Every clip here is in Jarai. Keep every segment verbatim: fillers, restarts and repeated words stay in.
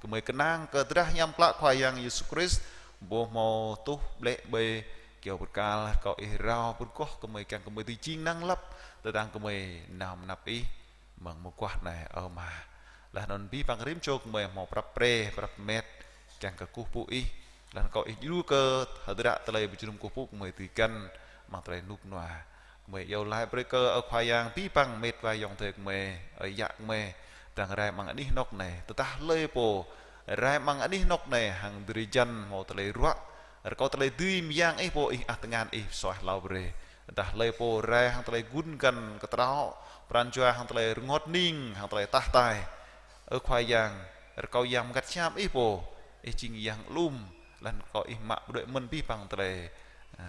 Gơmơi kơnang kơ drah hiam klă Khua Yang Yêsu Krist, ƀu hmâo tuh ƀlĕ ƀơi kyâo bơrkal, rơkâo Ih rao pơrơgoh gơmơi kiăng gơmơi dưi jing năng lăp, tơdang gơmơi nao mơnăp Ih amăng mơguah anai, ơ Ama. Laih anŭn abih bang rĭm čô gơmơi hmâo prăp pre, prăp met, kiăng kơ kơkuh pơpŭ Ih. Laih anŭn rơkâo Ih djru kơ hơdră tơlơi pơjơnum kơkuh pơpŭ gơmơi dưi găn amăng tơlơi rơnŭk rơnua. Gơmơi iâu laĭ brơi kơ Ơ Khua Yang abih bang met wa ayŏng adơi gơmơi, ơi yă gơmơi, dơ̆ng rai amăng anih anŏ anai. Tơdah hlơi pô rai amăng anih anŏ anai hăng drơi jăn hmâo tơlơi ruă, rơkâo tơlơi dưi mơyang Ih pô, Ih ăh tơngan Ih suaih hlâo brơi. Tơdah hlơi pô rai hăng tơlơi gun găn kơtraŏ pran jua, hăng tơlơi rơngot hning, hăng tơlơi tah tai, Ơ Khua Yang, rơkâo Yang Bơngăt Hiam Ih pô, Ih jing Yang lum, laih anŭn rơkâo Ih mă pơđuaĭ mơ̆n abih bang tơlơi, a,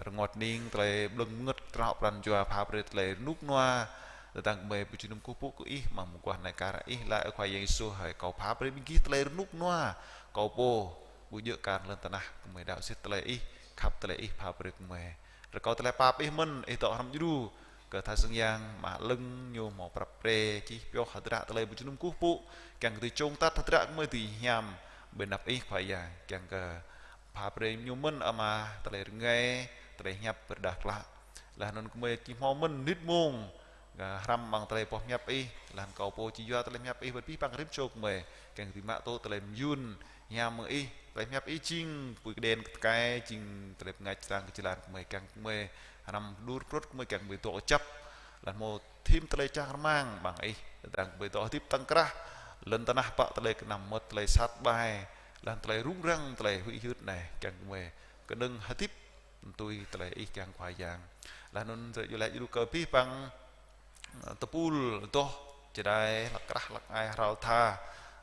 rơngot hning, tơlơi blơ̆ng bơngơ̆t kơtraŏ pran jua, pha brơi tơlơi rơnŭk rơnua, tơdang gơmơi pơjơnum kơkuh pơpŭ kơ Ih amăng mơguah anai. Kar Ih laĭ, Ơ Khua Yang Yêsu, hơi kâo pha brơi ƀing gih tơlơi rơnŭk rơnua, Kâo pô ƀu djơ̆ kar lŏn tơnah. Gơmơi đaŏ sĭt tơlơi Ih, khăp tơlơi Ih pha brơi kơ gơmơi. Rơkâo tơlơi pap Ih mơ̆n, Ih dŏ hrŏm djru kơ tha sưng yang, mă lơ̆ng ñu hmâo prăp pre čih pioh hơdră tơlơi pơjơnum kơkuh pơpŭ, kiăng kơ dưi čong tăt hơdră gơmơi dưi hiam ƀơi anăp Ih Khua Yang, kiăng kơ pha brơi ñu mơ̆n Ama tơlơi rơngai, tơlơi hiăp pơrơđah klă. Laih anŭn gơmơi či hmâo mơ̆n nit mông, a, hrăm amăng tơlơi boh hiăp Ih, laih anŭn kâo pô či yua tơlơi hiăp Ih, wơ̆t abih bang rĭm čô gơmơi, kiăng dưi mă tŭ tơlơi mơyun hiam mơ̆ng Ih. Tơlơi hiăp Ih jing pui kơđen kơ tơkai, jing tơlơi pơngač čơrang kơ jơlan gơmơi, kiăng gơmơi hrăm đur prut gơmơi, kiăng gơmơi dŏ kơjăp, laih hmâo thim tơlơi čang rơmang ƀăng Ih, tơdang gơmơi dŏ hơdip tŏng krah lŏn tơnah pă tơlơi kơnăm mơmŏt, tơlơi sat ƀai, laih anŭn tơlơi rŭng răng, tơlơi huĭ hyưt anai, kiăng gơmơi kơnơ̆ng hơdip tui tơlơi Ih kiăng Khua Yang. Laih anŭn drơi iâu laĭ djru kơ abih bang, ơ, tơpul adoh, čơđai, hlăk krah, hlăk ai, hrao tha,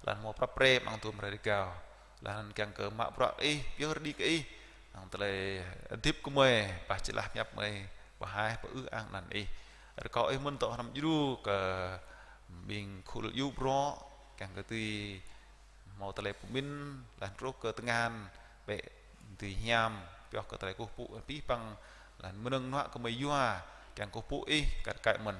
laih anŭn hmâo prăp pre amăng tơm rai rơgao. Laih anŭn kiăng kơ mă bruă Ih, pioh rơđi kơ Ih, hăng tơlơi hơdip gơmơi, pah jơlah hiăp gơmơi, pơhaih, pơư ang anăn Ih. Rơkâo Ih mơ̆n dŏ hrŏm djru kơ ƀing khul iâu brŏ, kiăng kơ dưi hmâo tơlơi pơmĭn, laih truh kơ tơngan, bĕ dưi hiam, pioh kơ tơlơi kơkuh pơpŭ abih bang, laih mơnơ̆ng hnuă gơmơi yua, kiăng kơkuh pơpŭ Ih kar kaĭ mơ̆n.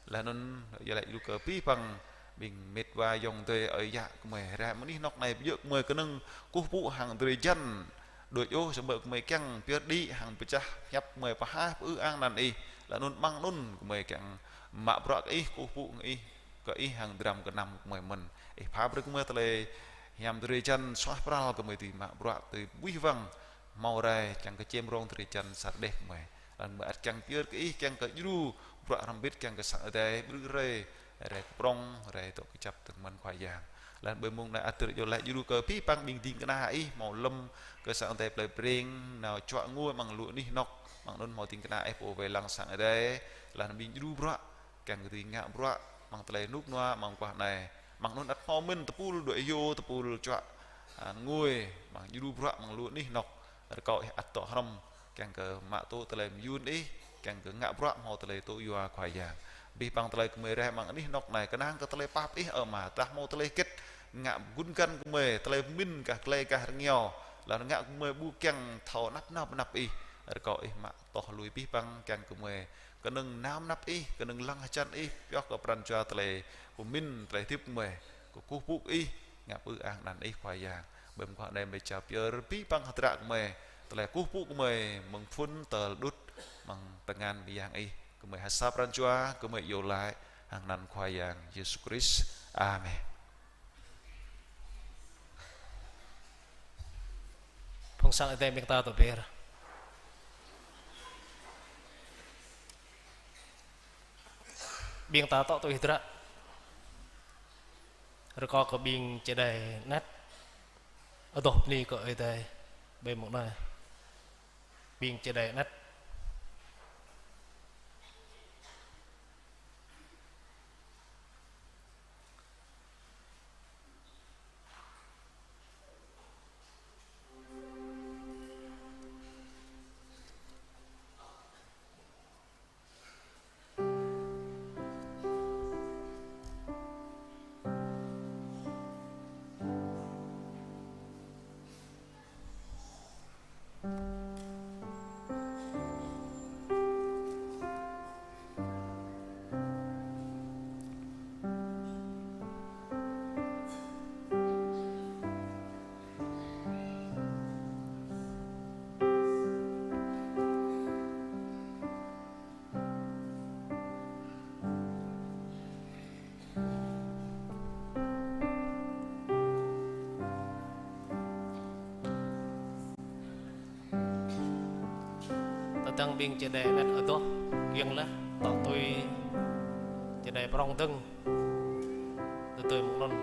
Laih anŭn iâu laĭ djru kơ abih bang ƀing met wa ayŏng adơi ơi yă gơmơi, rai amăng anih anŏ anai ƀu djơ̆ gơmơi kơnơ̆ng kơkuh pơpŭ hăng drơi jăn đôč ôh, samơ̆ gơmơi kiăng pioh rơđi hăng pơčah hiăp gơmơi, pơhaih, pơư ang anăn Ih. Laih anŭn amăng anŭn gơmơi kiăng mă bruă kơ Ih, kơkuh pơpŭ kơ Ih, kơ Ih hăng dram gơnam gơmơi mơ̆n. Ih pha brơi gơmơi tơlơi hiam drơi jăn suaih pral, gơmơi dưi mă bruă tui ƀuih wăng, hmâo rai, kiăng kơ čem rông drơi jăn sar đeh gơmơi. Laih anŭn gơmơi ăt kiăng pơyơr kơ Ih, kiăng kơ djru bruă hrŏm hơbĭt, kiăng kơ sang Ơi Adai ƀrư̆ rai, rai kơprŏng, rai dŏ kơjăp tơ̆ng mơ̆n Khua Yang. Laih anŭn ƀơi mông anai ăt drơi iâu laĭ djru kơ abih bang ƀing ding kơna Ih hmâo lơ̆m kơ sang Ơi Adai plei Breng, nao čuă ngui amăng lu anih anŏ, amăng anŭn hmâo ding kơna Ih pô wai lăng sang Ơi Adai, laih anŭn ƀing djru bruă, kiăng kơ dưi ngă bruă amăng tơlơi rơnŭk rơnua amăng mơguah anai. Amăng anŭn ăt hmâo mơ̆n tơpul đuaĭ hyu, tơpul čuă, a, ngui, amăng djru bruă amăng lu anih anŏ. Rơkâo Ih ăt dŏ hrŏm, kiăng kơ mă tŭ tơlơi mơyun Ih, kiăng kơ ngă bruă hmâo tơlơi tŭ yua Khua Yang. Abih bang tơlơi gơmơi rai amăng anih anŏ anai, kơnang kơ tơlơi pap Ih, ơ Ama, tơdah hmâo tơlơi hơget ngă gun găn gơmơi, tơlơi pơmĭn gah glai gah rơngiao, laih anŭn ngă gơmơi ƀu kiăng thâo anăp nao pơ anăp Ih. Rơkâo Ih mă tŏh lui abih bang, kiăng gơmơi kơnơ̆ng nao pơ anăp Ih, kơnơ̆ng lăng hơjăn Ih, pioh kơ pran jua tơlơi pơmĭn, tơlơi hơdip gơmơi kơkuh pơpŭ kơ Ih, ngă pơư ang anăn Ih Khua Yang. Ƀơi mơguah anai gơmơi jao pơyơr abih bang hơdră gơmơi, tơlơi kơkuh pơpŭ gơmơi mơ̆ng phŭn tơl đŭt, amăng tơngan mơyang Ih. Gơmơi ha sa pran jua, gơmơi iâu laĭ hăng anăn Khua Yang Yêsu Krist. Amen. Phung sang Ơi Adai ƀing ta tŏ ƀiă. Ƀing ta tŏ tui hơdră. Rơkâo kơ ƀing čơđai anet adoh bơni kơ Ơi Adai ƀơi mông anai. Ƀing čơđai anet. Dơ̆ng ƀing čơđai anet adoh kiăng laih, tŏ tui čơđai prŏng dơ̆ng, tơdơi mơ̆ng anŭn.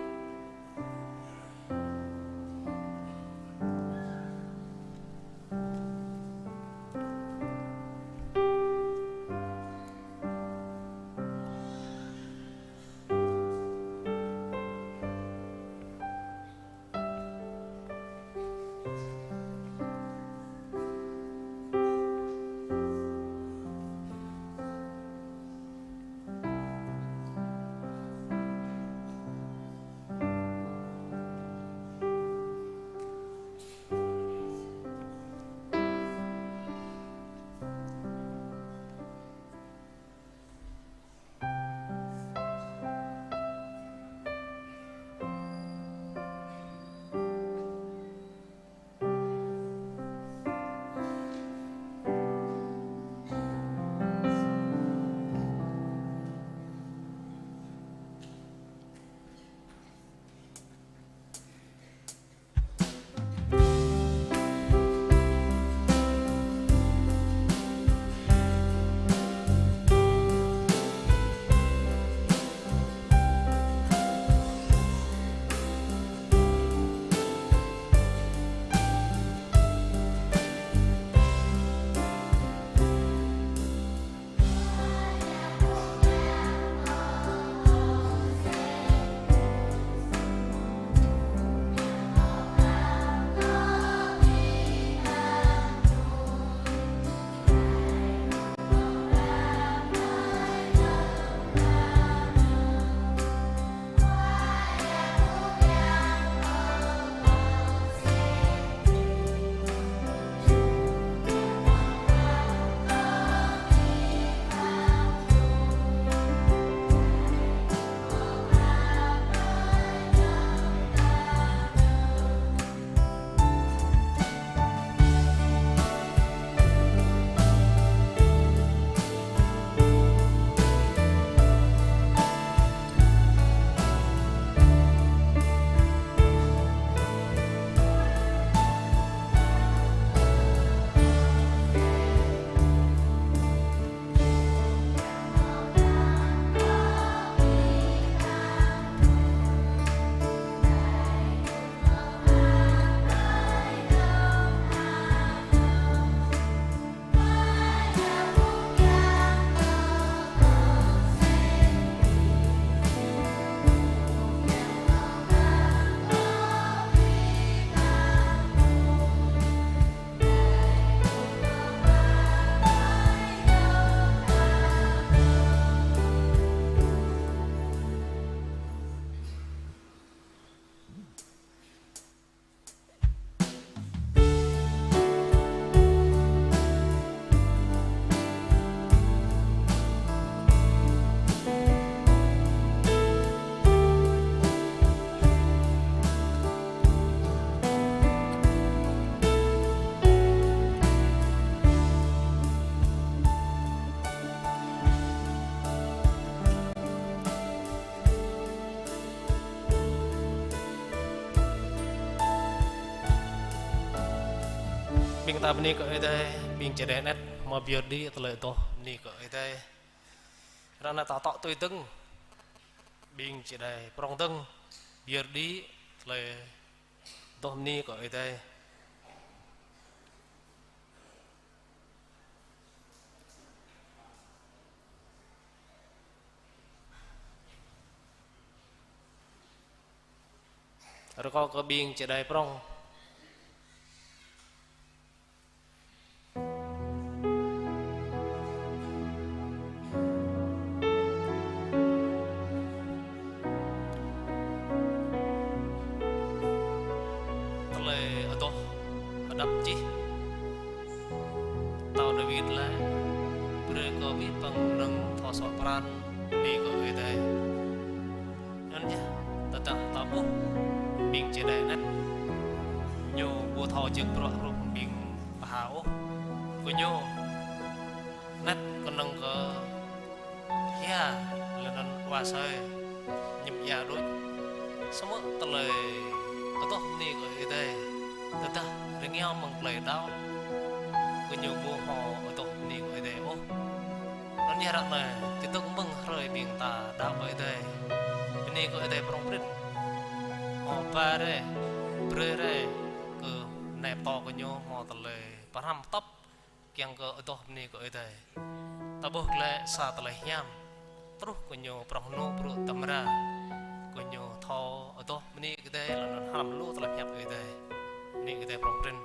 Ƀing ta bơni kơ Ơi Adai, ƀing čơđai anet, hmâo pơyơr đĭ tơlơi adoh bơni kơ Ơi Adai. Ră anai ta tŏ tui dơ̆ng, ƀing čơđai prŏng dơ̆ng, pơyơr đĭ tơlơi adoh bơni kơ Ơi Adai. Rơkâo kơ ƀing čơđai prŏng. Tơlơi adoh hơđăp čih. Pơtao Dawid laĭ: Brơi kơ abih bang mơnơ̆ng thâo suă pran bơni kơ Ơi Adai. Anŭn yơh, tơdah ta ƀuh ƀing čơđai anet, ñu ƀu thâo jing bruă hrup ƀing pơha ôh. Gơñu anet kơnơ̆ng kơ hia lĕ anŭn wa asơi, ñŭm ia đôč. Samơ̆ tơlơi adoh bơni kơ Ơi Adai, tơdah rơngiao mơ̆ng tơlơi đaŏ, gơñu ƀu hmâo adoh bơni Anai ră anai, či dŏ mơ̆ng hrơi ƀing ta đaŏ kơ Ơi Adai. Bơni kơ Ơi Adai prŏng prin. Hmâo ba rai, brơi rai kơ anai pơtô kơ ñu hmâo tơlơi pơhrăm tŏp kiăng kơ adoh bơni kơ Ơi Adai. Ta ƀuh glaĭ sa tơlơi hiam. Truh kơ ñu prŏng hơnŭ brŭ tơmra. Kơ ñu thâo adoh bơni kơ Ơi Adai, laih anŭn hrăm lu tơlơi pơhiăp Ơi Adai. Bơni kơ Ơi Adai prŏng prin.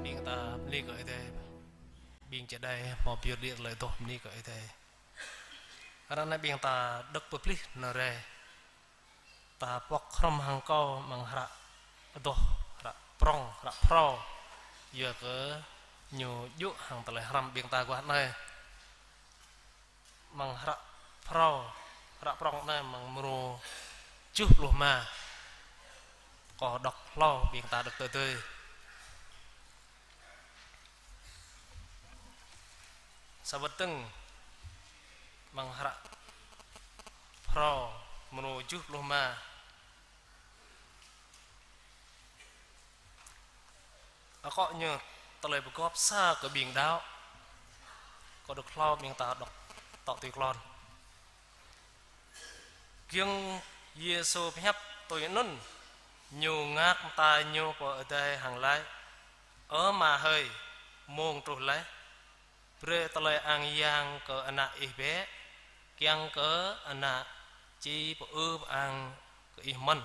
Ƀing ta bơni kơ Ơi Adai. Ƀing čơđai hmâo pơyơr đĭ tơlơi adoh bơni kơ Ơi Adai. Ră anai ƀing ta đŏk pơplih nao rai. Ta pŏk hrŏm hăng kâo amăng hră adoh, hră prŏng, hră phrâo. Yua kơ ñu djơ̆ hăng tơlơi hrăm ƀing ta guah anai. Amăng hră phrâo, hră prŏng anai amăng mrô tơjuh pluh rơma. Kâo đŏk hlâo ƀing ta đŏk tơdơi. Sa wơ̆t dơ̆ng amăng hră phrâo mrô tơjuh pluh rơma. Akŏ ñu tơlơi pơgop sa kơ ƀing đaŏ. Kâo đŏk hlâo ƀing ta đŏk tŏ tui klon. Giŏng Yêsu pơhiăp tui anŭn, ñu ngă mơta ñu pơ adai hăng laĭ: Ơ Ama hơi, mông truh laih. Brơi tơlơi ang yang kơ ană ih bĕ, kiăng kơ ană či pơư pơang kơ ih mơ̆n.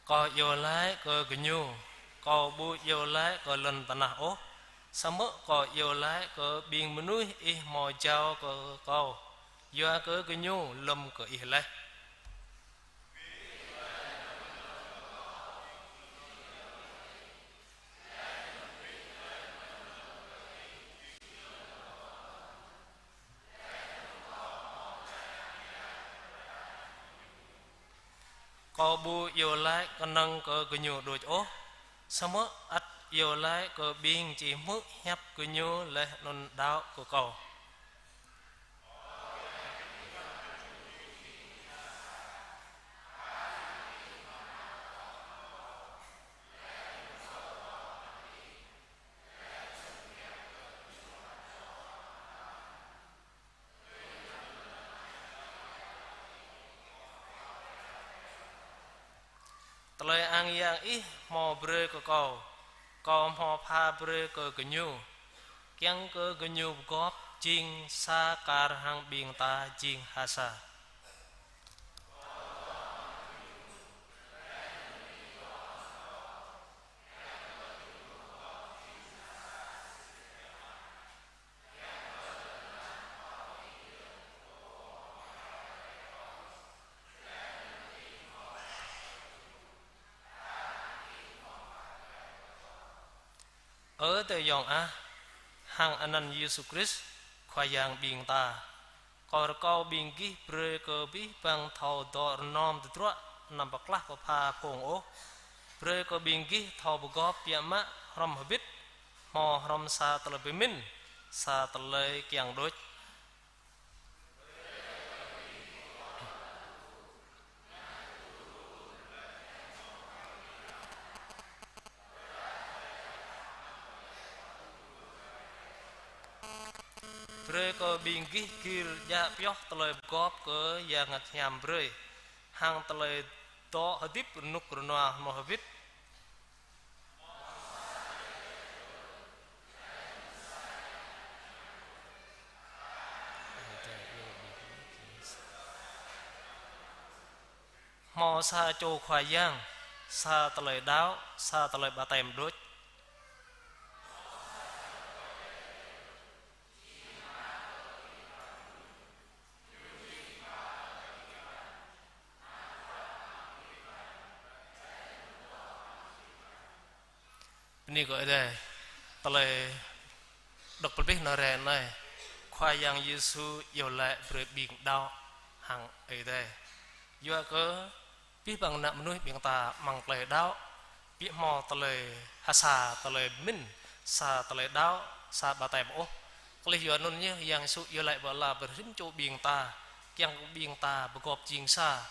Kâo iâu laĭ kơ gơñu, Kâo ƀu iâu laĭ kơ lŏn tơnah ôh, samơ̆ Kâo iâu laĭ kơ ƀing mơnuih ih hmâo jao kơ Kâo, yua kơ gơñu lŏm kơ ih laih. Kâo ƀu iâu laĭ kơnơ̆ng kơ gơñu đôč ôh, samơ̆ ăt iâu laĭ kơ ƀing či hmư̆ hiăp gơñu laih anŭn đaŏ kơ Kâo. Tơlơi ang yang ih hmâo brơi kơ Kâo, Kâo hmâo pha brơi kơ gơñu, kiăng kơ gơñu pơgop jing sa kar hăng ƀing ta jing ha sa. Ơ adơi ayŏng ah, hăng anăn Yêsu Krist, Khua Yang ƀing ta, Kâo rơkâo ƀing gih brơi kơ abih bang thâo dŏ rơnŏm tơdruă, anăm pơklah pơpha phung ôh. Brơi kơ ƀing gih thâo pơgop biă mă hrŏm hơbĭt, hmâo hrŏm sa tơlơi pơmĭn, sa tơlơi kiăng đôč. Brơi kơ ƀing gih gir djă pioh tơlơi pơgop kơ Yang Bơngăt Hiam brơi, hăng tơlơi dŏ hơdip rơnŭk rơnua hmâo hơbĭt. Hmâo sa čô Khua Yang, sa tơlơi đaŏ, sa tơlơi ƀaptem đôč. Bơni kơ Ơi Adai, tơlơi đŏk pơplih nao rai anai, Khua Yang Yêsu iâu laĭ brơi ƀing đaŏ hăng Ơi Adai. Yua kơ abih bang ană mơnuih ƀing ta amăng tơlơi đaŏ, ƀu hmâo tơlơi ha sa, tơlơi pơmĭn, sa tơlơi đaŏ, sa ƀaptem ôh. Kơlih yua anŭn yơh Yang Yêsu iâu laĭ ƀơi ala ƀơi rĭm čô ƀing ta, kiăng kơ ƀing ta pơgop jing sa,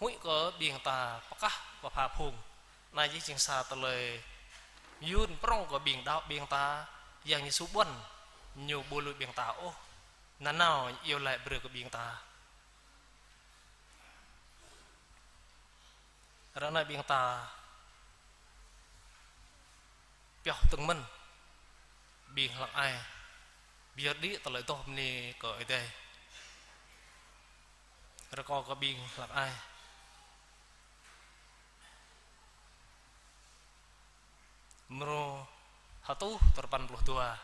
huĭ kơ ƀing ta pơklah pơpha phung. Anai yơh jing sa tơlơi yun prŏng kơ ƀing đaŏ ƀing ta, Yang Yêsu ƀuăn, Ñu ƀu lui ƀing ta ôh. Nanao iâu laĭ brơi kơ ƀing ta. Ră anai ƀing ta pioh dơ̆ng mơ̆n, ƀing hlăk ai, pơyơr đĭ tơlơi adoh bơni kơ Ơi Adai. Rơkâo kơ ƀing hlăk ai. Mrô hơtuh tơpăn pluh dua.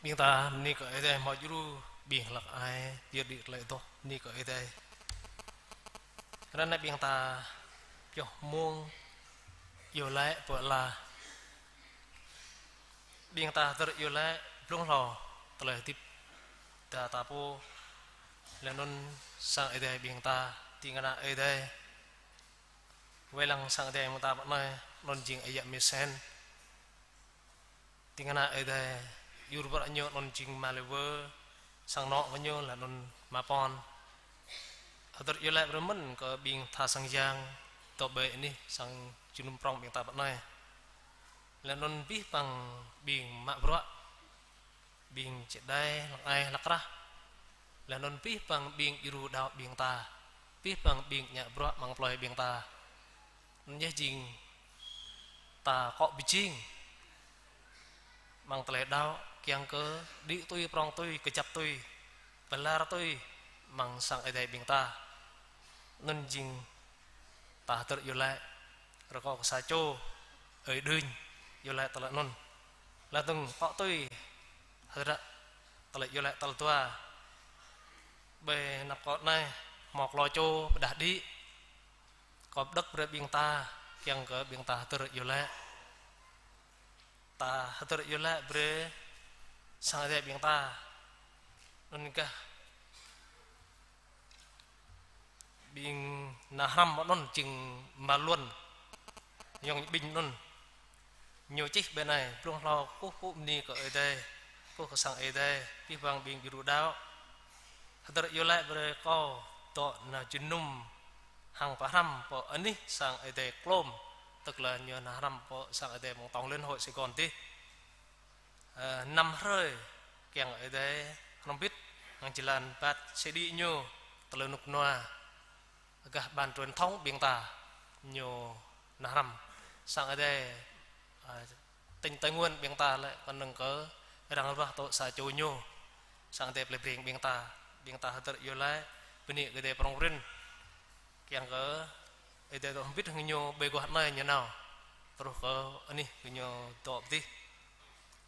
Ƀing ta bơni kơ Ơi Adai hmâo djru ƀing hlăk ai, pơyơr đĭ tơlơi adoh, bơni kơ Ơi Adai. Ră anai ƀing ta pioh mông iâu laĭ pơ ala. Ƀing ta hơdơr iâu laĭ blung hlâo tơlơi hơdip ta ta pô. Laih anŭn sang Ơi Adai ƀing ta, ding kơna Ơi Adai. Wai lăng sang Ơi Adai ƀing ta pơ anai, anŭn jing ayă Misen. Ding kơna Ơi Adai, yua ƀrư̆ ñu anŭn jing ama Lêwơ, sang anŏ kơ ñu laih anŭn ama Pon. Hơdơr iâu laĭ brơi mơ̆n kơ ƀing tha sang yang, dŏ ƀơi anih sang jơnum prŏng ƀing ta pơ anai. Laih anŭn abih bang ƀing mă bruă, ƀing čơđai, hlăk ai, hlăk krah. Laih anŭn abih bang ƀing djru đaŏ ƀing ta. Abih bang ƀing ngă bruă amăng plơi ƀing ta. Anŭn yơh jing ta akŏ pơjing amăng tơlơi đaŏ, kiăng kơ đĭ tui, prŏng tui, kơjăp tui, pơlar tui amăng sang Ơi Adai ƀing ta. Anŭn jing ta hơdơr iâu laĭ, rơkâo kơ sa čô ơi Đưñ iâu laĭ tơlơi anŭn. Laih dơ̆ng akŏ tui hơdră tơlơi iâu laĭ tal dua. Ƀơi anăp kâo anai, hmâo klâo čô pơđah đĭ. Kâo pơđŏk brơi ƀing ta, kiăng kơ ƀing ta hơdơr iâu laĭ. Ta hơdơr iâu laĭ brơi sang Ơi Adai ƀing ta. Anŭn gah ƀing nao hrăm anŭn jing ama Luôn, ayŏng Ƀing anŭn. Ñu čih ƀơi anai, blung hlâo kơkuh pơpŭ bơni kơ Ơi Adai, kơkuh kơ sang Ơi Adai, abih bang ƀing djru đaŏ. Hơdơr iâu laĭ brơi kâo dŏ nao jơnum hăng pơhrăm pơ anih sang Ơi Adai Klôm, tức là ñu nao hrăm pơ sang Ơi Adai mơ̆ng tổng liên hội Sài Gòn dih. Ơ, năm hrơi kiăng Ơi Adai hrŏm hơbĭt hăng jơlan bat sĭ đĭ ñu tơlơi rơnŭk rơnua. Gah ban truyền thống ƀing ta ñu nao hrăm. Sang Ơi Adai, ơ, tỉnh Tây Nguyên ƀing ta lĕ kơnơ̆ng kơ arăng ruah tŏ sa čô ñu. Sang Ơi Adai plei Breng ƀing ta, ƀing ta hơdơr iâu laĭ, bơni kơ Ơi Adai prŏng prin. Kiăng kơ Ơi Adai dŏ hơbĭt hăng ñu ƀơi guah anai ñu nao. Truh kơ anih kơ ñu dŏ pơ adih.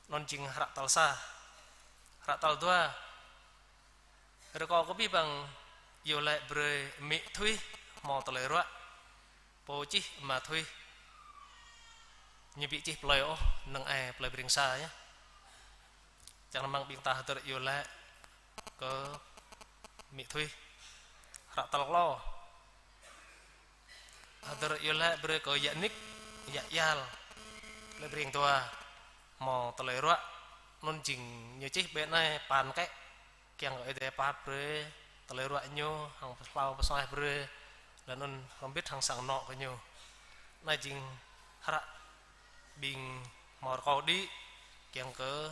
Anŭn jing hră tal sa. Hră tal dua. Rơkâo kơ abih bang iâu laĭ brơi amĭ Thuih hmâo tơlơi ruă. Pô čih ama Thuih. Ñu ƀu čih plơi ôh, năng ai plơi Breng sa yơh. Čang rơmang ƀing ta hơdơr iâu laĭ kơ amĭ Thuih. Hră tal klâo. Hơdơr iâu laĭ brơi kơ yă Nik, yă Yal, plơi Breng dua, hmâo tơlơi ruă. Anŭn jing ñu čih ƀơi anai păn kĕ, kiăng kơ Ơi Adai pap brơi tơlơi ruă ñu, hăng pơhlao pơsuaih brơi, laih anŭn hrŏm hơbĭt hăng sang anŏ kơ ñu. Anai jing hră ƀing hmâo rơkâo đĭ, kiăng kơ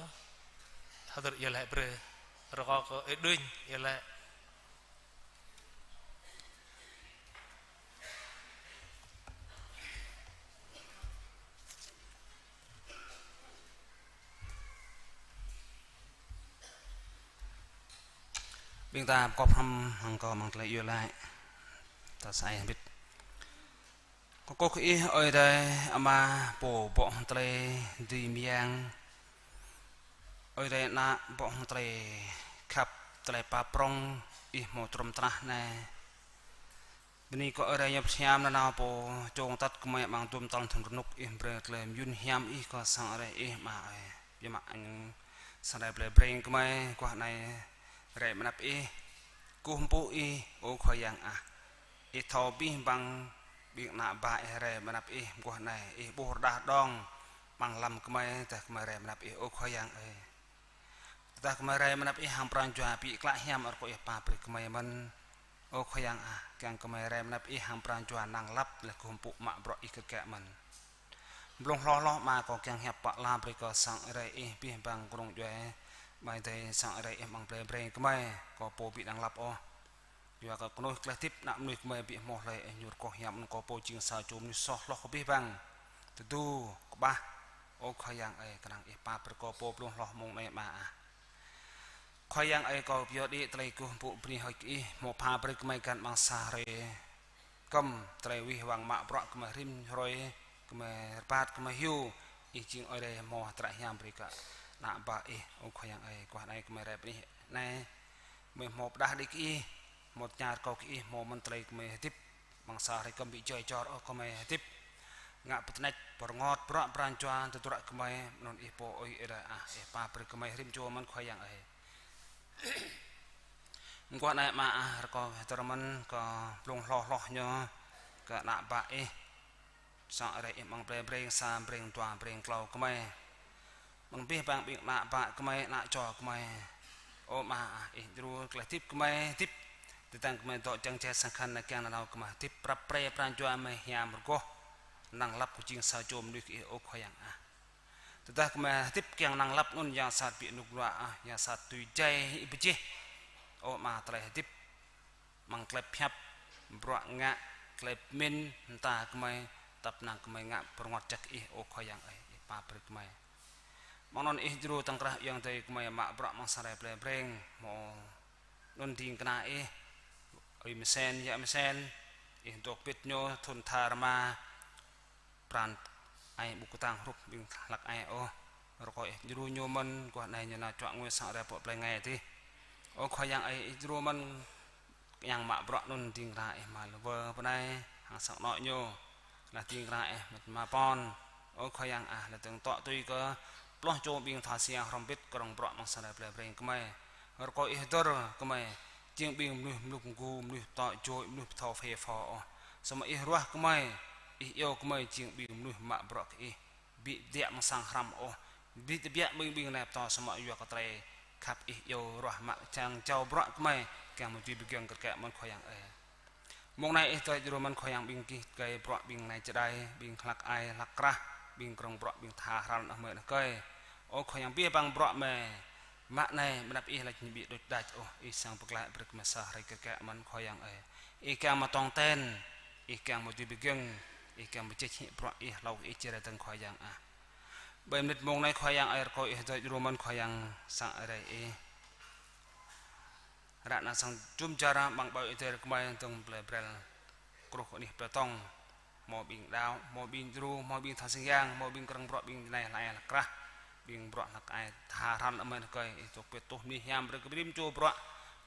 hơdơr iâu laĭ brơi. Rơkâo kơ ơi Đưñ iâu laĭ. Ƀing ta pơkŏp hrŏm hăng kâo amăng tơlơi iâu laĭ. Ta sa ai hơbĭt. Kơkuh kơ Ih, Ơi Adai Ama, Pô bŏ hăng tơlơi dưi mơyang. Ơi Adai Ană bŏ hăng tơlơi khăp, tơlơi pap prŏng, Ih hmâo trŭm trah anai. Bơni kơ Ơi Adai ñu pơhiam nanao pô čong tăt kơmơi amăng dum tal thŭn rơnŭk, Ih brơi tơlơi mơyun hiam Ih kơ sang Ơi Adai Ih Ama ơi. Biă mă añ sang Ơi Adai plei Breng kơmơi, guah anai rai mơnăp Ih. Kơkuh pơpŭ Ih, ơ Khua Yang ah. Ih thâo abih bang ƀing ană bă Ih rai mơnăp Ih, guah anai Ih ƀuh rơđah đong amăng lăm kơmơi, tơdah kơmơi rai mơnăp Ih, ơ Khua Yang ơi. Tơdah kơmơi rai mơnăp Ih hăng pran jua ƀu klă hiam, rơkâo Ih pap brơi kơmơi mơ̆n. Ơ Khua Yang ah, kiăng kơmơi rai mơnăp Ih hăng pran jua năng lăp, laih kơkuh pơpŭ mă bruă Ih kơkă mơ̆n. Blung hloh hloh Ama, kâo kiăng hiăp pơala brơi kơ sang Ơi Adai Ih abih bang kơnung djuai, amai adơi sang Ơi Adai Ih amăng plei Breng kơmơi, kâo pô ƀu năng lăp ôh. Yua kơ kơnuih tơlơi hơdip ană mơnuih kơmơi ƀu hmâo hlơi, Ih ñu rơgoh hiam, anŭn kâo pô jing sa čô mơnuih soh hloh kơ abih bang. Tơdu, kơƀah, ơ Khua Yang ơi, kơnang Ih pap brơi kâo pô blung hloh mông anai Ama ah. Khua Yang ơi, kâo pơyơr đĭ tơlơi kơkuh pơpŭ bơni hơơč kơ Ih, hmâo pha brơi kơmơi găn amăng sa hrơi kơm, tơlơi wih wăng mă bruă kơmơi rĭm hrơi, kơmơi rơbat, kơmơi hyu, Ih jing Ơi Adai hmâo hơdră hiam brơi kơ Ană bă Ih, ơ Khua Yang ơi, guah anai gơmơi rai bơni anai, gơmơi hmâo pơdah đĭ kơ Ih, hmâo tơña rơkâo kơ Ih, hmâo mơ̆n tơlơi gơmơi hơdip, amăng sa hrơi kơm ƀu djơ̆ djor, ơ gơmơi hơdip ngă pơtơnĕč, pơrơngot, bruă pran jua tơdruă gơmơi, anŭn Ih pô ơi, Ih đa ah, Ih pap brơi gơmơi rĭm čô mơ̆n Khua Yang ơi. Guah anai mă ah, rơkâo hơdơr mơ̆n kơ blung hloh hloh ñu, kơ ană bă Ih. Sang rai Ih amăng plei Breng sa, Breng dua, Breng klâo gơmơi. Amăng abih bang ƀing ană bă gơmơi, ană čô gơmơi. Ơ Ama ah, Ih djru tơlơi hơdip gơmơi, hơdip. Tơdang gơmơi dŏ čang jai sang khăn, anai kiăng nanao gơmơi hơdip, prăp pre pran jua gơmơi hiam rơgoh. Năng lăp kơ jing sa čô mơnuih kơ Ih, ơ Khua Yang ah. Tơdah gơmơi hơdip kiăng năng lăp anŭn, yang sat ƀu nŭk luă ah, yang sat tui jai Ih pơjeh. Ơ Ama, tơlơi hơdip amăng tơlơi pơhiăp, bruă ngă, tơlơi pơmĭn, mơta gơmơi, tăp năng gơmơi ngă pơrơngot jăk Ih, ơ Khua Yang ơi, Ih pap brơi gơmơi. Amăng anŭn Ih djru tŏng krah ayŏng adơi gơmơi mă bruă amăng sang rai plei Breng, hmâo anŭn ding kơna Ih, ơi Mơsen, yă Mơsen, Ih dŏ pĭt ñu, thŭn tha rơma, pran ai ƀu kơtang hrup ƀing hlăk ai ôh. Rơkâo Ih djru ñu mơ̆n, guah anai ñu nao čuă ngui sang rai pơ plei ngai adih. Ơ Khua Yang ơi, Ih djru mơ̆n, kiăng mă bruă anŭn ding kơna Ih Ama Lơwơ pơ anai, hăng sang anŏ ñu. Laih ding kơna Ih Mĕt Ama Pon. Ơ Khua Yang ah, laih dơ̆ng tŏ tui kơ pluh čô ƀing tha sia hrŏm hơbĭt krong bruă amăng sang rai plei Breng gơmơi. Rơkâo Ih hơdơr gơmơi, jing ƀing mơnuih mluk mgu, mơnuih tŏ joi, mơnuih pơthâo phê pho ôh. Samơ̆ Ih ruah gơmơi, Ih iâu gơmơi jing ƀing mơnuih mă bruă kơ Ih. Ƀu tơbiă amăng sang hrăm ôh, ƀu tơbiă ƀing ƀing anai pơtô, samơ̆ yua kơ tơlơi khăp Ih iâu ruah mă čang jao bruă gơmơi, kiăng mơ̆ dưi pơgiŏng kơ rơkơi mơ̆n Khua Yang ơi. Mông anai Ih tơlơi djru mơ̆n Khua Yang, ƀing gih gơi bruă, ƀing nai čơđai, ƀing hlăk ai hlăk krah, ƀing krong bruă, ƀing tha hrăl ană gơmơi ană gơi. Ơ Khua Yang, abih bang bruă gơmơi mă anai, mơnăp Ih lač ñu ƀu đôč đač ôh, Ih săng pơklaih brơi kơ gơmơi sa hrơi kơ rơkơi mơ̆n Khua Yang ơi. Ih kiăng mơ̆ tong ten, Ih kiăng mơ̆ dưi pơgiŏng, Ih kiăng mơ̆ jĕč hĭ bruă Ih hlâo kơ Ih či rai dơ̆ng Khua Yang ah. Ƀơi mơnit mông anai Khua Yang ơi, rơkâo Ih dŏ djru mơ̆n Khua Yang, sang rai Ih. Ră anai sang jum dar amăng ƀơi Ih dơi gơmơi dơ̆ng plei Brel, truh kơ anih plei Tŏng. Hmâo ƀing đaŏ, hmâo ƀing djru, hmâo ƀing tha sang yang, hmâo ƀing krong bruă, ƀing nai hlăk ai hlăk krah, ƀing bruă hlăk ai tha hrăm ană gơmơi ană gơi, Ih dŏ pĭt tuh mơnuih hiam brơi kơ rĭm čô bruă.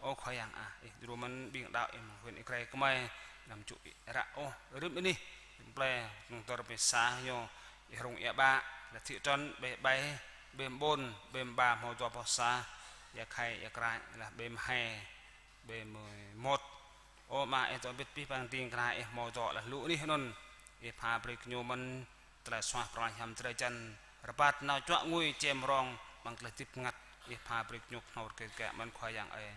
Ơ Khua Yang ah, Ih djru mơ̆n ƀing đaŏ Ih amăng huyện Ia Grai gơmơi, anăm čŭ ră ôh, rĭm anih, rĭm plei, nŏng dơr ƀơi sa ñu, Ih rông Ia Ƀă, laih thị trấn Ƀe Ƀai, Ƀem Ƀôn, Ƀem Ba, hmâo dua boh sa, Ia Khai, Ia Krai, laih Ƀem Hai, Ƀem Mơmŏt. Ơ Ama, Ih dŏ pĭt abih bang ding kơna Ih hmâo dŏ laih lu anih anŭn. Ih pha brơi kơ ñu mơ̆n tơlơi suaih pran hiam drơi jăn, rơbat nao čuă ngui čem rong amăng tơlơi hơdip bơngăt. Ih pha brơi kơ ñu kơhnâo rơgơi kơ mơ̆n Khua Yang ơi.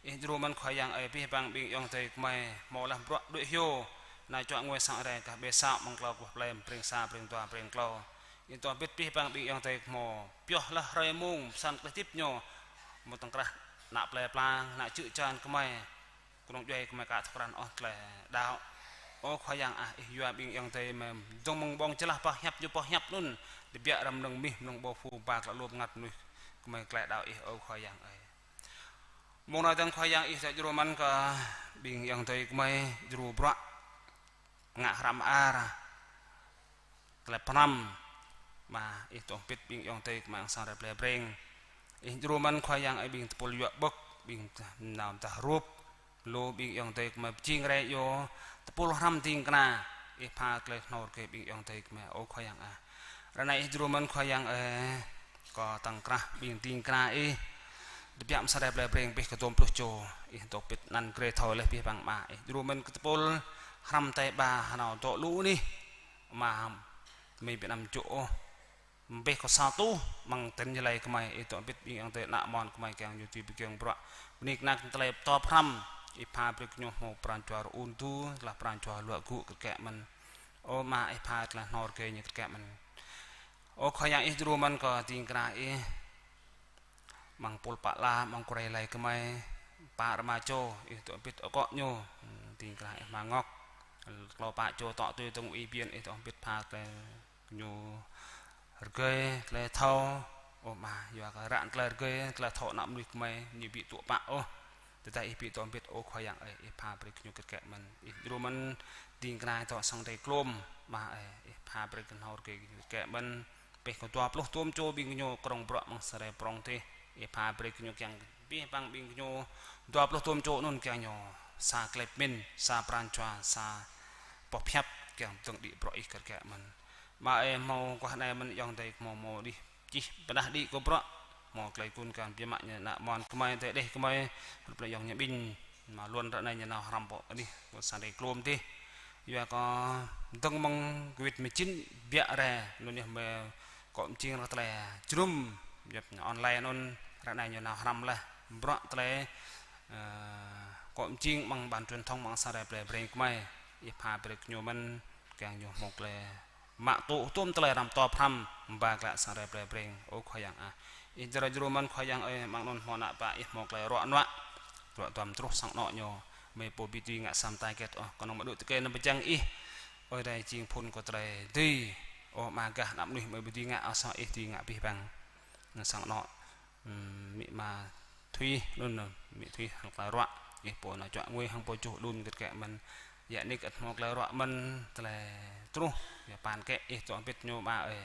Ih djru mơ̆n Khua Yang ơi, abih bang ƀing ayŏng adơi gơmơi hmâo laih bruă đuaĭ hyu, nao čuă ngui sang rai gah Ƀe Sa, amăng klâo boh plei, Breng Sa, Breng Dua, Breng Klâo. Ih dŏ pĭt abih bang ƀing ayŏng adơi hmâo pioh laih hrơi mông, pơsăn tơlơi hơdip ñu, hmâo tŏng krah ană plei pla, ană čư̆ čan gơmơi. Kơnơ̆ng djuai gơmơi aka thâo krăn ôh tơlơi đaŏ. Ơ Khua Yang ah, Ih yua ƀing ayŏng adơi gơmơi dơ̆ng mơ̆ng ƀơ̆ng jơlah pơhiăp ñu pơhiăp anŭn, tơbiă ră mơnơ̆ng mih mơnơ̆ng ƀâo phu ba klă lu bơngăt mơnuih gơmơi tơlơi đaŏ Ih, ơ Khua Yang ơi. Mông anai dơ̆ng Khua Yang Ih dŏ djru mơ̆n kơ ƀing ayŏng adơi gơmơi djru bruă ngă hrăm ar, tơlơi pơhrăm, mă Ih dŏ pĭt ƀing ayŏng adơi gơmơi amăng sang rai plei Breng. Ih djru mơ̆n Khua Yang ơi, ƀing tơpul yuă ƀơ̆k, ƀing nao mơdah rup, lu ƀing ayŏng adơi gơmơi pơjing rai yơh, tơpul hrăm ding kơna, Ih pha tơlơi kơhnâo rơgơi ƀing ayŏng adơi gơmơi, ơ Khua Yang ah. Ră anai Ih djru mơ̆n Khua Yang ơi, kơ tŏng krah ƀing ding kơna Ih, tơbiă amăng sang rai plei Breng abih kơ dôm pluh čô, Ih dŏ pĭt anăn grê thâo laih abih bang mă, Ih djru mơ̆n kơ tơpul hrăm tai ba hơnao dŏ lu anih, mă mơi ƀu anăm čŭ ôh. Abih kơ sa tuh amăng tỉnh Gia Lai gơmơi, Ih dŏ pĭt ƀing ayŏng adơi ană mon gơmơi kiăng ñu dưi pơgiŏng bruă. Bơni kơna kơ tơlơi pơtô pơhrăm, Ih pha brơi kơ ñu hmâo pran jua rơun du, laih pran jua luă gŭ kơ rơkơi mơ̆n. Ơ Ama, Ih pha tơlơi kơhnâo rơgơi ñu kơ rơkơi mơ̆n. Ơ Khua Yang, Ih djru mơ̆n kơ ding kơna Ih amăng pul pă la, amăng kơrai lai gơmơi, pă rơma čô, Ih dŏ pĭt akŏ ñu, ding kơna Ih Ama Ngŏk. Klâo pă čô dŏ tui dơ̆ng ui biên, Ih dŏ pĭt pha tơlơi ñu rơgơi, tơlơi thâo. Ơ Ama, yua kơ ră tơlơi rơgơi, tơlơi thâo ană mơnuih gơmơi ñu ƀu tŭ pă ôh. Tơdah Ih ƀu dŏ pĭt, ơ Khua Yang ơi, Ih pha brơi kơ ñu kơt kĕ mơ̆n. Ih djru mơ̆n ding kơna dŏ sang rai Klôm, Ama ơi, Ih pha brơi kơhnâo rơgơi kơt kĕ mơ̆n. Pĕ kơ dua pluh tôm čô ƀing gơñu krong bruă amăng sang rai prong tih. Ih pha brơi gơñu kiăng abih bang ƀing gơñu dua pluh tôm čô anŭn kiăng ñu sa klep min, sa pran jua, sa boh phiăp kiăng dơ̆ng đĭ bruă ih kar kaĭ mơ̆n. Mă ơi hmâo guah anai mơ̆n ayŏng adơi hmâo hmâo đih čih pơdah đĭ kơ bruă. Hmâo tơlơi kun kiăng biă mă ñu ană mơnuih gơmơi tơ đeh gơmơi. Hrup lĕ ayŏng ñu ƀing. Mă lŏn ră anai ñu nao hrăm pơ anih, pơ sang rai klôm tih. Yua kơ dơ̆ng mơ̆ng Covid mười chín biă rai, anŭn yơh mơi kơ mơjing ră tơlơi jơnum, yua online anŭn ră anai ñu nao hrăm laih. Bruă tơlơi, ơ, kơ mơjing amăng ban truyền thông amăng sang rai plei Breng gơmơi. Ih pha brơi kơ ñu mơ̆n, kiăng ñu hmâo tơlơi mă tŭ tôm tơlơi răm tŏp hrăm, ba klă sang rai plei Breng, ơ Khua Yang ah. Ih dra jru mơ̆n Khua Yang ơi, amăng anŭn hmâo ană bă ih hmâo tơlơi ruă nuă. Ruă duăm truh sang anŏ ñu, mơi pô ƀu dưi ngă sa mơta hơget ôh, kơnơ̆ng mă đuaĭ tơkơi anŭn pơjing ih. Ơi Adai jing phŭn kơ tơlơi dưi, ơ Ama gah ană mơnuih mơi ƀu dưi ngă ôh, samơ̆ ih dưi ngă abih bang. Anŭn sang anŏ, ưm, amĭ ama Thúy, anŭn, amĭ Thúy hăng tơlơi ruă, ih pô nao čuă ngui hăng pô čuh đưm kơ tơkĕ mơ̆n. Yă anai kơ ăt hmâo tơlơi ruă mơ̆n, tơlơi truh, yua pơkă ih dŏ hơbĭt ñu Ama ơi.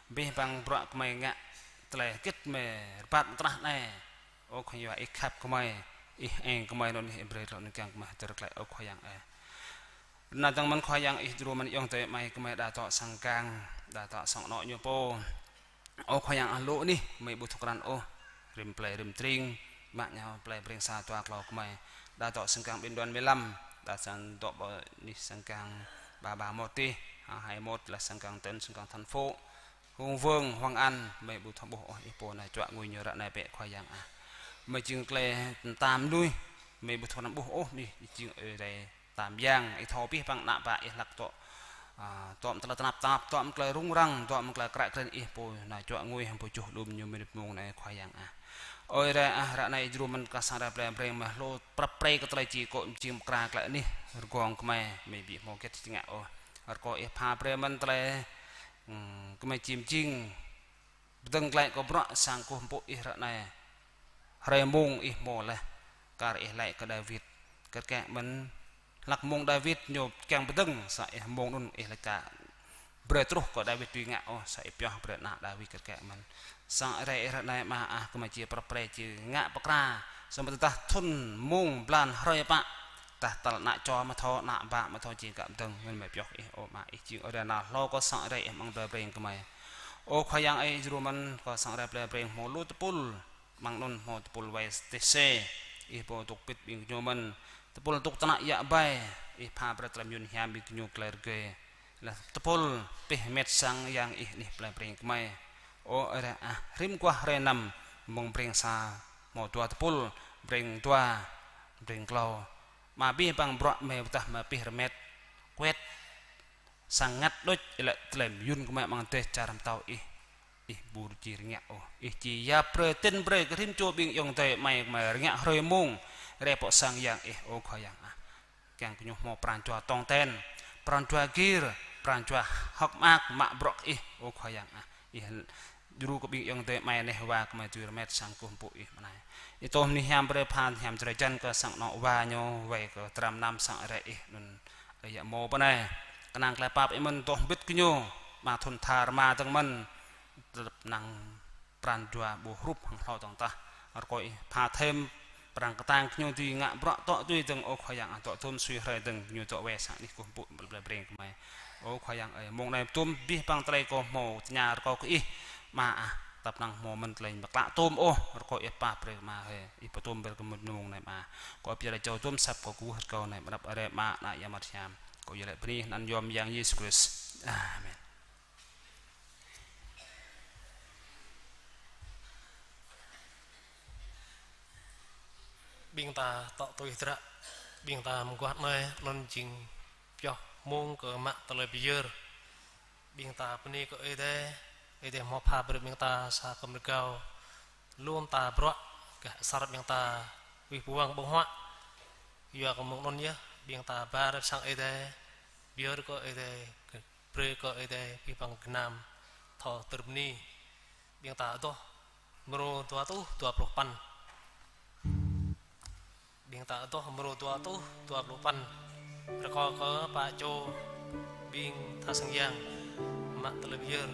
Abih bang bruă gơmơi ngă, tơlơi hơget mơi rơbat mơtrah anai. Ơ Khua Yang ih khăp gơmơi, ih eng gơmơi anŭn ih brơi tơlơi anŭn kiăng gơmơi hơdơr glaĭ ơ Khua Yang ơi. Anŭn dơ̆ng mơ̆n Khua Yang ih dru mơ̆n ayŏng adơi amai gơmơi đa dŏ sang kang, đa dŏ sang anŏ ñu pô. Ơ Khua Yang ah, lu anih mơi ƀu thâo krăn ôh, rĭm plei rĭm tring, mă ñu plei Breng sa dua klâo gơmơi. Đa dŏ sang kang ƀing đoàn mười lăm, đa sang dŏ ƀơi anih sang kang ba ba mốt tih, ha, hai mốt laih sang kang tỉnh, sang kang thành phố. Hùng Vương, Hoàng An, mơi ƀu thâo ƀuh ôh, ih pô nao čuă ngui ñu ră anai bĕ Khua Yang ah. Mơi jing tơlơi tam lui, mơi ƀu thâo năm ƀuh ôh anih, jing Ơi Adai tam yang, ih thâo abih bang ană bă ih hlak dŏ. A, dŏ mơ̆ng tơlơi tơnap tap, dŏ mơ̆ng tơlơi rŭng răng, dŏ mơ̆ng tơlơi kră krên ih pô nao čuă ngui hăng pô čuh đưm ñu mơ̆ng anai Khua Yang ah. Ơi Adai ah, ră anai ih dru mơ̆n kơ sang rai plei Breng mơi hlô prăp pre kơ tơlơi či kŏ mơjing pơkra tơlơi anih rơgong gơmơi, mơi ƀu hmâo hơget či ngă ôh. Rơkâo ih pha brơi mơ̆n tơlơi, ưm, gơmơi či mơjing pơdơ̆ng glaĭ kơ bruă sang kơkuh pơpŭ ih ră anai. Hrơi mông ih hmâo laih, kar ih laĭ kơ Dawid. Kar kaĭ mơ̆n hlak mông Dawid ñu kiăng pơdơ̆ng, samơ̆ ih mông anŭn ih laĭ kơ brơi truh kơ Dawid tui ngă ôh, samơ̆ ih pioh brơi ană Dawid kar kaĭ mơ̆n. Sang rai ih ră anai Ama ah, gơmơi či prăp pre či ngă pơkra, samơ̆ tơdah thŭn mông blan hrơi pă, tơdah tal ană čô mơ̆ thâo, ană bă mơ̆ thâo či ngă pơdơ̆ng, anŭn mơi pioh ih ơ Ama, ih jing Ơi Adai nao hlô kơ sang rai ih amăng plei Breng gơmơi. Ơ Khua Yang ơi, ih dru mơ̆n kơ sang rai plei Breng hmâo lu tơpul, amăng anŭn hmâo tơpul wai tê xê, ih pô dŏ hơbĭt ƀing gơñu mơ̆n, tơpul dŏ tơnă yă bai, ih pha brơi tơlơi mơyun hiam ƀing gơñu tơlơi rơgơi. Laih tơpul pih rơmet sang yang ih anih plei Breng gơmơi. Ơ Ơi Adai ah, rĭm guah hrơi năm, mơ̆ng Breng sa hmâo dua tơpul, Breng dua, Breng klâo. Mă abih bang bruă mơi pơdah mơi pih rơmet, kuet, sang ngăt đôč, ih laĭ tơlơi mơyun gơmơi amăng dêh čar pơtao ih. Ih ƀu či rơngiă ôh. Ih či yap brơi, tĭn brơi kơ rĭm čô ƀing ayŏng adơi amai gơmơi rơngiă hrơi mông rai pơ sang yang ih, ơ Khua Yang ah. Kiăng gơñu hmâo pran jua tong ten, pran jua gir, pran jua hơ̆k mơak mă bruă kơ ih, ơ Khua Yang ah. Ih djru kơ ƀing ayŏng adơi amai neh wa gơmơi dưi rơmet sang kơkuh pơpŭ ih mơ̆n anai. Ih tŏ mơni hiam brơi pha hiam drơi jăn kơ sang anŏ wa ñu, wai kơ dram năm sang rai ih anŭn. Ơi yă mơ̆ pơ anai, kơnang tơlơi pap ih mơ̆n dŏ hơbĭt gơñu, mă thŭn tha rơma dơ̆ng mơ̆n, tơlơi kơnang pran jua ƀu hrup hăng hlâo dơ̆ng tah. Rơkâo ih pha thêm pran kơtang gơñu dưi ngă bruă dŏ tui dơ̆ng, ơ Khua Yang ah, dŏ tơm sui hrơi dơ̆ng gơñu dŏ wai sang anih kơkuh pơpŭ plei Breng gơmơi. Ơ Khua Yang ơi, mông anai tŭm abih bang tơlơi kâo hmâo tơña rơkâo kơ ih, Ama ah, tơpă năng hmâo mơ̆n tơlơi pơklă tŭm ôh, rơkâo ih pap brơi Ama hơi, ih pơtŭm brơi kơ mơ̆n mông anai Ama. Kâo pơyơr laĭ jao tŭm asăp kâo kơkuh rơkâo anai, mơnăp arăng Ama, Ană, Yang Bơngăt Hiam. Kâo yơh laĭ bơni anăn yom Yang Yêsu Krist. Amen. Ƀing ta tŏ tui hơdră, ƀing ta mơguah anai, anŭn jing pioh mông kơ mă tơlơi pơyơr. Ƀing ta bơni kơ Ơi Adai, Ơi Adai hmâo pha brơi ƀing ta sa kơmrơgao, lŏm ta bruă, gah asar ƀing ta wih pơwang ƀơ̆ng huă. Yua kơ mơ̆ng anŭn yơh, ƀing ta ba rơp sang Ơi Adai, pơyơr kơ Ơi Adai, brơi kơ Ơi Adai abih bang gơnam thâo tơr bơni. Ƀing ta adoh mrô dua rơtuh dua pluh păn. Ƀing ta adoh mrô dua rơtuh dua pluh păn. Rơkâo kơ pă čô ƀing tha sang yang mă tơlơi pơyơr.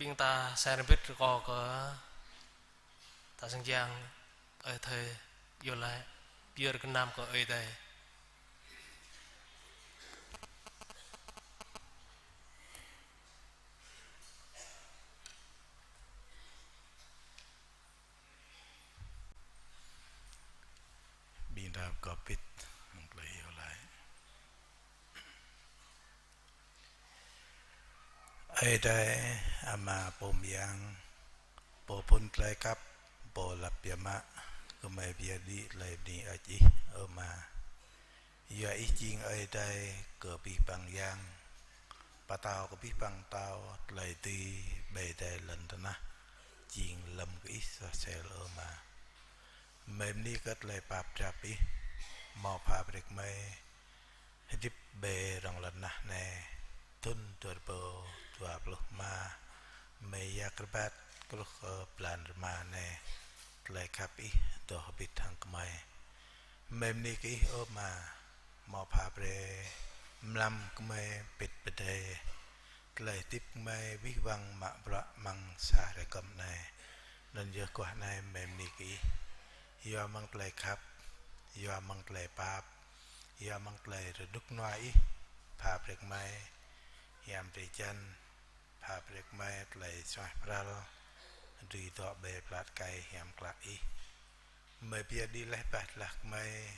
Ƀing ta sai rơbit rơkâo kơ ta sang yang, ơi thầy, yua lai, pơyơr gơnam kơ Ơi Adai. Ƀing ta rơkâo pĭt hăng tơlơi iâu laĭ. Ơi Adai, Ama pô mơyang, pô phŭn tơlơi khăp, pô lăp biă mă, gơmơi pơyơr đĭ tơlơi bơni hơơč Ih, ơ Ama. Yua Ih jing Ơi Adai kơ abih bang yang, pơtao kơ abih bang pơtao, tơlơi dưi ƀơi adai lŏn tơnah jing lơ̆m kơ Ih soh sel, ơ Ama. Gơmơi bơni kơ tơlơi pap drap Ih, hmâo pha brơi kơ gơmơi hơdip ƀơi rŏng lŏn tơnah anai, thŭn dua rơbâo dua pluh rơma, gơmơi yak rơbat truh kơ blan rơma anai, tơlơi khăp Ih dŏ hơbĭt hăng gơmơi. Gơmơi bơni kơ Ih, ơ Ama, hmâo pha brơi mlam gơmơi pĭt pơdơi, tơlơi hơdip gơmơi wih wăng mă bruă amăng sa hrơi kơm anai. Anŭn yơh guah anai gơmơi bơni kơ Ih. Yua amăng tơlơi khăp, yua amăng tơlơi pap, yua amăng tơlơi rơnŭk rơnua Ih, pha brơi kơ gơmơi hiam drơi jăn, pha brơi kơ gơmơi tơlơi suaih pral, dưi dŏ ƀơi plat kai hiam klă Ih. Gơmơi pơyơr đĭ laih bah tơlah gơmơi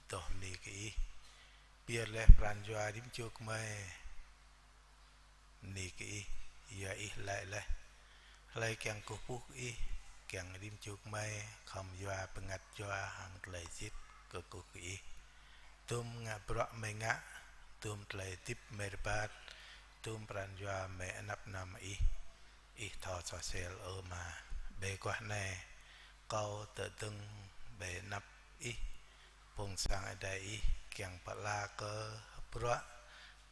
dŏ bơni kơ Ih. Pơyơr laih pran jua rĭm čô gơmơi bơni kơ Ih, yua Ih laĭ laih: Hlơi kiăng kơkuh pơpŭ kơ Ih, kiăng rĭm čô gơmơi khŏm yua bơngăt jua hăng tơlơi sĭt kơkuh kơ Ih. Dŭm ngă bruă gơmơi ngă, dŭm tơlơi hơdip gơmơi rơbat, dŭm pran jua gơmơi anăp anăm Ih, Ih thâo soh sel, ơ Ama. Ƀơi guah anai, kâo tơdơ̆ng ƀơi anăp Ih, phung sang Ơi Adai Ih kiăng pơala kơ bruă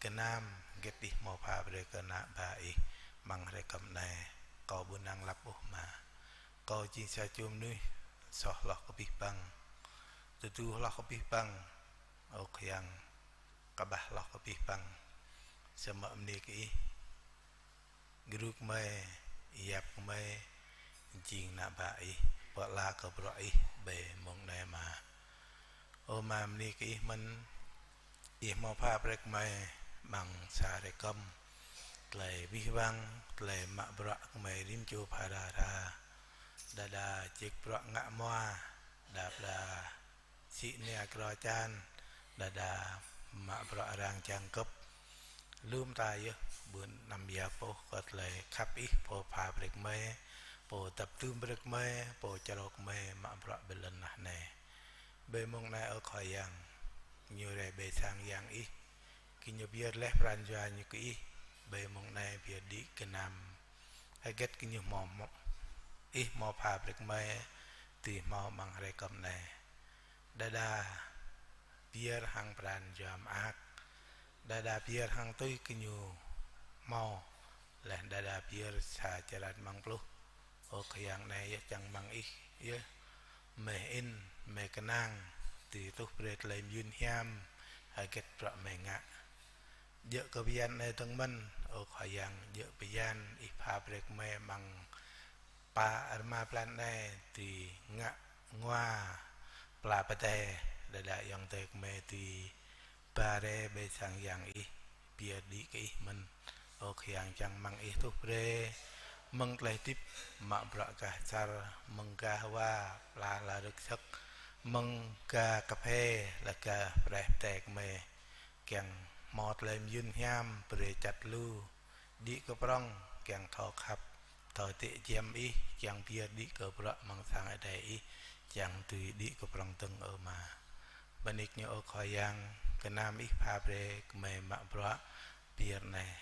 gơnam hơget Ih hmâo pha brơi kơ ană bă Ih amăng hrơi kơm anai. Kâo ƀu năng lăp ôh, Ama. Kâo jing sa čô mơnuih soh hloh kơ abih bang, tơdu hloh kơ abih bang, ơ Khua Yang, kơƀah hloh kơ abih bang. Samơ̆ bơni kơ Ih, gru gơmơi, yap gơmơi jing ană bă Ih, pơala kơ bruă Ih ƀơi mông anai, Ama. Ơ Ama, bơni kơ Ih mơ̆n, Ih hmâo pha brơi kơ gơmơi amăng sa hrơi kơm, tơlơi wih wăng, tơlơi mă bruă gơmơi rĭm čô phara ra, đơđa čih bruă ngă hmua, đơđa pla sĭ nia krô čan, đơđa mă bruă arăng čang kơp. Lơ̆m ta yơh, ƀuôn anăm yap ôh kơ tơlơi khăp Ih, pô pha brơi kơ mơi, pô tơptưm brơi kơ mơi, pô črâo kơ mơi mă bruă ƀơi lŏn tơnah anai. Ƀơi mông anai, ơ Khua Yang, ñu rai ƀơi sang Yang Ih, kơ ñu pơyơr laih pran jua ñu kơ Ih. Ƀơi mông anai pơyơr đĭ gơnam hơget kơ ñu hmâo, hmâo, Ih hmâo pha brơi kơ mơi, tui hmâo amăng hrơi kơm anai. Đơđa pơyơr hăng pran jua mơak, đơđa pơyơr hăng tui kơ ñu hmâo, laih đơđa pơyơr sa črăn amăng pluh. Ơ Khua Yang, anai yơh čang amăng Ih, yơh mơi hơĭn, mơi kơnang, tui tuh brơi tơlơi mơyun hiam, hơget bruă mơi ngă. Djơ̆ kơ bơyan anai dơ̆ng mơ̆n, ơ Khua Yang, djơ̆ bơyan Ih pha brơi kơ mơi amăng pă rơma blan anai, tui ngă hmua pla pơdai, đơđa ayŏng adơi kơ mơi tui ba rai ƀơi sang Yang Ih, pơyơr đĭ kơ Ih mơ̆n. Ơ Khua Yang, čang amăng Ih tuh brơi mơ̆ng tơlơi hơdip mă bruă gah čar, mơ̆ng gah wa pla hla rơ̆k sơ̆k, mơ̆ng gah kơphê, laih gah pơrai pơdai kơ mơi, kiăng hmâo tơlơi mơyun hiam, brơi čăt lu, đĭ kơ prŏng, kiăng thâo khăp, thâo tĕ giăm Ih, kiăng pơyơr đĭ kơ bruă amăng sang adai Ih, kiăng dưi đĭ kơ prŏng dơ̆ng, ơ Ama. Bơni kơ ñu, ơ Khua Yang, gơnam Ih pha brơi kơ mơi mă bruă pơyơr anai.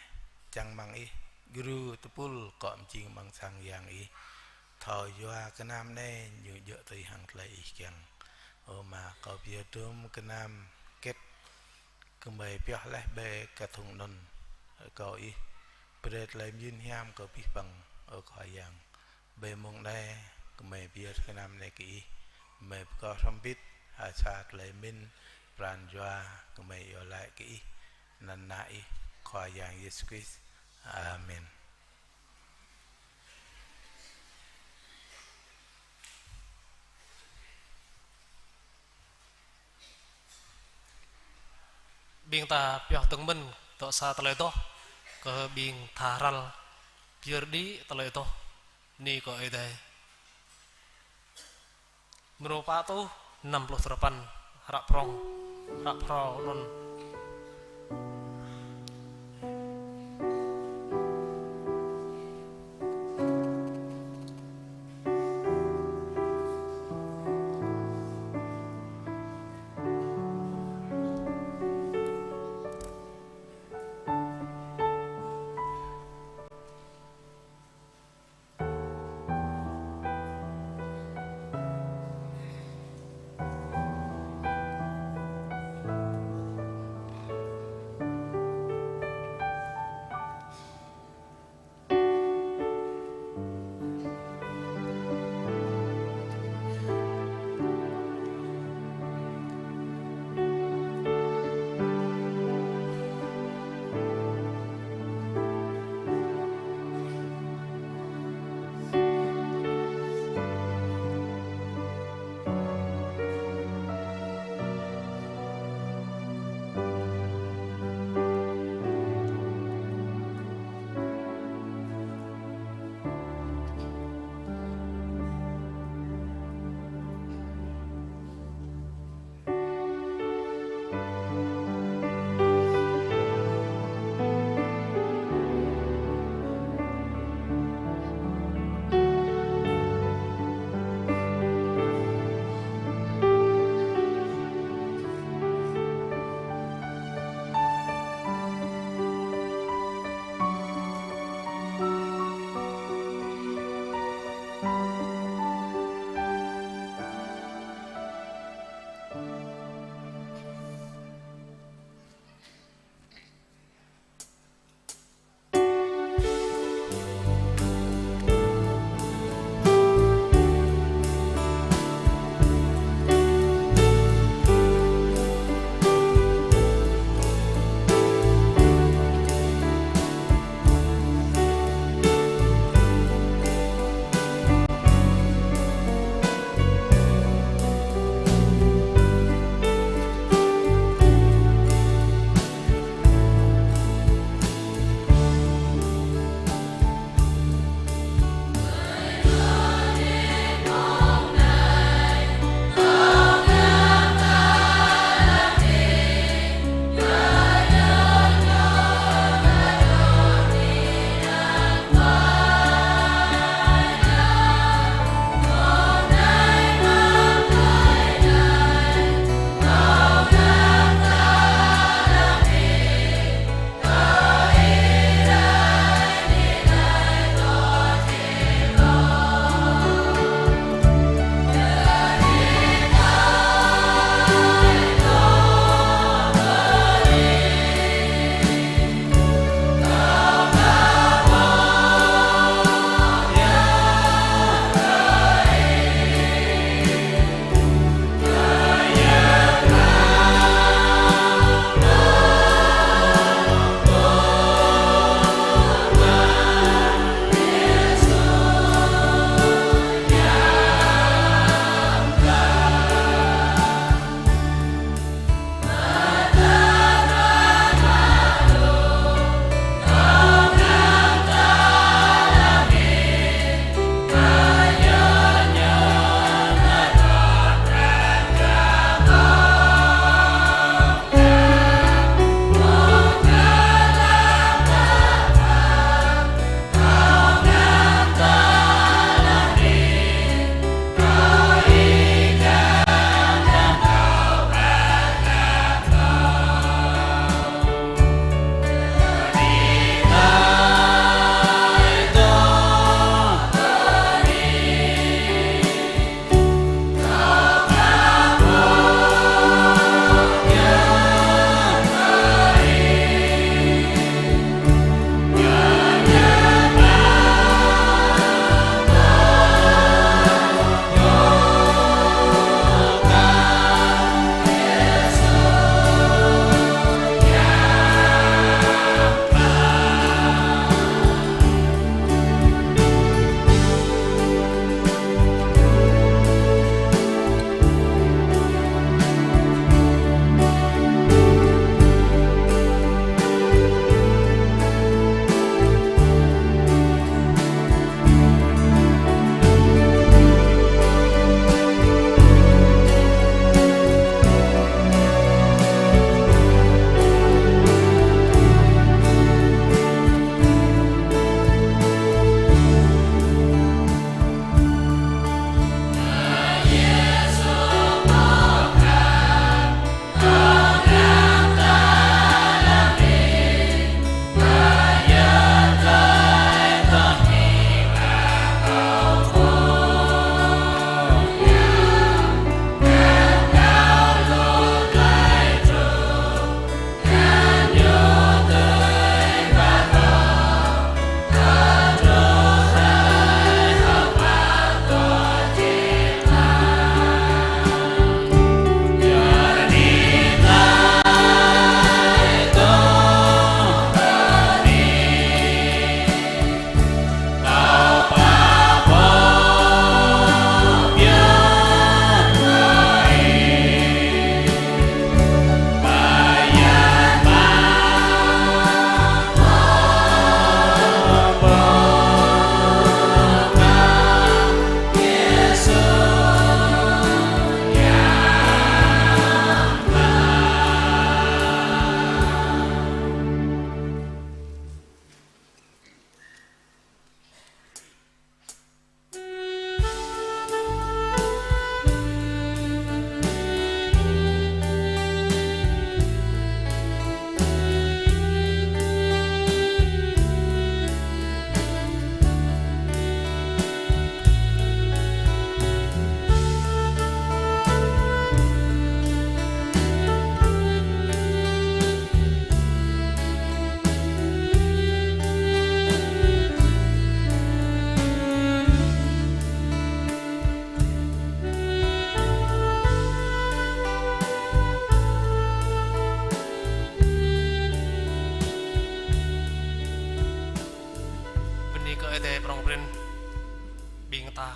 Čang amăng Ih gru tơpul akŏ mơjing amăng sang Yang Ih, thâo yua gơnam anai ñu djơ̆ tui hăng tơlơi Ih kiăng. Ơ Ama, kâo pơyơr hơdôm gơnam hơget kơ mơi pioh laih ƀơi kơthŭng anŭn, rơkâo Ih brơi tơlơi mơyun hiam kơ abih bang, ơ Khua Yang. Ƀơi mông anai, kơ mơi pơyơr gơnam anai kơ Ih, mơi pơkŏh hrŏm hơbĭt ha sa tơlơi pơmĭn pran jua kơ mơi iâu laĭ kơ Ih, anăn Ană Ih, Khua Yang Yêsu Krist. Amen. Ƀing ta pioh dơ̆ng mơ̆n dŏ sa tơlơi adoh kơ ƀing tha hrăl pơyơr đĭ tơlơi adoh bơni kơ Ơi Adai. Mrô pă rơtuh năm pluh duapăn, hră prŏng, hră phrâo anŭn.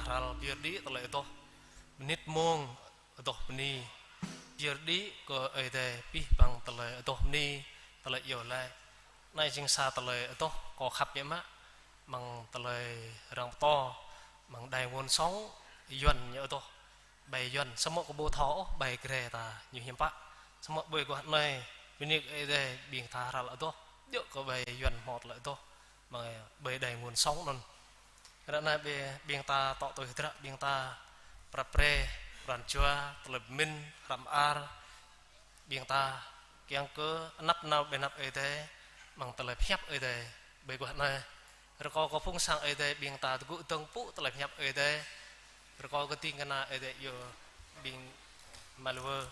hrăl pơyơr đĭ tơlơi adoh. Mơnit mông adoh bơni. Pơyơr đĭ kơ Ơi Adai abih bang tơlơi adoh bơni, tơlơi iâu laĭ. Anai jing sa tơlơi adoh kâo khăp biă mă, amăng tơlơi arăng pơtô, amăng đài Nguồn Sống, Yuan ñu adoh. Bai Yuan, samơ̆ kâo ƀu thâo ôh bai Jrai ta ñu hiam pă. Samơ̆ ƀơi guah anai, bơni kơ Ơi Adai, ƀing ta hrăl adoh, djơ̆ kơ bai Yuan hmâo tơlơi adoh, amăng bai đài Nguồn Sống anŭn. Ră anai ƀing, ƀing ta tŏ tui hơdră, ƀing ta prăp pre, pran jua, tơlơi pơmĭn, hră mơar, ƀing ta kiăng kơ anăp nao ƀơi anăp Ơi Adai, amăng tơlơi pơhiăp Ơi Adai, ƀơi guah anai. Rơkâo kơ phung sang Ơi Adai, ƀing ta tơgŭ dơ̆ng pŭ tơlơi pơhiăp Ơi Adai. Rơkâo kơ ding kơna Ơi Adai iâu ƀing Malwơ.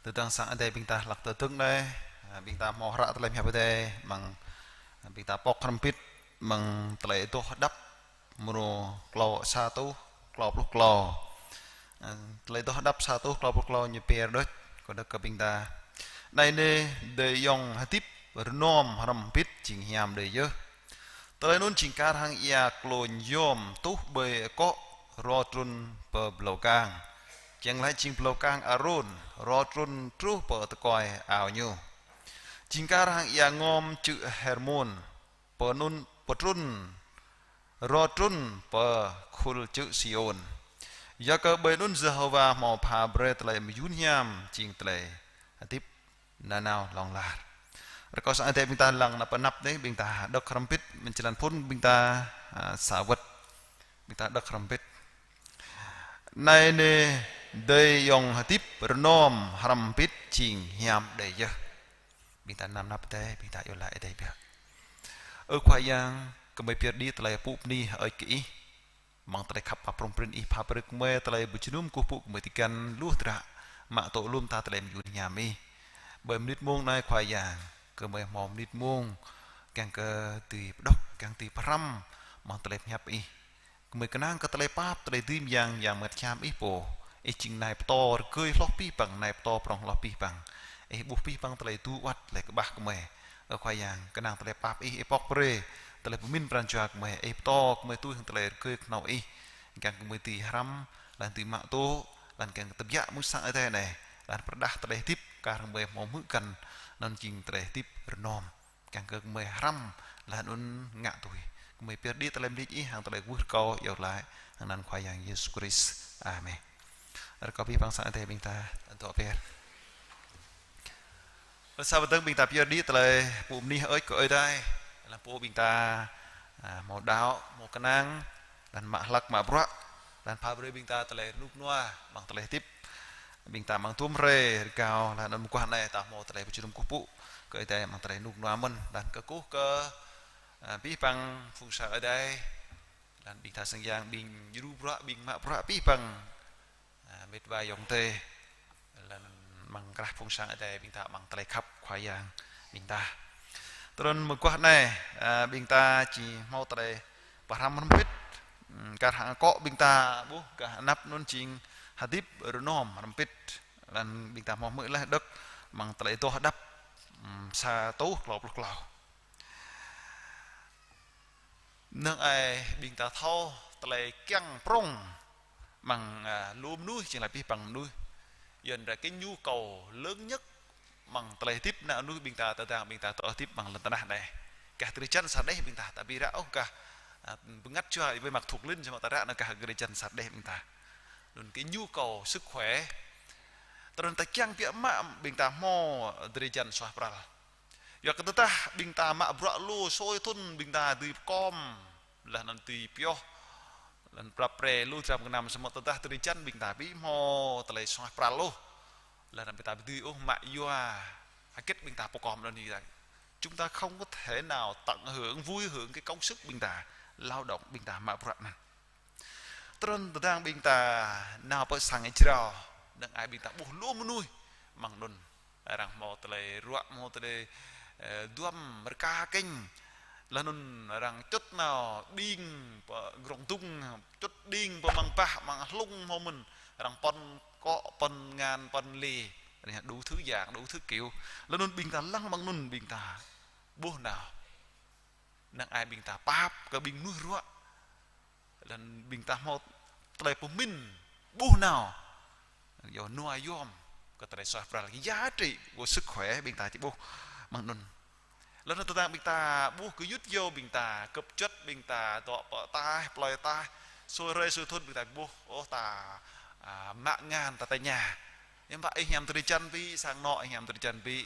Tơdang sang Ơi Adai ƀing ta hlăk tơdơ̆ng anai, a, ƀing ta hmâo hră tơlơi pơhiăp Ơi Adai, amăng, a, ƀing ta pŏk hrŏm hơbĭt, amăng tơlơi adoh Hơđăp, mrô klâo sa rơtuh klâo pluh klâo. A, tơlơi adoh Hơđăp sa rơtuh klâo pluh klâo ñu pơhiăp đôč, kâo đŏk kơ ƀing ta. Anai nê, adơi ayŏng hơdip rơnŏm hrŏm hơbĭt jing hiam đơi yơh. Tơlơi anŭn jing kar hăng ia klôn yôm tuh ƀơi akŏ rô trŭn pơ blâo kang. Kiăng laĭ jing blâo kang Arôn rô trŭn truh pơ tơkơi ao ñu. Jing kar hăng ia ngom čư̆ Hermôn, pơanŭn pơtrŭn rô trŭn pơ khul čư̆ Siôn. Yua kơ ƀơi anŭn Yêhôwa hmâo pha brơi tơlơi mơyŭn hiam jing tơlơi hơdip nanao hlŏng lar. Rơkâo sang Ơi Adai ƀing ta lăng nao pơ anăp anai, ƀing ta đŏk hrŏm hơbĭt, mơ̆ng jơlan phŭn ƀing ta, a, sa wơ̆t. Ƀing ta đŏk hrŏm hơbĭt. Anai nê, adơi ayŏng hơdip rơnŏm hrŏm hơbĭt jing hiam đơi yơh. Ƀing ta nao pơ anăp Ơi Adai, ƀing ta iâu laĭ Ơi Adai biă. Ơ Khua Yang, gơmơi pơyơr đĭ tơlơi pŭ bơni hơơč kơ Ih. Amăng tơlơi khăp pap prŏng prin Ih pha brơi gơmơi tơlơi pơjơnum kơkuh pơpŭ gơmơi tơgăn lu hơdră, mă tŭ lŏm ta tơlơi mơyŭn hiam Ih. Ƀơi mơnit mông anai Khua Yang, gơmơi hmâo mơnit mông, kiăng kơ dưi pơđŏk, kiăng dưi pơhrăm, amăng tơlơi pơhiăp Ih. Gơmơi kơnang kơ tơlơi pap, tơlơi dưi mơyang, Yang Bơngăt Hiam Ih pô. Ih jing Nai pơtô rơgơi hloh abih bang, Nai pơtô prŏng hloh abih bang. Ih ƀuh abih bang tơlơi tŭ wơ̆t, tơlơi kơƀah gơmơi. Ơ Khua Yang, kơnang tơlơi pap Ih, Ih pŏk brơi tơlơi pơmĭn pran jua gơmơi, Ih pơtô gơmơi tui hăng tơlơi rơgơi kơhnâo Ih. Kiăng gơmơi dưi hrăm, laih dưi mă tŭ, laih kiăng tơbiă mơ̆ng sang Ơi Adai anai, laih pơrơđah tơlơi hơdip, kar hăng gơmơi hmâo hmư̆ găn, anŭn jing tơlơi hơdip rơnŏm. Kiăng kơ gơmơi hrăm, laih anŭn ngă tui. Gơmơi pơyơr đĭ tơlơi mơlih Ih, hăng tơlơi kwưh rơkâo iâu laĭ, hăng anăn Khua Yang Yêsu Krist. Amen. Rơkâo abih bang sang Ơi Adai ƀing ta, dŏ pơyơr. Ơ sa wơ̆t dơ̆ng ƀing ta pơyơr đĭ tơlơi pŭ bơni hơơč kơ Ơi Adai. Lăm pô ƀing ta, a, hmâo đaŏ, hmâo kơnang, laih mă hlăk mă bruă, laih pha brơi ƀing ta tơlơi rơnŭk rơnua, amăng tơlơi hơdip. Ƀing ta amăng tŭm hrơi rơgao, laih anŭn mơguah anai ta hmâo tơlơi pơjơnum kơkuh pơpŭ kơ Ơi Adai amăng tơlơi rơnŭk rơnua mơ̆n, laih kơkuh kơ, a, abih bang phung sang Ơi Adai, laih ƀing ta sang yang, ƀing djru bruă, ƀing mă bruă, abih bang, a, mĕt wa ayŏng adơi. Laih amăng krah phung sang Ơi Adai ƀing ta amăng tơlơi khăp Khua Yang ƀing ta. Tơdơi anŭn mơguah anai, a, ƀing ta či hmâo tơlơi pơhrăm hrŏm hơbĭt. Ưm, kar hăng akŏ ƀing ta ƀuh gah anăp anŭn jing hơdip rơnŏm hrŏm hơbĭt. Laih ƀing ta hmâo hmư̆ laih đŏk amăng tơlơi adoh Hơđăp, ưm, sa rơtuh klâo pluh klâo. Năng ai ƀing ta thâo tơlơi kiăng prŏng amăng, a, lu mơnuih, jing laĭ abih bang mơnuih. Yuan ră cái nhu cầu lớn nhất amăng tơlơi hơdip ană mơnuih ƀing ta, tơdang ƀing ta dŏ hơdip amăng lŏn tơnah anai. Gah drơi jăn sa đeh ƀing ta, ta ƀu ră ôh gah, a, bơngăt jua wơ̆t mă thuộc linh, samơ̆ ta ră anai gah drơi jăn sa đeh ƀing ta. Anŭn cái nhu cầu sức khỏe. Tơdơi anŭn ta kiăng biă mă ƀing ta hmâo drơi jăn suaih pral. Yua kơ tơdah ƀing ta mă bruă lu sui thŭn ƀing ta dưi pơkom, laih anŭn dưi pioh, laih anŭn prăp pre lu dram gơnam, samơ̆ tơdah drơi jăn ƀing ta ƀu hmâo tơlơi suaih pral ôh, laih anŭn ƀing ta ƀu dưi ôh mă yua hơget ƀing ta pơkom anŭn. Chúng ta không có thể nào tận hưởng, vui hưởng cái công sức ƀing ta lao động, ƀing ta mă bruă anŭn. Tơdơi anŭn tơdang ƀing ta nao pơ sang Israel, năng ai ƀing ta ƀuh lu mơnuih amăng anŭn. Arăng hmâo tơlơi ruă, hmâo tơlơi, ơ, duăm rơka kĕng. Laih anŭn arăng čŭt nao đing pơ grŏng dŭng, čŭt đing pơ amăng bah, amăng hlŭng hmâo mơ̆n. Arăng pŏn akŏ, pŏn tơngan, pŏn lê. Anai đủ thứ dạng, đủ thứ kiểu. Laih anŭn ƀing ta lăng mơ̆ng anŭn ƀing ta ƀuh nao năng ai ƀing ta pap kơ ƀing mơnuih ruă. Laih anŭn ƀing ta hmâo tơlơi pơmĭn ƀuh nao yua nua yom kơ tơlơi suaih pral, giá trị của sức khỏe ƀing ta či ƀuh mơ̆ng anŭn. Laih anŭn tơdang ƀing ta ƀuh gơyut gơyâo ƀing ta, gơ̆p juăt ƀing ta, dŏ pơ ataih, plơi ataih, sui hrơi sui thŭn ƀing ta ƀuh, ôh ta, a, mă ngăn ta tơña. Hiư̆m pă ih hiam drơi jăn ƀĭ, sang anŏ ih hiam drơi jăn ƀĭ.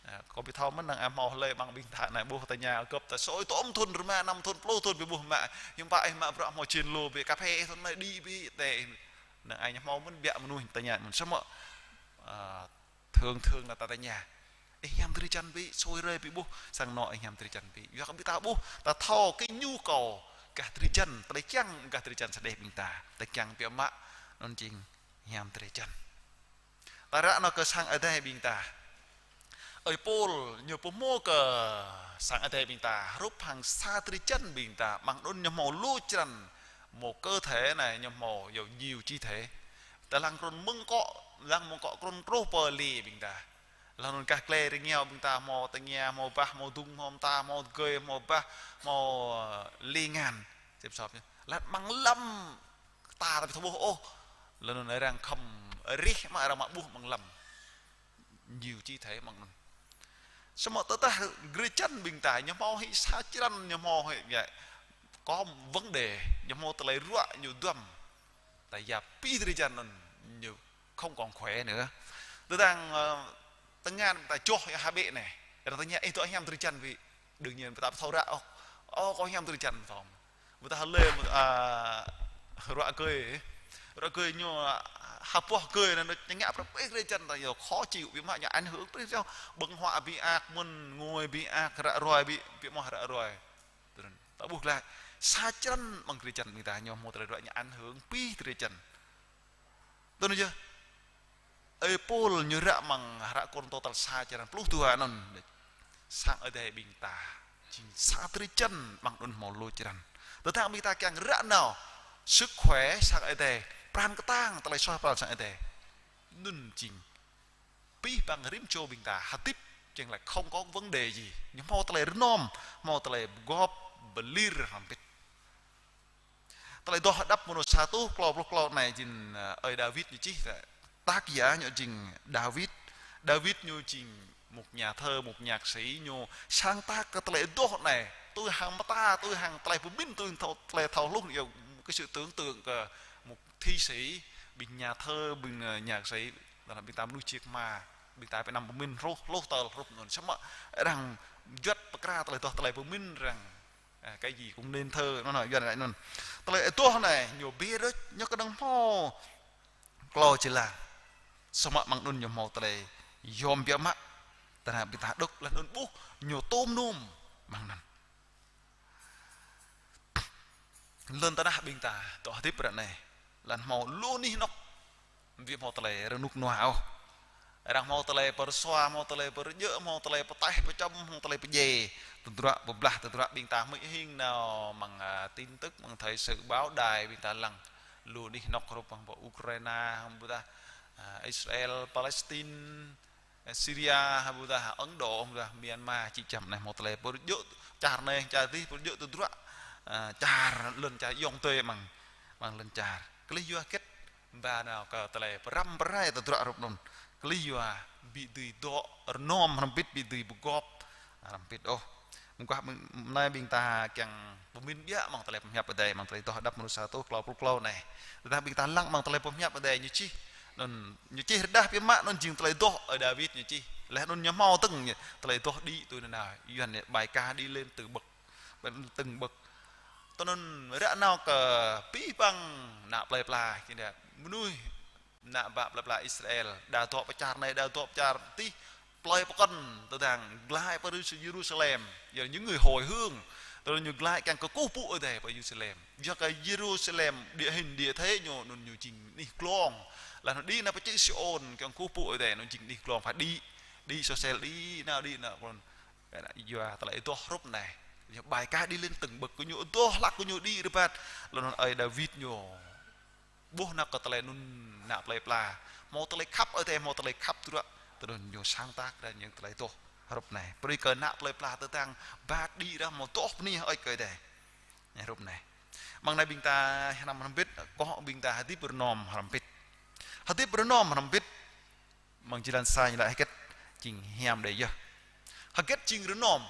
A, kâo ƀu thâo mơ̆n năng ai hmâo hlơi amăng ƀing ta anai ƀuh tơña gơ̆p ta sui tôm thŭn, rơma năm thŭn, pluh thŭn ƀu ƀuh mă. Hiư̆m pă ih mă bruă hmâo jên lu ƀĭ, cà phê thŭn anai đĭ ƀĭ, tê. Năng ai ñu hmâo mơ̆n biă mơnuih tơña mơ̆n samơ̆, a, thường thường là ta tơña. Ih hiam drơi jăn ƀĭ, sui hrơi ƀĭ ƀuh, sang anŏ ih hiam drơi jăn ƀĭ. Yua kơ ƀing ta ƀuh, ta thâo kơ nhu cầu gah drơi jăn, tơlơi kiăng gah drơi jăn sa đeh ƀing ta. Tơlơi kiăng biă mă, anŭn jing hiam drơi jăn. Ta ră nao kơ sang adai ƀing ta. Ơi Pôl ñu pơhmu kơ sang adai ƀing ta, hrup hăng sa drơi jăn ƀing ta, mơ̆ng anŭn ñu hmâo lu črăn, hmâo cơ thể anai, ñu hmâo yua nhiều chi thể. Ta lăng krŭn mơ̆ng akŏ, lăng mơ̆ng akŏ krŭn truh pơ lê ƀing ta. Laih anŭn gah glai rơngiao ƀing ta hmâo tơngia, hmâo bah, hmâo dung, hmâo mơta, hmâo tơgơi, hmâo bah, hmâo, ơ, lê ngăn. Sĭt sop ñu. Laih amăng lăm ta ta ƀu thâo ƀuh ôh. Laih anŭn arăng khŏm rih mă arăng mă ƀuh amăng lăm. Nhiều chi thể amăng anŭn. Samơ̆ tơdah drơi jăn ƀing ta, ñu hmâo hĭ sa črăn, ñu hmâo hĭ, ya, có vấn đề, ñu hmâo tơlơi ruă ñu duăm. Ta yap abih drơi jăn anŭn ñu không còn khỏe nữa. Tơdang, ơ, tơngan ta joh yua ha ƀĕ anai. Arăng tơña, ih dŏ hiam drơi jăn ƀĭ. Đương nhiên, ta ƀu thâo ră ôh. Ơ, kâo hiam drơi jăn thâo. Ƀu thâo lĕ, a, ruă gơi. Ruă gơi ñu, a, ha boh gơi anai, ñu ngă prăp ih drơi jăn ta yua khó chịu, ƀiă mă ñu ảnh hưởng prih reo. Ƀơ̆ng huă ƀiă ak, mơ̆n ngui ƀiă ak, ră ruai ƀiă, ƀiă mơ̆ ră ruai. Tui anŭn. Ta ƀuh glaĭ, sa črăn amăng drơi jăn ƀing ta ñu hmâo tơlơi ruă ñu ảnh hưởng abih drơi jăn. Tui anŭn yơh. Ơi Pôl ñu ră amăng hră Kôrintô tal sa črăn pluh dua anŭn. Sang adai ƀing ta jing sa drơi jăn amăng anŭn hmâo lu črăn. Tơdang ƀing ta kiăng ră nao sức khỏe sang adai, pran kơtang tơlơi suaih pral sang adai. Anŭn jing abih bang rĭm čô ƀing ta hơdip jing laĭ không có vấn đề gì. Ñu hmâo tơlơi rơnŏm, hmâo tơlơi pơgop, pơlir hrŏm hơbĭt. Tơlơi adoh Hơđăp mơnuih sa rơtuh klâo pluh klâo anai jing, ơ, ơi Dawid ñu čih, tác giả ñu jing Dawid. Dawid ñu jing một nhà thơ, một nhạc sĩ, ñu sáng tác kơ tơlơi adoh anai. Tui hăng mơta, tui hăng tơlơi pơmĭn, tui thâo, tơlơi thâo hluh, yua một cái sự tưởng tượng kơ một thi sĩ, ƀing nhà thơ, ƀing, ơ, nhạc sĩ, đó là ƀing ta mơnuih čiek ma, ƀing ta pơanăm pơmĭn hluh, hluh tơl hrup anŭn. Samơ̆ arăng juăt pơkra tơlơi adoh, tơlơi pơmĭn arăng, à, cái gì cũng nên thơ, anŭn, anŭn, Yuan laĭ anŭn. Tơlơi adoh anai, ñu bê rơ̆k, ñu kơnơ̆ng hmâo klâo jơlan. Samơ̆ amăng anŭn ñu hmâo tơlơi yom biă mă. Tơdah ƀing ta đŏk laih anŭn ƀuh, ñu tôm nôm amăng anŭn. Lŏn tơnah ƀing ta dŏ hơdip ră anai, lŏn hmâo lu anih anŏ, ƀu hmâo tơlơi rơnŭk rơnua ôh. Arăng hmâo tơlơi pơrơsua, hmâo tơlơi pơrơjơ̆, hmâo tơlơi pơtaih pơčŏm, hmâo tơlơi pơdjai. Tơdruă pơblah, tơdruă ƀing ta hmư̆ hing nao amăng, à, tin tức, amăng thời sự báo đài ƀing ta lăng. Lu anih anŏ hrup hăng pơ Ukraina, hăng ƀôdah, à, Israel, Palestine, Syria, hăng ƀôdah Ấn Độ, hăng ƀôdah Myanmar, či čăm anai hmâo tơlơi pơrơjơ̆ čar anai, čar adih, pơrơjơ̆ tơdruă, à, čar lŏn čar ayŏng adơi amăng, amăng lŏn čar. Kơlih yua hơget ba nao kơ tơlơi pơrăm pơrai tơdruă hrup anŭn. Kơlih yua ƀu dưi dŏ rơnŏm hrŏm hơbĭt, ƀu dưi pơgop hrŏm hơbĭt ôh. Mơguah mơ̆ng anai ƀing ta kiăng pơmĭn biă amăng tơlơi pơhiăp Adai, amăng tơlơi adoh Hơđăp mơnuih sa rơtuh klâo pluh klâo anai. Tơdah ƀing ta lăng amăng tơlơi pơhiăp Adai ñu čih, anŭn ñu čih rơđah biă mă, anŭn jing tơlơi adoh ơi Dawid ñu čih. Laih anŭn ñu hmâo tơ̆ng tơlơi adoh đĭ tui anŭn nao, Yuan laĭ bài ca đi lên từng bậc, từng bậc. Tui anŭn ră nao kơ abih bang ană plơi pla, kơ ană mơnuih, ană bă plơi pla Israel, đa dŏ pơ čar anai, đa dŏ pơ čar adih, plơi pơkŏn, tơdang glaĭ pơ Yêrusalem, yua ñu người hồi hương, tơdang ñu glaĭ kiăng kơkuh pơpŭ Ơi Adai pơ Yêrusalem. Yua kơ Yêrusalem, địa hình, địa thế ñu, anŭn ñu jing anih glông. Laih anŭn đĭ nao pơ čư̆ Siôn, kiăng kơkuh pơpŭ Ơi Adai, anŭn jing anih glông, phải đĭ, đĭ sosel, đĭ nao, đĭ nao, anŭn. Yua tơlơi adoh hrup anai. Yua bài ca đi lên từng bậc, kơ ñu adoh hlăk, kơ ñu đĭ rơbat. Laih anŭn ơi Dawid ñu Ƀuh nao kơ tơlơi anŭn, ană plơi pla. Hmâo tơlơi khăp, ơ adơi, hmâo tơlơi khăp tơdruă. Tơdron ñu sáng tác ra những tơlơi adoh hrup anai. Brơi kơ ană plơi pla tơdang bat đĭ ră hmâo adoh bơni hơơč kơ adơi. Anai hrup anai. Mơ̆ng anai ƀing ta hrăm hrŏm hơbĭt, kơ ƀing ta hơdip rơnŏm hrŏm hơbĭt. Hơdip rơnŏm hrŏm hơbĭt. Mơ̆ng jơlan sa ñu laĭ hơget jing hiam đơi yơh. Hơget jing rơnŏm.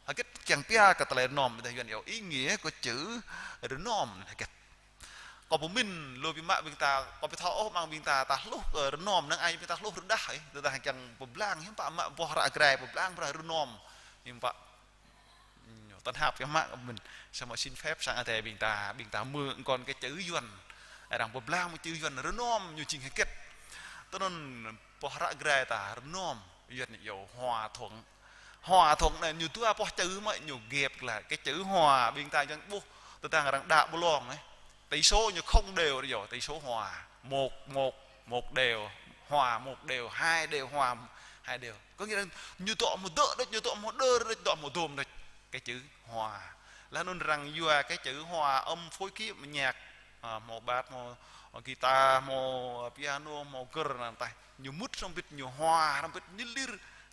Hơget kiăng pia kơ tơlơi rơnŏm, ƀing ta Yuan iâu ý nghĩa của chữ rơnŏm hơget. Kâo pơmĭn lu biă mă ƀing ta, kâo ƀu thâo ôh mơ̆ng ƀing ta, ta hluh kơ rơnŏm, năng ai ƀing ta hluh rơđah, ơ, tơdah kiăng pơblang, hiư̆m pă mă boh hră Jrai pơblang ƀrah rơnŏm, hiư̆m pă. Ñu tơnap yơh mă kơ ƀing, samơ̆ xin phép sang adơi ƀing ta, ƀing ta mơ̆ng kon kơ chữ Yuan. Arăng pơblang mơ̆ng chữ Yuan rơnŏm ñu jing hơget. Tơnŭn boh hră Jrai ta rơnŏm, Yuan ñu iâu hòa thuận. Hòa thuận anai ñu dua boh chữ mơ̆ ñu ghép glaĭ. Kơ chữ hòa ƀing ta Yuan ƀuh, tơdang arăng đa ƀlŏng, ơ. Tỷ số ñu không đều rồi, tỷ số hòa. Một một, một đều, hòa một đều, hai đều, hòa hai đều. Có nghĩa là ñu dŏ hmâo dơ̆ đôč, ñu dŏ hmâo đơr đôč, dŏ hmâo dôm đôč. Kơ chữ hòa. Laih anŭn arăng yua kơ chữ hòa âm phối khí nhạc. À, hmâo bass, hmâo guitar, hmâo piano, hmâo gơr anŭn tah. Ñu mŭt hrŏm hơbĭt, ñu hòa hrŏm hơbĭt, ñu lir.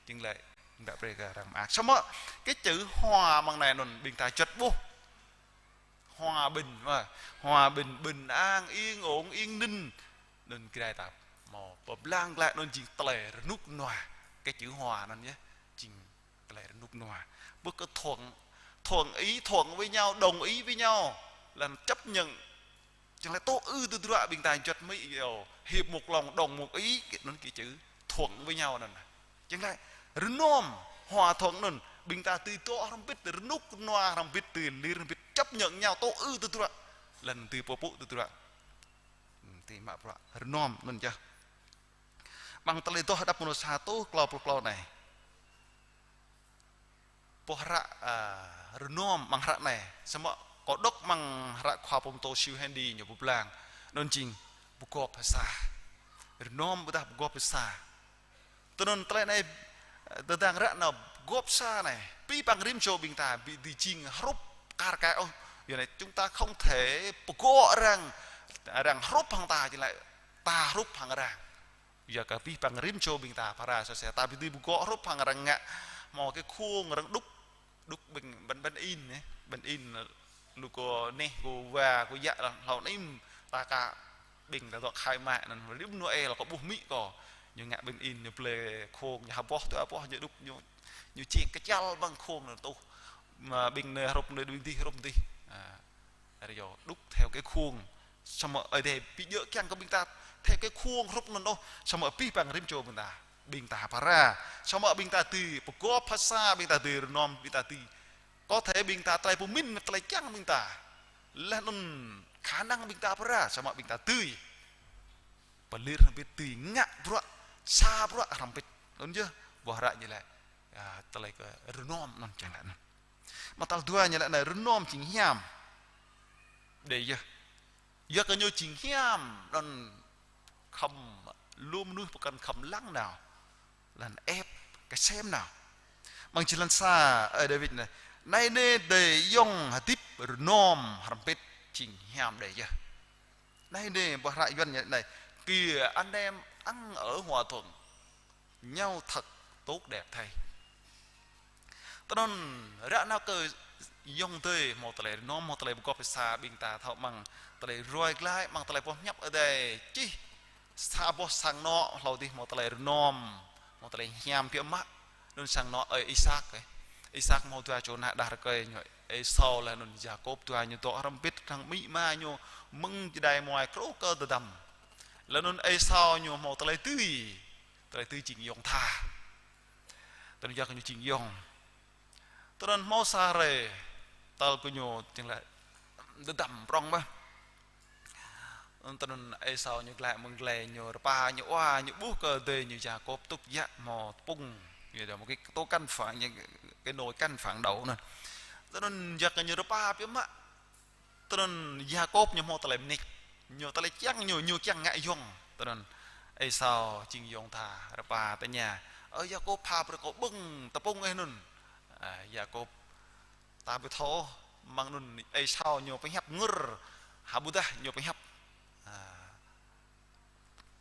Jing laĭ, đa brơi kơ arăng mơak. Samơ̆ kơ chữ hòa mơ̆ng anai anŭn ƀing ta juăt ƀuh. Hòa bình, à, hòa bình, bình an, yên ổn, yên ninh. Anŭn Jrai ta hmâo pơblang glaĭ anŭn jing tơlơi rơnŭk rơnua. Kơ chữ hòa anŭn yơh, jing tơlơi rơnŭk rơnua. Ƀuh kơ thuận, thuận ý, thuận với nhau, đồng ý với nhau, là chấp nhận. Jing laĭ tŭ ư tơdruă, ƀing ta juăt mơ̆ iâu hiệp một lòng đồng một ý, anŭn kơ chữ thuận với nhau anŭn. Jing laĭ rơnŏm, hòa thuận anŭn, ƀing ta tui dŏ hrŏm hơbĭt, rơnŭk rơnua hrŏm hơbĭt, tui lir hrŏm hơbĭt, chấp nhận nhau, tŭ ư tơdruă, laih anŭn tui pơpŭ tơdruă. Hm, tui mă bruă rơnŏm anŭn yơh. Mơ̆ng tơlơi adoh đăp mơnuih sa rơtuh klâo pluh klâo anai. Boh hră, à, rơnŏm mơ̆ng hră anai. Samơ̆ kâo đŏk mơ̆ng hră khua pơtô Siu Handy ñu pơblang. Anŭn jing pơgop phasa. Rơnŏm ƀôdah pơgop phasa. Tơnŭn tơlơi anai, tơdang ră anai pơgop phasa anai. Abih bang rĭm čô ƀing ta, ƀu dưi jing hrup kar kaĭ ôh. Yua anai chúng ta không thể pơgop arăng, arăng hrup hăng ta, jing laĭ ta hrup hăng arăng. Yua kơ abih bang rĭm čô ƀing ta phara sô se, ta ƀu dưi pơgop hrup hăng arăng ngă hmâo kơ khung arăng đúc, đúc ƀing, ƀing, ƀing in, ơ, ƀing in, lu kơ neh, kơ wa, kơ yă, hlâo anŭn, ta ka ƀing ta dŏ khai mă anŭn, rĭm Noel kâo ƀuh amĭ kâo, ñu ngă ƀing in, ñu blơi khung, ñu hơboh tui hơboh, ñu đúc, ñu, ñu čih kơčăl ƀăng khung anŭn tuh. Mă ƀing anai hrup anai, ƀing dih hrup dih. À. Arăng yua đúc theo cái khuôn. Samơ̆ Ơi Adai ƀu djơ̆ kiăng kơ ƀing ta theo cái khuôn hrup anŭn ôh. Samơ̆ abih bang rĭm čô ƀing ta, ƀing ta phara. Samơ̆ ƀing ta dưi pơgop phasa, ƀing ta dưi rơnŏm, ƀing ta dưi. Có thể ƀing ta tơlơi pơmĭn, tơlơi kiăng ƀing ta. Laih anŭn khả năng ƀing ta phara, samơ̆ ƀing ta dưi pơlir hrŏm hơbĭt, dưi ngă bruă, sa bruă hrŏm hơbĭt. Anŭn yơh, boh hră ñu laĭ. À, tơlơi kơ rơnŏm anŭn čang laĭ anŭn. Mă tal dua ñu laĭ anai rơnŏm jing hiam. Đe yơh. Yua kơ ñu jing hiam, anŭn khŏm lu mơnuih pơkŏn khŏm lăng nao. Lăng ĕp kơsem nao. Mơ̆ng jơlan sa, ơi Dawid anai. Anai nê adơi ayŏng hơdip rơnŏm hrŏm hơbĭt jing hiam đe yơh. Anai nê boh hră Yuan ñu laĭ anai. Kìa anh em ăn ở hòa thuận, nhau thật tốt đẹp thay. Tơnŭn ră anai kơ ayŏng adơi hmâo tơlơi rơnŏm, hmâo tơlơi pơgop phasa ƀing ta thâo mơ̆ng tơlơi ruai glaĭ, mơ̆ng tơlơi boh hiăp Ơi Adai čih sa boh sang anŏ hlâo dih hmâo tơlơi rơnŏm, hmâo tơlơi hiam biă mă. Anŭn sang anŏ ơi Isak, ơ. Isak hmâo dua čô ană đah rơkơi ñu Esau laih anŭn Yakôb dua ñu dŏ hrŏm hơbĭt hăng amĭ ama ñu mơ̆ng čơđai muai truh kơ tơdăm. Laih anŭn Esau ñu hmâo tơlơi dưi. Tơlơi dưi jing ayŏng tha. Tơlơi yua kơ ñu jing ayŏng. Tơnŭn hmâo sa hrơi, tal kơ ñu jing laĭ tơdăm prŏng mơ̆n. Tơnŭn Esau ñu glaĭ mơ̆ng glai ñu rơpa ñu wa ñu ƀuh kơ adơi ñu Yakôb tŭk yă hmâo tơpŭng. Ñu dŏ một cái tô canh phản, những cái nồi canh phản đậu anŭn. Tơnŭn yua kơ ñu rơpa biă mă. Tơnŭn Yakôb ñu hmâo tơlơi mơneč. Ñu tơlơi kiăng ñu, ñu kiăng ngă ayŏng. Tơnŭn Esau jing ayŏng tha rơpa tơña. Ơ Yakôb, pha brơi kâo ƀơ̆ng tơpŭng ih anŭn. À, Yakôb ta ƀu thâo mơ̆ng anŭn Esau ñu pơhiăp ngơr. Hă ƀôdah ñu pơhiăp. À,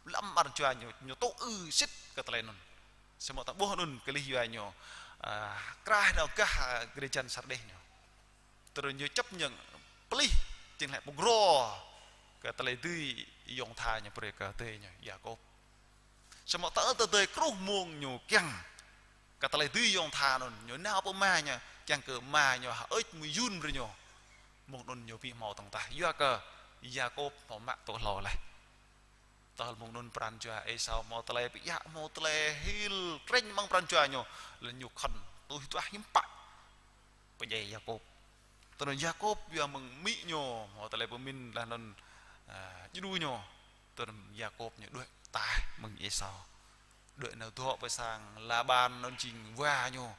Lăm pran jua ñu, ñu tŭ ư sĭt kơ tơlơi anŭn. Samơ̆ ta ƀuh anŭn kơ lih yua ñu, a, krah nao gah, a, gơ̆ jăn Sardis ñu. Tơdơi ñu chấp nhận pơplih, jing laĭ pơgro kơ tơlơi dưi yŏng tha ñu brơi kơ adơi ñu Yakôb. Samơ̆ tơl tơdơi truh mông ñu kiăng kơ tơlơi dưi yŏng tha anŭn, ñu nao pơ ama ñu, kiăng kơ ama ñu hơơč mơyun brơi ñu. Mông anŭn ñu ƀu hmâo tơ̆ng tah, yua kơ Yakôb hmâo mă tŭ hlâo laih. Tơl mông anŭn pran jua Êsâo hmâo tơlơi pơyă, hmâo tơlơi hil krĕñ amăng pran jua ñu, laih ñu khŏn tuh tuah hiư̆m pă pơdjai Yakôb. Tơdơi Yakôb yua mơ̆ng amĭ ñu hmâo tơlơi pơmĭn laih anŭn, a, djru ñu. Tơdơi Yakôb ñu đuaĭ ataih mơ̆ng Êsâo. Đuaĭ nao dŏ pơ sang Laban anŭn jing wa ñu.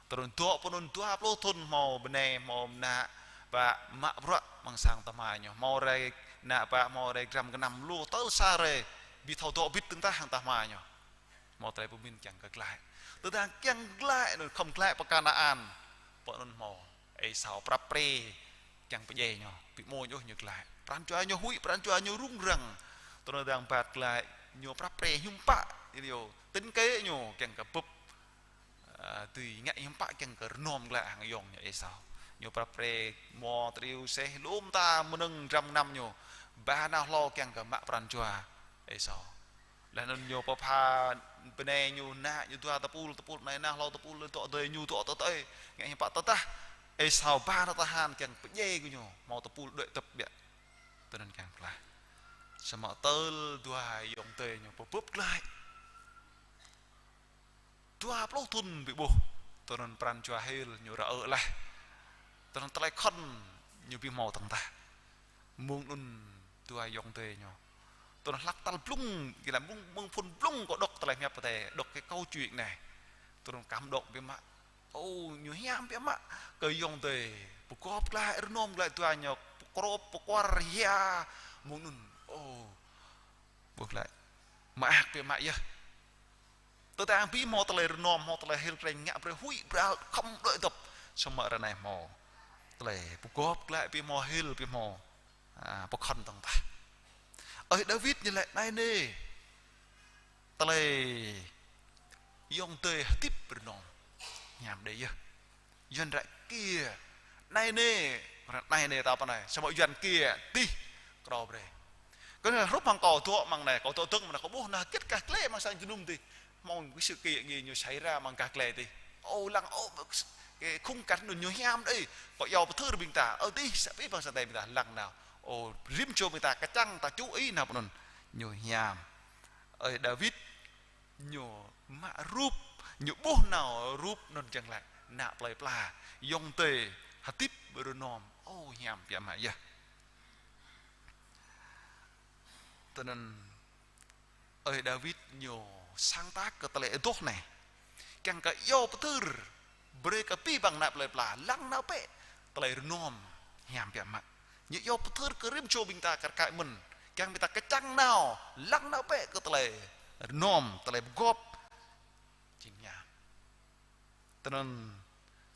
Tơdơi dŏ pơ anŭn dua pluh thŭn hmâo bơnai hmâo ană bă mă bruă amăng sang tơhma ñu. Hmâo rai ană bă hmâo rai dram gơnam lu tơl sa rai ƀu thâo dŏ bĭt tơ̆ng tah hăng tơhma ñu. Hmâo tơlơi pơmĭn kiăng kơ glaĭ. Tơdang kiăng glaĭ anŭn khŏm glaĭ pơ Kanaan. Pơ anŭn hmâo Êsâo prăp pre kiăng pơdjai ñu, ƀu mơ̆ ñu ôh ñu glaĭ. Pran jua ñu huĭ, pran jua ñu rŭng răng. Tơdang bat glaĭ ñu prăp pre hiư̆m pă, ñu tính kế ñu kiăng kơ bưp, a, dưi ngă hiư̆m pă kiăng kơ rơnŏm glaĭ hăng ayŏng ñu Êsâo. Ñu prăp pre hmâo triu seh lŏm ta mơnơ̆ng dram gơnam ñu. Ba nao hlâo kiăng kơ mă pran jua Êsâo. Laih anŭn ñu pơpha bơnai ñu, ană ñu dua tơpul, tơpul anai nao hlâo tơpul dŏ adơi ñu dŏ tơ tơi. Ngă hiư̆m pă tơdah Êsâo ba nao tơhan kiăng pơdjai kơ ñu, hmâo tơpul đuaĭ tơ̆p biă. Tơdơi kiăng glaĭ. Samơ̆ tơl dua ayŏng adơi ñu pơbưp glaĭ. Dua pluh thŭn ƀu ƀuh. Tơdơi pran jua hil ñu rơ-ơ laih. Tơdơi tơlơi khŏn ñu ƀu hmâo tơ̆ng tah. Mông anŭn dua ayŏng adơi ñu. Tơdơi hlăk tal blung, gih laĭ mơ̆ng, mơ̆ng phŭn blung kâo đŏk tơlơi hiăp Adai, đŏk cái câu chuyện anai. Tơdơi kăm đŏk biă mă. Ô, ñu hiam biă mă. Kơ ayŏng adơi pơgop glaĭ, rơnŏm glaĭ dua ñu, pơkrŏp, pơkuar, hia. Mông anŭn. Ô, ƀuh glaĭ. Mơak biă mă yơh. Tơdang ƀu hmâo tơlơi rơnŏm, hmâo tơlơi hil krĕñ ngă brơi huĭ bral khŏm đuaĭ tơ̆p. Samơ̆ ră anai hmâo tơlơi pơgop glaĭ ƀu hmâo hil, ƀu hmâo, a, pơkhŏn tơ̆ng tah. Ơi Đawit ñu laĭ anai nê. Tơlơi ayŏng adơi hơdip rơnŏm. Hiam đơi yơh. Yuan ră kiơ. Anai nê, anai nê ta pơ anai. Samơ̆ Yuan kiơ, dih, krô brơi. Kơ anai hrup hăng kâo dŏ amăng anai, kâo dŏ dơ̆ng amăng anai, kâo ƀuh nao hơget gah glai amăng sang jơnum dih. Hmâo cái sự kiện gì ñu xảy ra amăng gah glai dih. Ô, lăng, ô, cái khung cảnh anŭn ñu hiam đơi. Kâo iâu pơthưr ƀing ta, ơ dih, sa abih bang sang Ơi Adai ƀing ta, lăng nao. Ô, rĭm čô ƀing ta, kơčăng ta chú ý nao pơ anŭn. Ñu hiam. Ơi Đawit, ñu mă rup, ñu ƀuh nao rup anŭn jing laĭ ană plơi pla, ayŏng adơi hơdip rơnŏm, ô hiam biă mă yơh. Tơdơi ơi Đawit ñu sáng tác kơ tơlơi adoh anai. Kiăng kơ iâu pơthưr, brơi kơ abih bang ană plơi pla, lăng nao bĕ tơlơi rơnŏm hiam biă mă. Ñu iâu pơthưr kơ rĭm čô ƀing ta kar kaĭ mơ̆n. Kiăng ƀing ta kơčăng nao, lăng nao bĕ kơ tơlơi rơnŏm, tơlơi pơgop. Jing hiam. Tơdơi,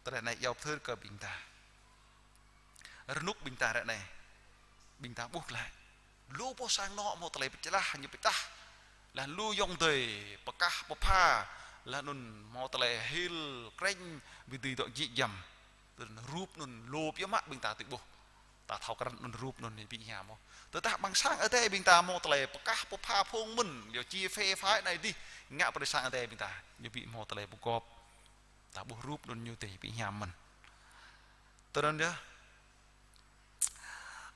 tơlơi anai iâu pơthưr kơ ƀing ta. Rơnŭk ƀing ta ră anai. Ƀing ta ƀuh glaĭ. Lu boh sang anŏ hmâo tơlơi pơčlah, ñu pơčah. Laih lu ayŏng adơi, pơkah, pơpha. Laih anŭn hmâo tơlơi hil, krĕñ, ƀu dưi dŏ jĕ giăm. Tơdơi rup anŭn lu biă mă ƀing ta tui ƀuh. Ta thâo krăn anŭn rup anŭn ñu ƀu hiam ôh. Tơdah amăng sang Ơi Adai ƀing ta hmâo tơlơi pơkah pơpha phung mơ̆n, liơ chia phe phái anai dih, ngă brơi sang Ơi Adai ƀing ta, ñu ƀu hmâo tơlơi pơgop. Ta ƀuh rup anŭn ñu dih ƀu hiam mơ̆n. Tơdơi yơh.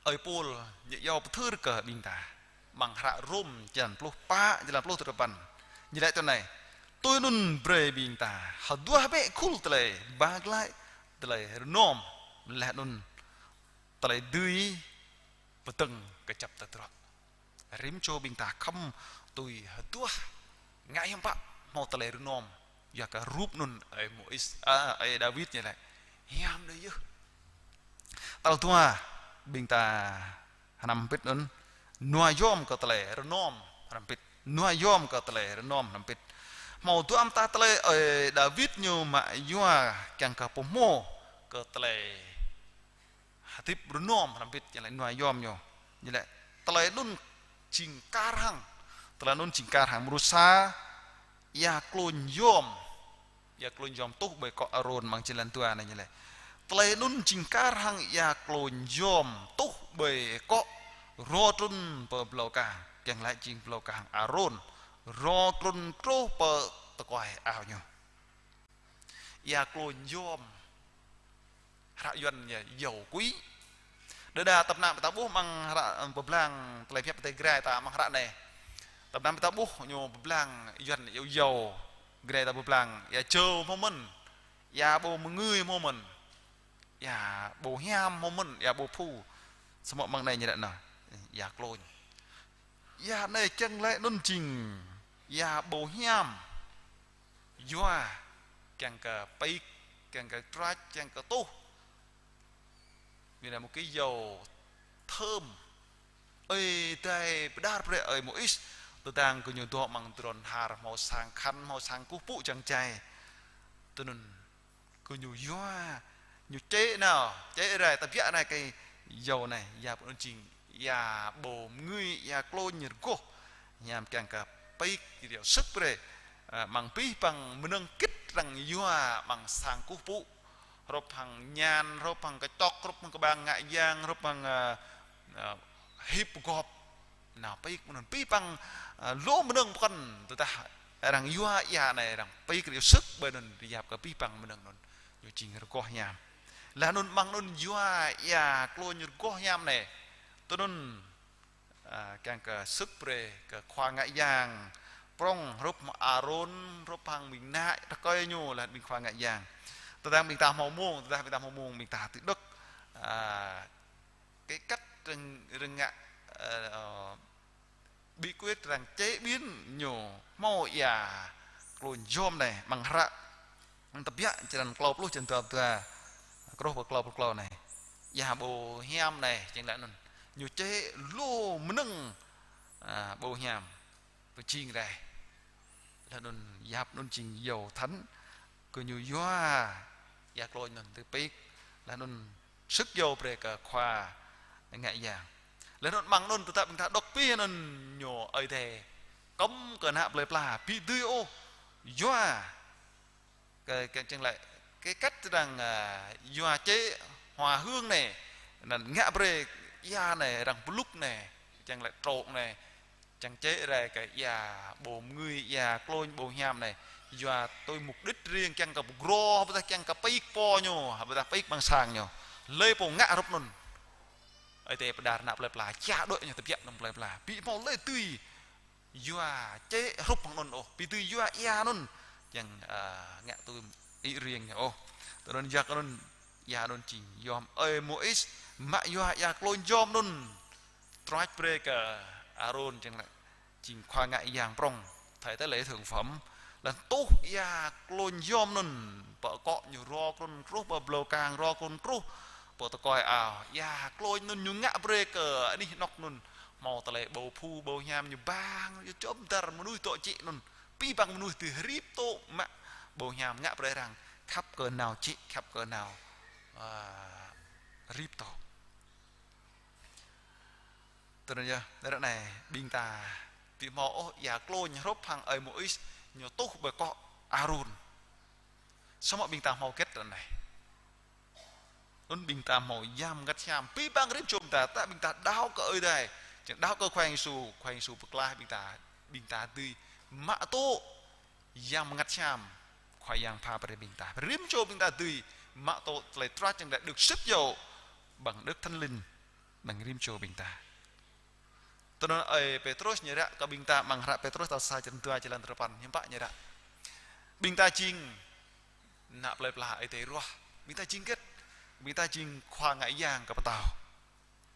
Ơi Pôl, ñu iâu pơthưr kơ ƀing ta. Amăng hră Rôm, črăn pluh pă, črăn pluh duapăn. Ñu laĭ tui anai. Tui anŭn brơi ƀing ta hơduah bĕ khul tơlơi ba glaĭ, tơlơi rơnŏm, laih anŭn tơlơi dưi pơdơ̆ng kơjăp tơdruă. Rĭm čô ƀing ta khŏm tui hơduah ngă hiư̆m pă hmâo tơlơi rơnŏm. Yua kơ rup anŭn ơi Môis, a, ơi Đawit ñu laĭ. Hiam đơi yơh. Tal dua ƀing ta hrăm hơbĭt anŭn. Nua yom kơ tơlơi rơnŏm hrăm hơbĭt. Nua yom kơ tơlơi rơnŏm hrăm hơbĭt. Hmâo dua mơta tơlơi ơi Đawit ñu mă yua kiăng kơ pơhmu kơ tơlơi hơdip rơnŏm hrăm hơbĭt, ñu laĭ nua yom ñu. Ñu laĭ tơlơi anŭn jing kar hăng. Tơlơi anŭn jing kar hăng mrô sa, ia klôn yom. Ia klôn yom tuh ƀơi akŏ Arôn amăng črăn dua anai ñu laĭ. Tơlơi anŭn jing kar hăng ia klôn yom tuh ƀơi akŏ rô trŭn pơ blâo kang. Kiăng laĭ jing blâo kang Arôn. Rô trŭn truh pơ tơkuai ao ñu. Ia klôn yom. Hră Yuan ñu yâu quỹ. Đơđa tơpă ană ƀing ta ƀuh amăng hră, ơ, pơblang tơlơi pơhiăp tơlơi Grai ta amăng hră anai. Tơpă ană ƀing ta ƀuh ñu pơblang Yuan yâu yâu. Grai ta pơblang ia čô hmâo mơ̆n. Ia ƀô mơngưi hmâo mơ̆n. Ia ƀô hiam hmâo mơ̆n. Ia ƀô phu. Samơ̆ amăng anai ñu laĭ nă. Ia klôn. Ia anai kiăng laĭ anŭn jing. Ia ƀô hiam. Yua, kiăng kơ pik, kiăng kơ trăč, kiăng kơ tuh. Mĭn anai mơ̆ng kơ yâu thơm. Ơi Adai pơđar brơi ơi Môis, tơdang gơñu dŏ amăng tơdron har, hmâo sang khăn, hmâo sang kơkuh pơpŭ čang čai. Tui anŭn gơñu yua, ñu čĕ nao, čĕ rai, tơbiă nao kơ yâu anai, ia pơanŭn jing ia ƀô mơngưi, ia klôn rơgoh hiam kiăng kơ pik, rơsĭt brơi, ơ, amăng abih bang mơnơ̆ng hơgĕt arăng yua amăng sang kơkuh pơpŭ. Hrup hăng ñan, hrup hăng kơčŏk, hrup hăng kơƀang ngă yang, hrup hăng, ơ, ơ, hip gŏp. Nao pik mơ̆n anŭn abih bang, ơ, lu mơnơ̆ng pơkŏn tơdah arăng yua ia anai arăng pik rơsĭt ƀơi anŭn yap kơ abih bang mơnơ̆ng anŭn. Ñu jing rơgoh hiam. Laih anŭn amăng anŭn yua ia klôn rơgoh hiam anai. Tui anŭn, ơ, kiăng kơ sư̆ brơi kơ khua ngă yang prŏng hrup Arôn, hrup hăng ƀing ană tơkơi ñu laih ƀing khua ngă yang. Tơdang ƀing ta hmâo mông, tơdang ƀing ta hmâo mông, ƀing ta tui đŏk, ơ, kơ kăt arăng, arăng ngă, ơ, ơ, bí quyết arăng chế biến ñu hmâo ia klôn yom anai amăng hră. Tơbiă črăn klâo pluh, črăn dua pluh dua, truh pơ klâo pluh klâo anai. Ia ƀô hiam anai, jing laĭ anŭn. Ñu čĕ lu mơnơ̆ng, ơ, ƀô hiam. Pơjing rai. Laih anŭn yap anŭn jing yâu thăn. Gơñu yua ia klôn anŭn tui pik. Laih anŭn sư̆ yâu brơi kơ khua ngă yang. Laih anŭn amăng anŭn tơdah ƀing ta đŏk abih anŭn ñu Ơi Adai kŏm kơ ană plơi pla ƀu dưi ôh yua. Kơ, kơ čang lĕ, kơ kăt arăng, ơ, yua čĕ hoa hương anai, anŭn ngă brơi ia anai, arăng pơlŭk anai, čang lĕ trŏ anai, čang čĕ rai kơ ia ƀô mơngưi, ia klôn ƀô hiam anai, yua tui mục đích riêng kiăng kơ pơgro, hơbơdah kiăng kơ pik pô ñu, hơbơdah pik amăng sang ñu. Lơi pô ngă hrup anŭn. Ơi Adai pơđar ană plơi pla, ča đuaĭ ñu tơbiă anŭn plơi pla. Ƀu hmâo lơi tui yua čĕ hrup hăng anŭn ôh, ƀu dưi yua ia anŭn. Čang, ơ, ngă tui ý riêng ñu ôh. Tui anŭn yua kơ anŭn, ia anŭn jing yom ơi Môis, mă yua ia klôn yom anŭn. Trăč brơi kơ Arôn čang lĕ, jing khua ngă yang prŏng, thầy tế lễ thượng phẩm. Laih tuh ia klôn yom anŭn, pơ akŏ ñu rô trŭn truh, pơ blâo kang rô trŭn truh, pơ tơkuai ao. Ia klôn anŭn ñu ngă brơi kơ anih anŏ anŭn. Hmâo tơlơi ƀô phu, ƀô hiam ñu bang, ñu čŏm dar mơnuih dŏ čĕ anŭn. Abih bang mơnuih tui rĭm tŏ mă ƀô hiam ngă brơi arăng khăp kơ nao čĕ, khăp kơ nao, ơ, rĭm tŏ. Tui anŭn yơh, ră anai ƀing ta ƀu hmâo ôh ia klôn hrup hăng ơi Môis ñu tuh ƀơi akŏ Arôn. Samơ̆ ƀing ta hmâo hơgĕt ră anai. Anŭn ƀing ta hmâo Yang Bơngăt Hiam. Abih bang rĭm čô ƀing ta, tơdah ƀing ta đaŏ kơ Ơi Adai, čang đaŏ kơ Khua Yang Yêsu, Khua Yang Yêsu pơklaih ƀing ta, ƀing ta dưi mă tŭ Yang Bơngăt Hiam, Khua Yang pha brơi ƀing ta. Rĭm čô ƀing ta dưi mă tŭ tơlơi trăč čang lĕ được sư̆ yâu bằng Đức Thánh Linh, ƀing rĭm čô ƀing ta. Tui anŭn ơi Pêtrôs ñu ră kơ ƀing ta amăng hră Pêtrôs tal sa črăn dua, črăn tơpăn, hiư̆m pă ñu ră. Ƀing ta jing ană plơi pla Ơi Adai ruah. Ƀing ta jing hơgĕt? Ƀing ta jing khua ngă yang kơ pơtao.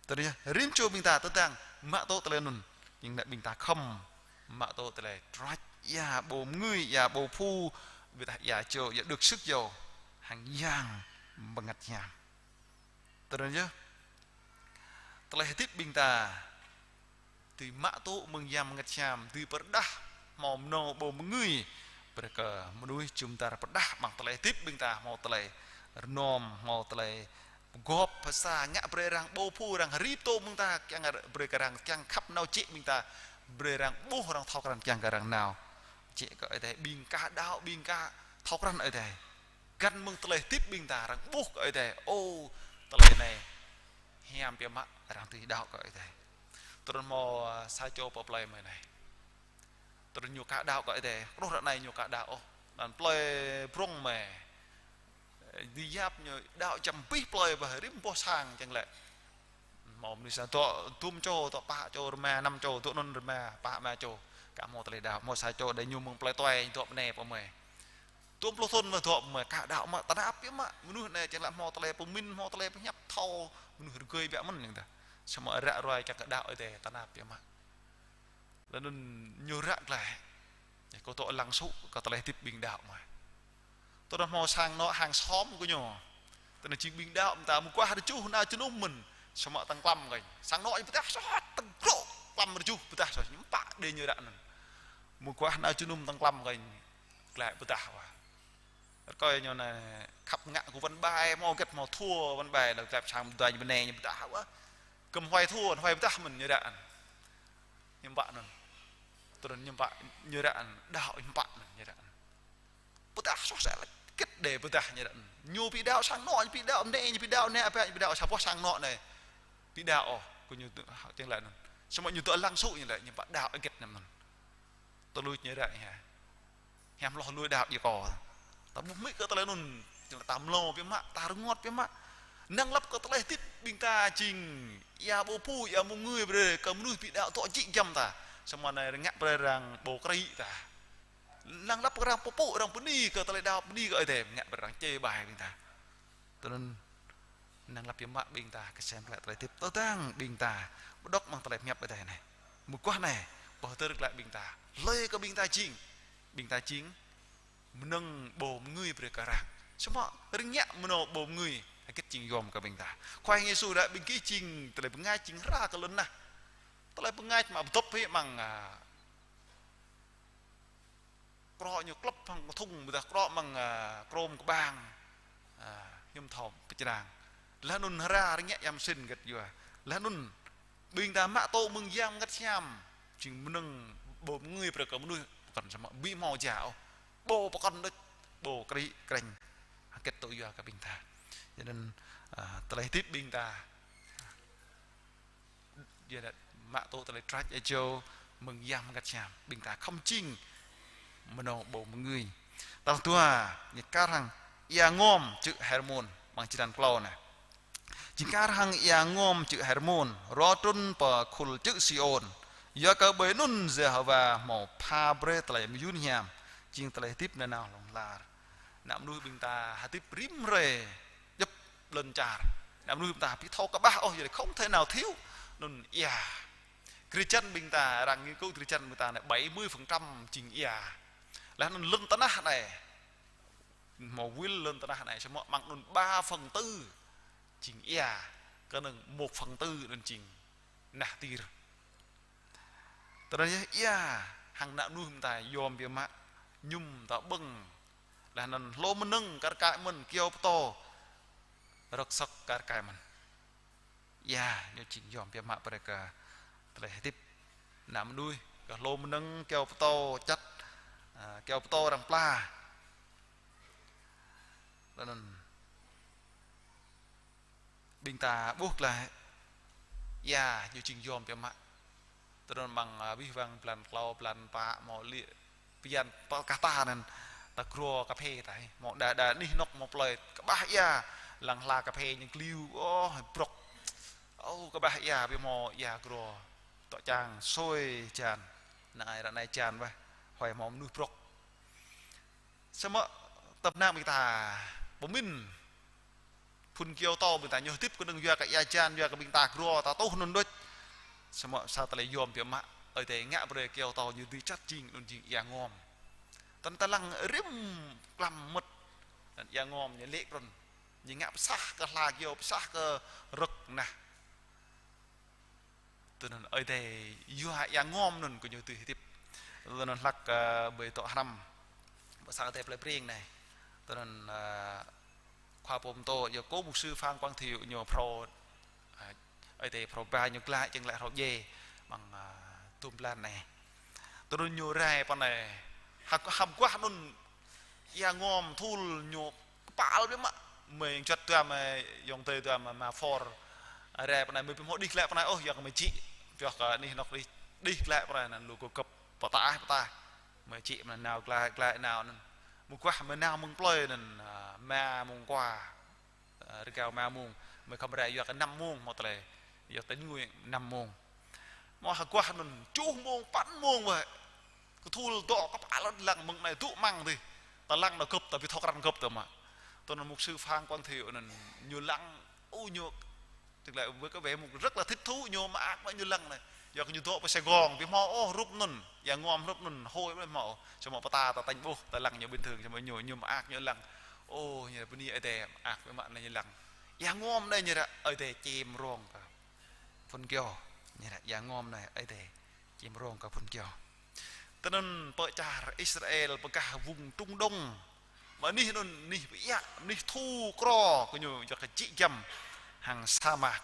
Tui anŭn yơh, rĭm čô ƀing ta tơdang mă tŭ tơlơi anŭn, jing ană ƀing ta khŏm mă tŭ tơlơi trăč ia ƀô mơngưi, ia ƀô phu, ƀiădah ia čô, ia được sư̆ yâu hăng Yang Bơngăt Hiam. Tui anŭn yơh, tơlơi hơdip ƀing ta dưi mă tŭ mơ̆ng Yang Bơngăt Hiam, dưi pơrơđah hmâo mơnâo ƀô mơngưi, brơi kơ mơnuih jum dar pơrơđah amăng tơlơi hơdip ƀing ta, hmâo tơlơi rơnŏm, hmâo tơlơi pơgop pơsa, ngă brơi arăng ƀô phu, arăng rĭm tŏ mơ̆ng ta, kiăng brơi kơ arăng kiăng khăp nao čĕ ƀing ta, Brơi arăng ƀuh, arăng thâo krăn kiăng kơ arăng nao. Jĕ kơ Ơi Adai, ƀing ka đaŏ, ƀing ka thâo krăn Ơi Adai. Găn mơ̆ng tơlơi hơdip ƀing ta, arăng ƀuh kơ Ơi Adai. Ô, tơlơi anai hiam biă mă, arăng tui đaŏ kơ Ơi Adai. Tui anŭn hmâo, a, sa čô pơ plơi mơi anai. Tui anŭn ñu ka đaŏ kơ Ơi Adai. Truh ră anai ñu ka đaŏ ôh. Anŭn plơi Brông mơi. Ơ, dĭ yap ñu đaŏ čăm abih plơi bah rĭm boh sang čang lĕ. Hmâo mơnuih sa dŏ dŭm čô, dŏ pă čô rơma, năm čô, dŏ anŭn rơma, pă rơma čô. Ka hmâo tơlơi đaŏ, hmâo sa čô đơi ñu mơ̆ng plơi Tuai, dŏ mơnai pơ mơi. Dŭm pluh thŭn mơ̆ dŏ mơi, ka đaŏ mă, tơnap biă mă. Mơnuih anai čang lă hmâo tơlơi pơmĭn, hmâo tơlơi pơhiăp thâo, mơnuih rơgơi biă mơ̆n ñu ta. Samơ̆ ră ruai čang kơ đaŏ Ơi Adai, tơnap biă mă. Laih anŭn ñu ră glaĭ. Kâo dŏ lăng sŭ kơ tơlơi hơdip ƀing đaŏ mơi. Tui anŭn hmâo sang anŏ hàng xóm kơ ñu. Tui anŭn jing ƀing đaŏ mơ̆n ta mơguah rơjuh nao jơnum mơ̆n. Samơ̆ tơ̆ng klăm kơnh. Sang anŏ ñu pơdah soh, tơ̆ng glŏ klăm rơjuh pơdah soh. Ñu pă đơi ñu ră anŭn. Mơguah nao jơnum tơ̆ng klăm kơnh. Glaĭ pơdah wa. Rơkơi ñu anai khăp ngă kơ wăn ƀai, hmâo hơget hmâo thua wăn ƀai, lăi glaĭ sang mơdua ñu bơnai ñu pơdah wa. Kơ̆m huai thua, huai pơdah mơ̆n ñu ră anŭn. Hiư̆m pă anŭn. Tui anŭn hiư̆m pă ñu ră anŭn, đaŏ hiư̆m pă anŭn ñu ră anŭn. Pơdah soh sel, hơget đơi pơdah ñu ră anŭn. Ñu pi đaŏ sang anŏ, ñu pi đaŏ mơnai, ñu pi đaŏ anai, abă ñu pi đaŏ sa boh sang anŏ anai. Pi đaŏ ôh, kơ ñu tơ-, čang lă anŭn. Samơ̆ ñu dŏ lăng sŭ ñu lĕ, ñu pă đaŏ hơget anŭn. Tơlui ñu ră hă. Hiam hloh lui đaŏ djơ̆ kâo. Ta ƀuh mĭ kơ tơlơi anŭn, ta mlâo biă mă, ta rơngot biă mă. Năng lăp kơ tơlơi hơdip ƀing ta jing ia ƀu phu, ia mơ̆ng người brơi kơ mơnuih pi đaŏ dŏ jĭ giăm ta. Samơ̆ anai rơngă brơi arăng ƀu krĭ ta. Năng lăp kơ arăng pơpŭ, arăng bơni kơ tơlơi đaŏ, bơni kơ Ơi Adai, ngă brơi arăng čê ƀai ƀing ta. Tui anŭn năng lăp biă mă ƀing ta kơsem glaĭ tơlơi hơdip tơdang ƀing ta pơđŏk amăng tơlơi pơhiăp Ơi Adai anai. Mơguah anai, pơhơdơr glaĭ ƀing ta. Hlơi kơ ƀing ta jing. Ƀing ta jing mơnơ̆ng ƀô̆ mơ̆ng người brơi kơ arăng. Samơ̆ rơngiă mơnơ̆ng ƀô̆ mơ̆ng người, hơget jing yom kơ ƀing ta. Khua Yang Yêsu ră ƀing gih jing tơlơi bơngač jing hra kơ lŏn tơnah. Tơlơi bơngač mă pơdŏp hĭ amăng, a, krŏ ñu klŏp hăng kơthŭng, ƀôdah krŏ amăng, a, krôm kơƀang, a, hiư̆m thâo pơčrang. Laih anŭn hra rơngiă ia mơsĭn hơget yua. Laih anŭn ƀing ta mă tŭ mơ̆ng Yang Bơngăt Hiam, jing mơnơ̆ng ƀô̆ mơ̆ng người brơi kơ mơnuih, pơkŏn samơ̆ ƀu hmâo ja ôh. Ƀô̆ pơkŏn đôč, ƀô̆ krĭ krĕng. Hơget tŭ yua kơ ƀing ta. Yua anŭn, a, tơlơi hơdip ƀing ta. Yua anŭn mă tŭ tơlơi trăč êjâo mơ̆ng Yang Bơngăt Hiam. Ƀing ta khŏm jing mơnơ̆ng ƀô̆ mơ̆ng người. Tal dua, ñu kar hăng ia ngom čư̆ Hermôn, amăng črăn klâo anai. Jing kar hăng ia ngom čư̆ Hermôn, rô trŭn pơ khul čư̆ Siôn. Yua kơ ƀơi anŭn Yêhôwa hmâo pha brơi tơlơi mơyun hiam, jing tơlơi hơdip nanao hlŏng lar. Ană mơnuih ƀing ta hơdip rĭm hrơi djŏp lŏn čar. Ană mơnuih ƀing ta ƀu thâo kơƀah ôh, yua dah không thể nào thiếu anŭn ia. Drơi jăn ƀing ta, arăng nghiên cứu drơi jăn ƀing ta anai bảy mươi phần trăm jing ia. Laih anŭn lŏn tơnah anai, hmâo wĭl lŏn tơnah anai, samơ̆ amăng anŭn ba phần tư jing ia, kơnơ̆ng một phần tư anŭn jing nah dir. Tơdah yơh ia, hăng ană mơnuih ƀing ta yom biă mă, mơñum ta ƀơ̆ng. Laih anŭn hlô mơnơ̆ng kar kaĭ mơ̆n, kyâo pơtâo rơ̆k sŏk kar kaĭ mơ̆n. Ia, ñu jing yom biă mă brơi kơ tơlơi hơdip. Ană mơnuih, kơ hlô mơnơ̆ng, kyâo pơtâo čăt, a, kyâo pơtâo arăng pla. Laih anŭn ƀing ta ƀuh glaĭ ia ñu jing yom biă mă. Tui anŭn amăng, a, abih bang blan klâo, blan pă, hmâo lĕ bơyan pơkah ta anŭn, ta grô kơphê ta, hmâo đa đa anih anŏk hmâo plơi kơƀah ia, lăng hla kơphê ñu kliu, ôh, brŏk. Ôh, kơƀah ia, ƀu hmâo ia grô. Tŏ čang sui hơjan. Năng ai ră anai hơjan wơ̆t, huai hmâo mơnuih brŏk. Samơ̆ tơpă ană ƀing ta pơmĭn phŭn kyâo pơtâo ƀing ta ñu hơdip kơnơ̆ng yua kơ ia hơjan, yua kơ ƀing ta grô ta tuh anŭn đôč. Samơ̆ sa tơlơi yom biă mă, Ơi Adai ngă brơi kyâo pơtâo ñu dưi čăt jing anŭn jing ia ngom. Tơl ta lăng rĭm klăm mơmŏt, anŭn ia ngom ñu lê̆ trŭn. Ñu ngă pơsah kơ hla kyâo, pơsah kơ rơ̆k nah. Tui anŭn Ơi Adai yua ia ngom anŭn kơ ñu dưi hơdip. Tui anŭn hlăk, ơ, ƀơi dŏ hrăm. Ƀơi sang Ơi Adai plei Breng anai. Tui anŭn, ơ, khua pô pơtô, yua kơ mục sư Phan Quang Thiệu ñu phrâo, ơ, Ơi Adai phrâo ba ñu glaĭ, čang glaĭ phrâo djai. Amăng, ơ, Tơm blan anai. Tơdơi ñu rai pơ anai. Hăp, hăp guah anŭn ia ngom thul ñu kơpal biă mă. Mơi juăt dua mơi yŏng tơi dua mơi ma phor. Rai pơ anai mơi ƀu hmâo đih glaĭ pơ anai ôh, yua kơ mơi čĭ. Pioh kơ anih anŏ đih, đih glaĭ pơ anai anŭn lu kơ gơ̆p pơtaih, pơtaih. Mơi čĭ mơi nao glaĭ, glaĭ nao anŭn. Mơguah mơi nao mơ̆ng plơi anŭn, a, ma mông kua. Ơ, rơgao ma mông, mơi khŏm rai yua kơ năm mông, hmâo tơlơi, yua tơ̆ ngui năm mông. Hmâo hơguah anŭn, tơjuh mông, păn mông wơ̆t. Kơthul dŏ kơpal lăng mơ̆ng anai dŏ mơ̆ng adih. Ta lăng anŭn gơ̆p, ta ƀu thâo krăn gơ̆p tơ̆ mă. Tui anŭn mục sư Phan Quang Thiệu anŭn ñu lăng, ô, ñu, tức là với cái vẻ một rất là thích thú, ñu mơak mă ñu lăng anai. Yua kơ ñu dŏ pơ Sài Gòn, ƀu hmâo ôh hrup anŭn, ia ngom hrup anŭn, hơi ƀu hmâo. Samơ̆ pơ ta, ta tañ ƀuh, ta lăng ñu bình thường, samơ̆ ñu, ñu mơak ñu lăng. Ô, ñu bơni Ơi Adai, mơak biă mă anai ñu lăng. Ia ngom anai ñu ră, Ơi Adai čem rong kơ phŭn kơyâo. Ñu ră, ia ngom anai, Ơi Adai čem rong kơ phŭn kơyâo. Tui anŭn pơ čar Israel pơgah vùng Trung Đông. Mă anih anŭn, anih pơiă, anih thu krô, gơñu yua kơ čĭ giăm hăng sa mạc.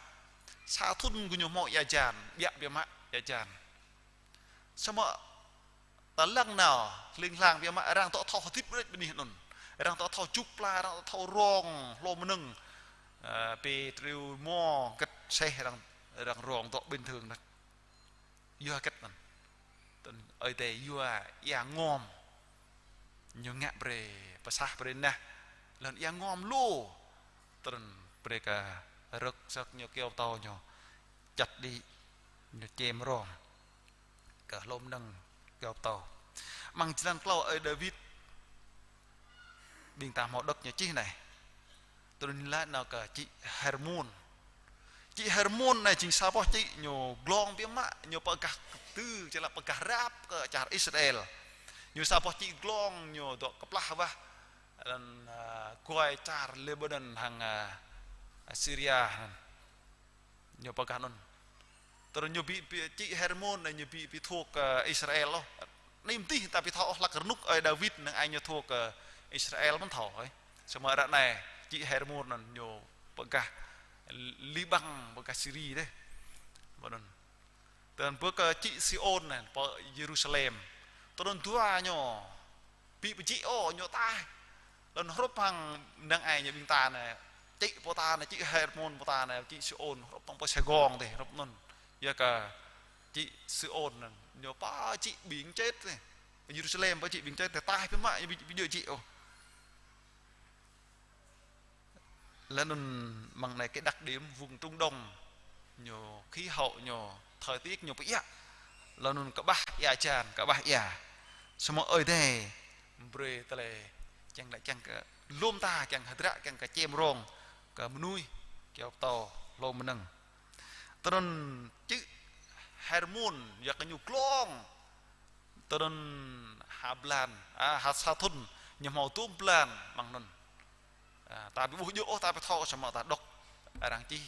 Sa thŭn gơñu hmâo ia hơjan, ƀiă biă mă ia hơjan. Samơ̆ ta lăng nao, hling hlang biă mă arăng dŏ thâo hơdip rĕč bơni anŭn. Arăng dŏ thâo čuk pla, arăng dŏ thâo rong hlô mơnơ̆ng. Ơ, pê triu mo gĕt seh arăng, arăng rong dŏ bình thường đôč. Yua hơget anŭn? Tui anŭn Ơi Adai yua ia ngom. Ñu ngă brơi pơsah brơi nah. Lơ̆m ia ngom lu. Tui anŭn brơi kơ rơ̆k sơ̆k ñu kơyâo pơtâo ñu čăt đĭ. Ñu čem rong kơ hlô mơnơ̆ng kơyâo pơtâo. Amăng jơlan klâo ơi Dawid. Ƀing ta hmâo đŏk ñu čih anai. Tui anŭn laĭ nao kơ čĭ Hermôn. Čĭ Hermôn anai jing sa boh čĭ ñu glông biă mă, ñu pơgah kơdư, či laĭ pơgah rap kơ čar Israel. Ñu sa boh čĭ glông ñu dŏ kơplah wah, anŭn, a, guai čar Lebanon hăng, a, Syria anŭn. Ñu pơgah anŭn. Tơdơi ñu ƀu, ƀu, čĭ Hermôn anai ñu ƀu, ƀu thuộc, ơ, Israel ôh. Anai mơ̆n adih ta ƀu thâo ôh hlăk rơnŭk ơi Dawid năng ai ñu thuộc, ơ, Israel mơ̆n thâo hơi. Samơ̆ ră anai čĭ Hermôn anŭn ñu pơgah Liƀang, pơgah Syria dêh. Mơ̆n anŭn. Tơdơi pơ kơ čĭ Siôn anai, pơ Yêrusalem. Tơdơi dua ñu ƀu pơjing ôh, ñu ataih. Lơ̆m hrup hăng năng ai ñu ƀing ta anai, čĭ pô ta anai, čĭ Hermôn pô ta anai, čĭ Siôn, hrup hăng pơ Sài Gòn dêh, hrup anŭn. Yua kơ čĭ Siôn anŭn, ñu pơ čĭ ƀing čet dêh. Yêrusalem pơ čĭ ƀing čet dêh, ataih biă mă, ñu ƀu, ƀu djơ̆ čĭ ôh. Lơ̆m anŭn mơ̆ng anai cái đặc điểm vùng Trung Đông, ñu khí hậu ñu, thời tiết ñu pơiă. Lơ̆m anŭn kơƀah ia hơjan, kơƀah ia. Samơ̆ Ơi Adai brơi tơlơi kiăng laĭ kiăng kơ lŏm ta, kiăng hơdră, kiăng kơ čem rong kơ mơnuih kơyâo pơtâo hlô mơnơ̆ng. Tui anŭn čĭ Hermôn, yua kơ ñu glông. Tui anŭn ha blan, a, ha sa thŭn, ñu hmâo tơm blan mơ̆ng anŭn. A, ta ƀu ƀuh djơ̆ ôh, ta ƀu thâo, samơ̆ ta đŏk arăng čih.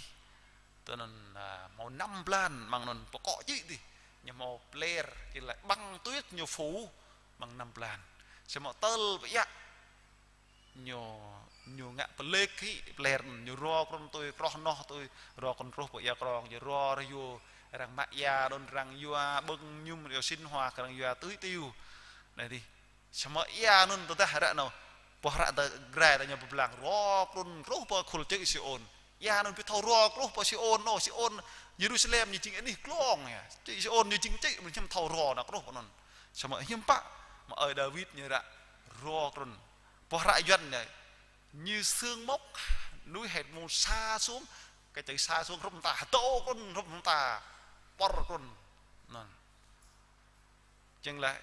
Tui anŭn, a, hmâo năm blan mơ̆ng anŭn pơkŏ čĭ dih. Ñu hmâo pler, či laĭ băng tuyết ñu phủ mơ̆ng năm blan. Samơ̆ tơl pơiă ñu, ñu ngă pơlek hĭ pler, ñu rô krŭn tui kroh noh tui, rô krŭn truh pơ ia krong, ñu rô rơyô, arăng mă ia anŭn arăng yua ƀơ̆ng mơñum, rơyô sinh hoạt arăng yua tưới tiêu. Anai dih. Samơ̆ ia anŭn tơdah ră anŭn, boh hră tơ grai ta ñu pơblang, rô krŭn truh pơ khul čư̆ Siôn. Ia anŭn ƀu thâo rô truh pơ Siôn ôh, Siôn Yêrusalem ñu jing anih glông ia. Čư̆ Siôn ñu jing čư̆, mơ̆n hiư̆m thâo rô nao truh pơ anŭn. Samơ̆ hiư̆m pă, mă ơi Dawid ñu ră rô krŭn. Boh hră Yuan ñu, như sương mốc núi Hermôn sa xuống, kơ čư̆ sa xuống hrup ta, hơdâo krŭn hrup ta, pơr krŭn. Anŭn. Čang laĭ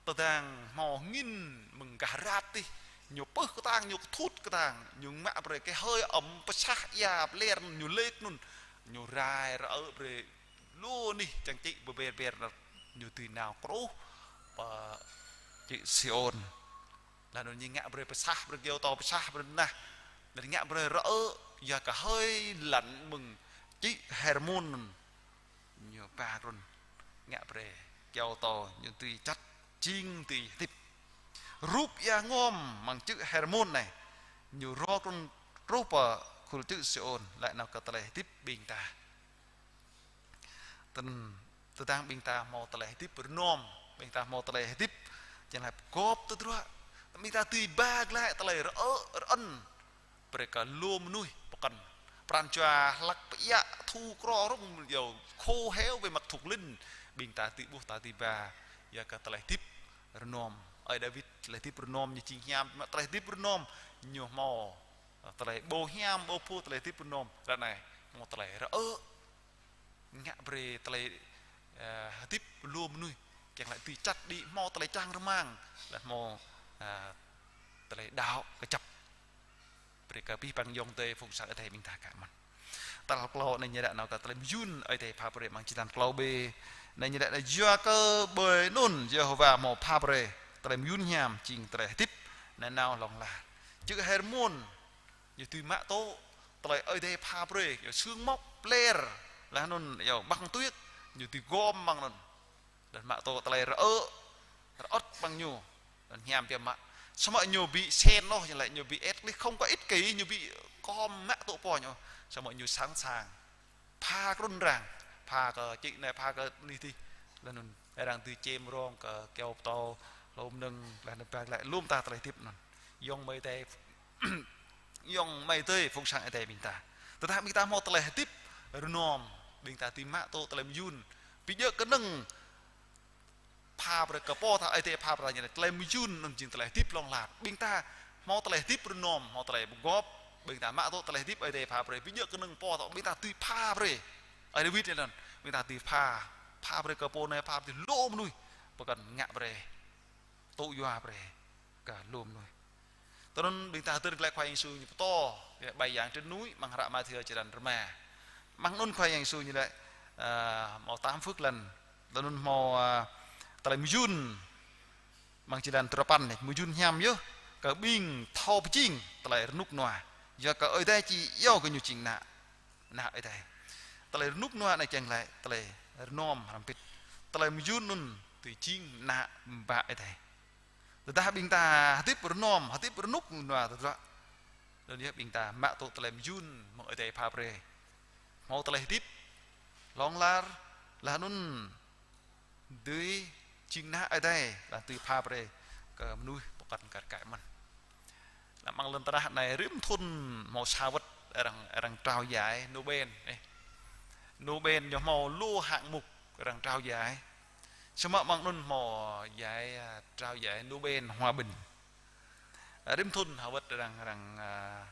tơdang hmâo angin mơ̆ng gah rat dih, ñu pưh kơtang, ñu kơthut kơtang, ñu mă brơi kơ hơi ấm pơsah ia pler ñu lek anŭn, ñu rai rơ-ơ̆ brơi lu anih čang čĭ bơ ber ber anŭn, ñu dưi nao truh pơ čư̆ Siôn. Laih anŭn ñu ngă brơi pơsah brơi kơyâo pơtâo, pơsah brơi nah. Laih ngă brơi rơ-ơ̆, yua kơ hơi lăn mơ̆ng čư̆ Hermôn anŭn. Ñu ba krŭn ngă brơi kơyâo pơtâo ñu dưi čăt jing dưi hơdip. Rup ia ngom mơ̆ng čư̆ Hermôn anai, ñu rô krŭn truh pơ khul čư̆ Siôn, laĭ nao kơ tơlơi hơdip ƀing ta. Tui anŭn, Tơdang ƀing ta hmâo tơlơi hơdip rơnŏm, ƀing ta hmâo tơlơi hơdip, čang lĕ pơgop tơdruă, ƀing ta dưi ba glaĭ tơlơi rơ̆, rơ̆n brơi kơ lu mơnuih pơkŏn. Pran jua hlăk pơiă thu krô rŭng yơh khô héo về mặt thuộc linh, ƀing ta dưi ƀuh ta dưi ba, yua kơ tơlơi hơdip rơnŏm. Ơi Dawid tơlơi hơdip rơnŏm ñu jing hiam, tơlơi hơdip rơnŏm ñu hmâo tơlơi ƀu hiam, ƀu phu tơlơi hơdip rơnŏm. Ră anai hmâo tơlơi rơ̆, ngă brơi tơlơi, ơ, hơdip lu mơnuih kiăng laĭ dưi čăt đĭ hmâo tơlơi čang rơmang, laih hmâo, ơ, tơlơi đaŏ kơjăp. Brơi kơ abih bang ayŏng adơi phung sang Ơi Adai ƀing ta kơ mơ̆n. Tal klâo anai ñu laĭ nao kơ tơlơi mơyŭn Ơi Adai pha brơi amăng črăn klâo B. Anai ñu laĭ nao yua kơ ƀơi anŭn Yêhôwa hmâo pha brơi tơlơi mơyŭn hiam jing tơlơi hơdip nanao hlŏng lar. Čư̆ Hermôn ñu dưi mă tŭ tơlơi Ơi Adai pha brơi, yua sương mốc, pler, laih anŭn yua băng tuyết, ñu dưi gom amăng anŭn. Laih mă tŭ tơlơi rơ̆, rơ̆t amăng ñu, laih hiam biă mă. Samơ̆ ñu ƀu sĭt ôh, ñu laĭ ñu ƀu ĕt glêh, không có ích kỷ, ñu ƀu gom mă tŭ pô ñu, samơ̆ ñu sẵn sàng pha kơ run răng, pha kơ čư̆ anai, pha kơ anih adih. Laih anŭn arăng dưi čem rông kơ kyâo pơtâo, hlô mơnơ̆ng, laih anŭn ba glaĭ lŏm ta tơlơi hơdip anŭn. Ayŏng amai adơi, ayŏng amai adơi phung sang Ơi Adai ƀing ta. Tơdah ƀing ta hmâo tơlơi hơdip rơnŏm, ƀing ta dưi mă tŭ tơlơi mơyŭn. Ƀu djơ̆ kơnơ̆ng pha brơi kơ pô ta, Ơi Adai pha brơi ñu laĭ tơlơi mơyŭn anŭn jing tơlơi hơdip hlŏng lar. Ƀing ta hmâo tơlơi hơdip rơnŏm, hmâo tơlơi pơgop, ƀing ta mă tŭ tơlơi hơdip Ơi Adai pha brơi, ƀu djơ̆ kơnơ̆ng pô ta, ƀing ta dưi pha brơi. Ơi Dawid anŭn, ƀing ta dưi pha, pha brơi kơ pô anai, pha brơi lu mơnuih pơkŏn ngă brơi, tŭ yua brơi kơ lu mơnuih. Tui anŭn ƀing ta hơdơr glaĭ Khua Yang Yêsu ñu pơtô, ƀai yang trên núi, amăng hră Mathiơ črăn rơma. Amăng anŭn Khua Yang Yêsu ñu laĭ, ơ, hmâo tám phước lành. Tui anŭn hmâo, ơ, tơlơi mơyŭn, amăng črăn duarơpăn anai, mơyŭn hiam yơh kơ ƀing thâo pơjing tơlơi rơnŭk rơnua, yua kơ Ơi Adai či iâu kơ ñu jing ană, ană Ơi Adai. Tơlơi rơnŭk rơnua anai kiăng laĭ tơlơi rơnŏm hrŏm hơbĭt. Tơlơi mơyŭn anŭn dưi jing ană bă Ơi Adai. Tơdah ƀing ta hơdip rơnŏm, hơdip rơnŭk rơnua tơdruă, anŭn yơh ƀing ta mă tŭ tơlơi mơyŭn mơ̆ng Ơi Adai pha brơi. Hmâo tơlơi hơdip hlŏng lar, laih anŭn dưi jing ană Ơi Adai, laih dưi pha brơi kơ mơnuih pơkŏn kar kaĭ mơ̆n. Amăng lŏn tơnah anai rĭm thŭn hmâo sa wơ̆t arăng, arăng trao giải Nobel, ơ. Nobel ñu hmâo lu hạng mục arăng trao giải. Samơ̆ amăng anŭn hmâo giải, ơ, trao giải Nobel Hòa Bình. Rĭm thŭn ha wơ̆t arăng, arăng, ơ,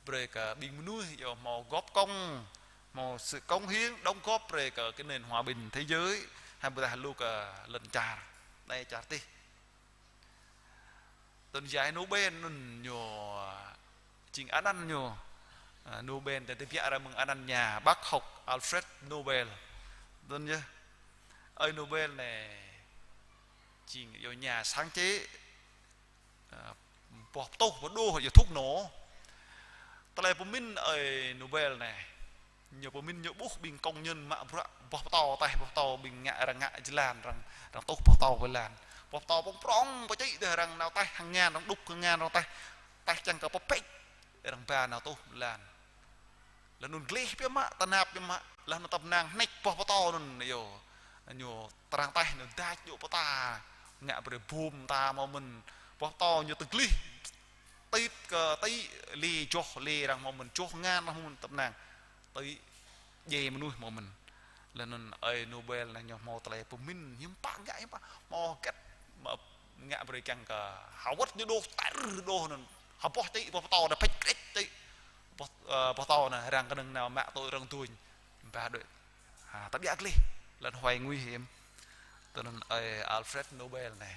brơi kơ ƀing mơnuih yua hmâo góp công, hmâo sự cống hiến, đóng góp brơi kơ cái nền hòa bình thế giới, hai ƀôdah lu kơ lŏn čar anai čar adih. Tơl giải Nobel anŭn ñu jing anăn ñu, ơ, Nobel tơdah tơbiă ra mơ̆ng anăn nhà bác học Alfred Nobel. Tơl yơh, ơi Nobel anai jing yua nhà sáng chế, ơ, boh pơtuh, boh đôh yua thuốc nổ. Tơlơi pơmĭn ơi Nobel anai, ñu pơmĭn ñu ƀuh ƀing công nhân mă bruă boh pơtâo taih, boh pơtâo ƀing ngă, arăng ngă jơlan, arăng, arăng tuh boh pơtâo pơ lan. Boh pơtâo prŏng prŏng pơčĭ đah arăng nao taih hăng ngăn, arăng đŭk hăng ngăn arăng taih, taih čang kơ pơpĕč, arăng ba nao tuh lan. Laih anŭn glêh biă mă, tơnap biă mă, laih anŭn tơpơnang hnĕč boh pơtâo anŭn yơh. Ñu tơrang taih anŭn dač djơ̆ pơta, ngă brơi bom ta hmâo mơ̆n. Boh pơtâo ñu tơglih, tĭt kơ tĭ, lĕ joh, lĕ arăng hmâo mơ̆n, joh ngăn arăng hmâo mơ̆n, tơpơnang tĭ, djai mơnuih hmâo mơ̆n. Laih anŭn ơi Nobel anai ñu hmâo tơlơi pơmĭn hiư̆m pă ngă, hiư̆m pă hmâo hơget mă ngă brơi kiăng kơ ha wơ̆t ñu đôh, tơr đôh anŭn, ha boh čĭ, boh pơtâo anŭn pĕč krĕč čĭ. Boh, ơ, boh pơtâo anŭn arăng kơnơ̆ng nao mă tui arăng duñ. Ba đuaĭ. Ha, tơbiă glêh, lŏn huai nguy hiểm. Tui anŭn ơi Alfred Nobel anai,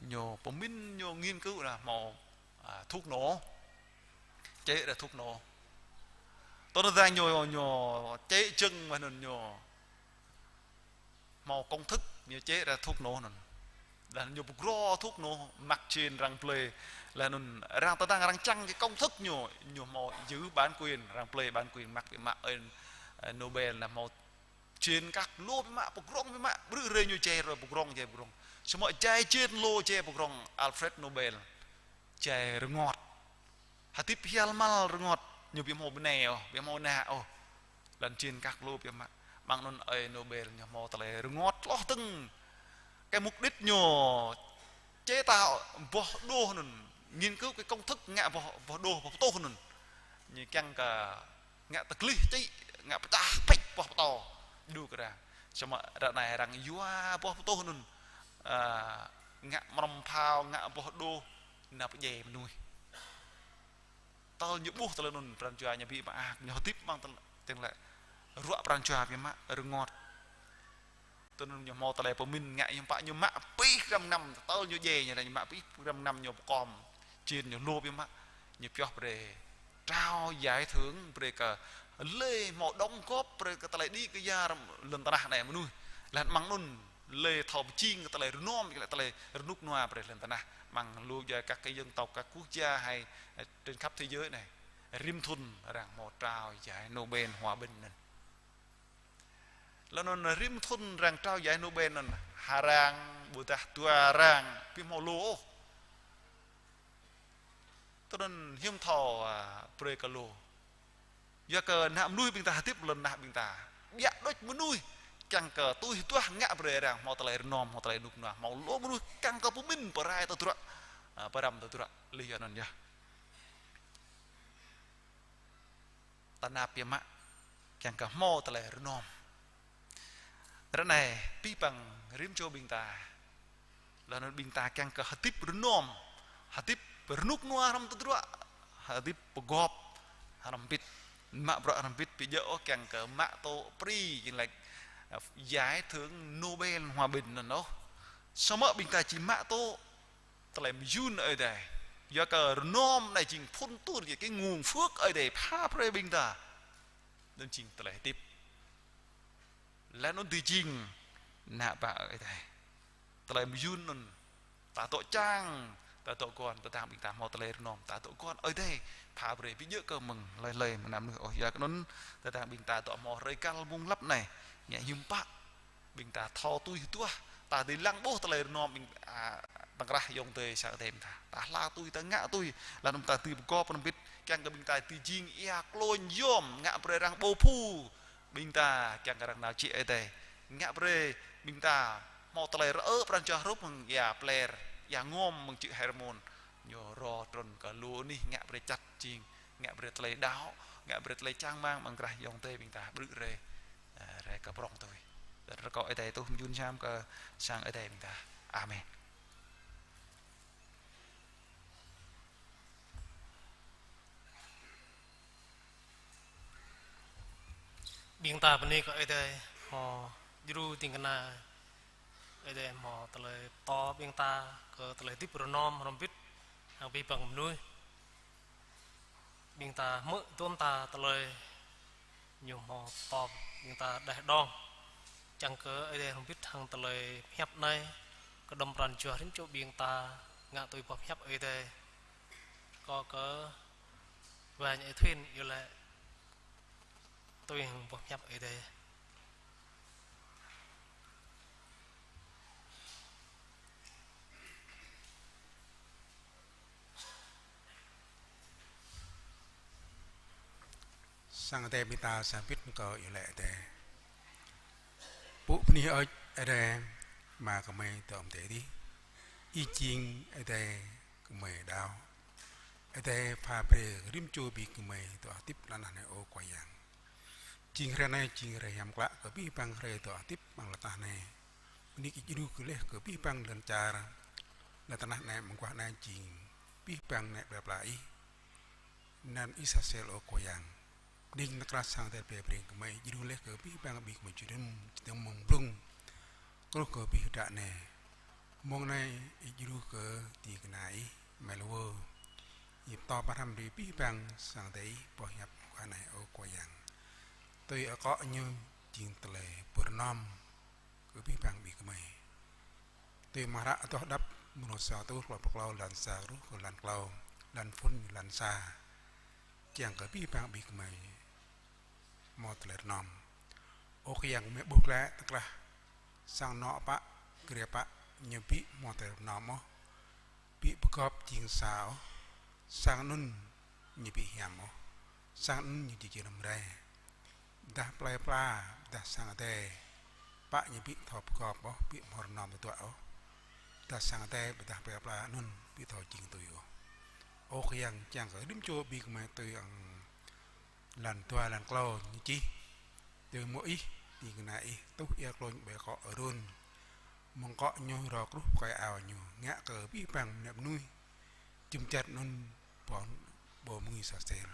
ñu pơmĭn, ñu nghiên cứu anŭn hmâo, ơ, thuốc nổ. Chế ra thuốc nổ. Tui anŭn dang ñu, ñu chế chứng mơ̆n anŭn ñu hmâo công thức ñu chế ra thuốc nổ anŭn. Laih anŭn ñu pơgro thuốc nổ mă čen arăng blơi. Laih anŭn arăng tơdang arăng čang cái công thức ñu, ñu hmâo giữ bản quyền, arăng blơi bản quyền mă biă mă ơi, ơ, Nobel anai hmâo čen kăk lu biă mă, pơgrŏng biă mă, brư̆ hrơi ñu jai hrơi pơgrŏng, jai pơgrŏng. Samơ̆ jai čen lu jai pơgrŏng Alfred Nobel jai rơngot. Hơdip hial mal rơngot, ñu ƀu hmâo bơnai ôh, ƀu hmâo ană ôh. Laih anŭn čen kăk lu biă mă. Mơ̆ng anŭn ơi Nobel ñu hmâo tơlơi rơngot hloh dơ̆ng. Cái mục đích ñu chế tạo boh đô anŭn, nghiên cứu cái công thức ngă boh, boh đô, boh pơtuh anŭn. Ñu kiăng kơ ngă tơglih čĭ, ngă pơčah pĕč boh pơtâo. Đu kơ arăng. Samơ̆ ră anai arăng yua boh pơtuh anŭn, a, ngă mrŏm phao, ngă boh đô, nao pơdjai mơnuih. Tơl ñu ƀuh tơlơi anŭn pran jua ñu ƀĭ mơak, ñu hơdip mơ̆ng tơl-, tơl lĕ ruă pran jua biă mă, rơngot. Tơl anŭn ñu hmâo tơlơi pơmĭn ngă hiư̆m pă ñu mă pĭ hrăm năm, tơl ñu djai ñu, ñu mă pĭ hrăm năm ñu pơkom, čin ñu lôp biă mă, ñu pioh brơi trao giải thưởng brơi kơ lĕ hmâo đóng góp brơi kơ tơlơi đĭ kơ ia lŏn tơnah anai mơnuih. Laih anŭn mơ̆ng anŭn lĕ thâo pơjing kơ tơlơi rơnŏm, kơ tơlơi rơnŭk rơnua brơi lŏn tơnah. Mơ̆ng lu djai các cái dân tộc, các quốc gia hay, ơ, trên khắp thế giới anai. Rĭm thŭn arăng hmâo trao giải Nobel Hòa Bình anŭn. Laih anŭn rĭm thŭn arăng trao giải Nobel anŭn, ha arăng, ƀôdah dua arăng, ƀu hmâo lu ôh. Tui anŭn hiư̆m thâo, a, brơi kơ lu. Yua kơ ană mơnuih ƀing ta hơdip lŏn tơnah ƀing ta. Biă đôč mơnuih kiăng kơ tui hơduah ngă brơi arăng hmâo tơlơi rơnŏm, hmâo tơlơi rơnŭk rơnua, hmâo lu mơnuih kiăng kơ pơmĭn pơrai tơdruă, a, pơrăm tơdruă, laih anŭn yơh. Tơnap biă mă, kiăng kơ hmâo tơlơi rơnŏm. Ră anai, abih bang rĭm čô ƀing ta. Laih anŭn ƀing ta kiăng kơ hơdip rơnŏm, hơdip rơnŭk rơnua hrŏm tơdruă, hơdip pơgop hrŏm hơbĭt, mă bruă hrŏm hơbĭt, ƀu djơ̆ ôh kiăng kơ mă tŭ pri, jing laĭ, a, giải thưởng Nobel Hòa Bình anŭn ôh. Samơ̆ ƀing ta či mă tŭ tơlơi mơyŭn Ơi Adai. Yua kơ rơnŏm anai jing phŭn tur, jing cái nguồn phước Ơi Adai pha brơi ƀing ta. Anŭn jing tơlơi hơdip. Laih anŭn dưi jing ană bă Ơi Adai. Tơlơi mơyŭn anŭn ta dŏ čang, ta dŏ guăn, tơdang ƀing ta hmâo tơlơi rơnŏm, ta dŏ guăn Ơi Adai pha brơi, ƀu djơ̆ kơ mơ̆ng hlơi hlơi mơ̆ng ană mơnuih ôh. Yua kơ anŭn tơdang ƀing ta dŏ hmâo hrơi kal mông lăp anai, ngă hiư̆m pă ƀing ta thâo tui hơduah, ta dưi lăng ƀuh tơlơi rơnŏm ƀing, a, tơkrah ayŏng adơi sang Ơi Adai ƀing ta. Ta hla tui, ta ngă tui, laih anŭn ta dưi pơgop hrŏm hơbĭt, kiăng kơ ƀing ta dưi jing ia klôn yom, ngă brơi arăng ƀu phu, ƀing ta kiăng kơ arăng nao jĕ Ơi Adai. Ngă brơi ƀing ta hmâo tơlơi rơ-ơ pran jua hrup hăng ia Blair, ia Ngom mơ̆ng čư̆ Hermon. Ñu rô trŭn kơ lu anih ngă brơi čăt jing, ngă brơi tơlơi đaŏ, ngă brơi tơlơi čang rơmang amăng krah ayŏng adơi ƀing ta ƀrư̆ rai, ơ, rai kơ prŏng tui. Rơkâo Ơi Adai tuh mơyŭn hiam kơ sang Ơi Adai ƀing ta. Amen. Ƀing ta bơni kơ Ơi Adai hmâo djru ding kơna, Ơi Adai hmâo tơlơi pơtô ƀing ta kơ tơlơi hơdip rơnŏm hrŏm hơbĭt hăng abih bang mơnuih. Ƀing ta hmư̆ tơm ta tơlơi ñu hmâo pơtô ƀing ta đeh đong. Čang kơ Ơi Adai hrŏm hơbĭt hăng tơlơi pơhiăp anai, kơđŏm pran jua rĭm čô ƀing ta ngă tui boh pơhiăp Ơi Adai. Rơkâo kơ Wai Ơi Thuyên iâu laĭ tui hăng boh pơhiăp Ơi Adai. Sang Ơi Adai ƀing ta sa bit kơ iâu laĭ Ơi Adai. Pŭ bơni hơơč Ơi Adai, Ama gơmơi dŏ amăng adai adih. Ih jing Ơi Adai gơmơi đaŏ. Ơi Adai pha brơi rĭm čô ƀing gơmơi dŏ hơdip lŏn tơnah anai ơ Khua Yang. Jing hrơi anai jing hrơi hiam klă kơ abih bang hrơi dŏ hơdip amăng lŏn tơnah anai. Bơni kơ Ih djru kơ laih kơ abih bang lŏn čar lŏn tơnah anai, amăng guah anai jing abih bang ană plei pla Ih. Anăn Ih sa sel ơ Khua Yang. Đing nơ̆ng krah sang Ơi Adai plei Breng gơmơi, djru laih kơ abih bang ƀing gơmơi jơnum, jơnum mơ̆ng blung. Truh kơ abih hrơi anai. Mông anai Ih djru kơ ding kơna Ih, Amai Lwơ. Ih pơtô pơhrăm brơi abih bang sang Ơi Adai Ih boh hiăp guah anai ơ Khua Yang. Tui akŏ ñu jing tơlơi pơrơnŏm kơ abih bang ƀing gơmơi. Tui mơ̆ng hră Adoh Hơđăp mrô sa rơtuh klâo pluh klâo, lan sa truh kơ lan klâo, lan phŭn, lan sa. Kiăng kơ abih bang ƀing gơmơi hmâo tơlơi rơnŏm. Ơ Khua Yang, gơmơi ƀuh glaĭ tơkrah sang anŏ pă, grê pă, ñu ƀu hmâo tơlơi rơnŏm ôh, ƀu pơgop jing sa ôh, sang anŭn ñu ƀu hiam ôh, sang anŭn ñu či jơnum rai. Ƀôdah plơi pla, ƀôdah sang Adai, pă ñu ƀu thâo pơgop ôh, ƀu hmâo rơnŏm tơdruă ôh. Ƀôdah sang Adai, ƀôdah plơi pla anŭn ƀu thâo jing tui ôh. Ơ Khua Yang, čang kơ rĭm čô ƀing gơmơi tui hăng lăn dua lăn klâo ñu čih: Tui mơ̆ Ih, ding kơna Ih tuh ia klông ƀơi akŏ Arôn, mơ̆ng akŏ ñu rô kruh pơkơi ao ñu, ngă kơ abih bang mơnuih jum dar anŭn ƀu, ƀu mơngưi sa sel.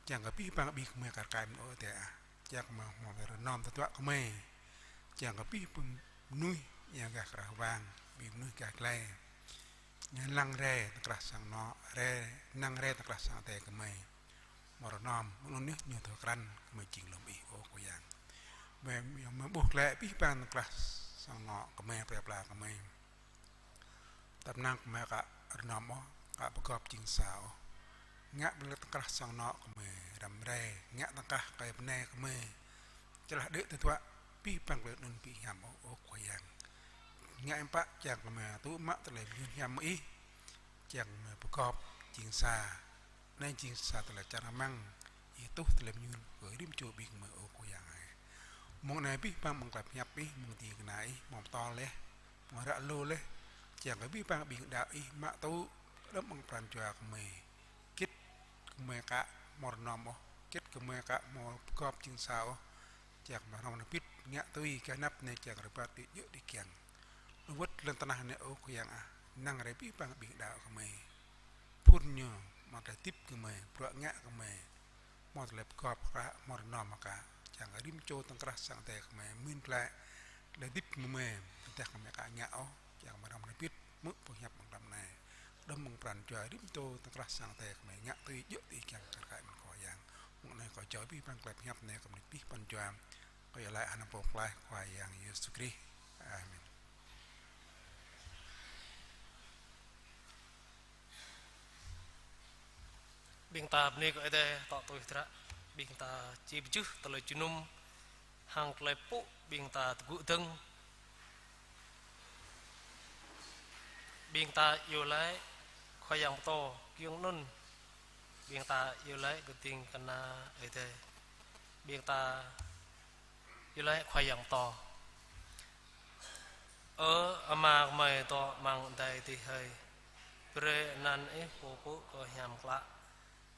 Čang kơ abih bang ƀing gơmơi kar kaĭ mơ̆n ơ Adai ah, čang kơ hmâo rơnŏm tơdruă gơmơi. Čang kơ abih bang mơnuih ia gah krah wang, ƀing mơnuih gah glai, ñu lăng rai tơkrah sang anŏ, rai, lăng rai tơkrah sang Adai gơmơi. Hmâo rơnŏm, mơ̆ng anŭn yơh ñu thâo krăn gơmơi jing lơ̆m Ih, ơ Khua Yang. Gơmơi, gơmơi ƀuh glaĭ abih bang tơkrah sang anŏ gơmơi, plơi pla gơmơi. Tơpă năng gơmơi ka rơnŏm ôh, ka pơgop jing sa ôh. Ngă ƀơi lŏn tơkrah sang anŏ gơmơi răm rai, ngă tơkrah kơ bơnai gơmơi čơlah đĕ tơdruă, abih bang tơlơi anŭn ƀu hiam ôh, ơ Khua Yang. Ngă hiư̆m pă čang gơmơi tŭ mă tơlơi mơyun hiam mơ̆ng Ih, čang gơmơi pơgop jing sa. Anai jing sa tơlơi čang rơmang Ih tuh tơlơi mơyun kơ rĭm čô ƀing gơmơi, ơ Khua Yang ơi. Mơ̆ng anai abih bang mơ̆ng tơlơi pơhiăp Ih, mơ̆ng ding kơna Ih hmâo pơtô laih, hmâo ră lu laih, čang kơ abih bang ƀing đaŏ Ih mă tŭ đơ̆m amăng pran jua gơmơi. Hơget gơmơi ka hmâo rơnŏm ôh, hơget gơmơi ka hmâo pơgop jing sa ôh, čang gơmơi hrŏm hrŏm hơbĭt ngă tui gah anăp anai, čang rơbat đĭ djơ̆ đĭ kiăng. Lu wơ̆t lŏn tơnah anai, ơ Khua Yang ah, lăng rai abih bang ƀing đaŏ gơmơi. Phŭn ñu, hmâo tơlơi hơdip gơmơi, bruă ngă gơmơi, hmâo tơlơi pơgop kơ, hmâo rơnŏm kơ, čang kơ rĭm čô tơkrah sang Adai gơmơi mĭn glaĭ tơlơi hơdip gơmơi, tơdah gơmơi ka ngă ôh, čang gơmơi hrŏm hrŏm hơbĭt hmư̆ boh hiăp amăng mlam anai. Đơ̆m amăng pran jua rĭm čô tơkrah sang Adai gơmơi ngă tui djơ̆ đĭ kiăng kar kaĭ mơ̆n, Khua Yang. Mơ̆ng anai kâo jao abih bang tơlơi pơhiăp anai kơ mơnuih abih pran jua. Kâo iâu laĭ hơnơ̆ng pô pơklaih Khua Yang Yêsu Krist. Amen. Ƀing ta bơni kơ Ơi Adai tŏ tui hơdră, ƀing ta či pơjưh tơlơi jơnum hăng tơlơi pŭ ƀing ta tơgŭ dơ̆ng. Ƀing ta iâu laĭ Khua Yang pơtô, giŏng anŭn ƀing ta iâu laĭ kơ ding kơna Ơi Adai. Ƀing ta iâu laĭ Khua Yang pơtô. Ơ Ama gơmơi dŏ amăng adai adih hơi, brơi anăn Ih pô pŭ kơ hiam klă.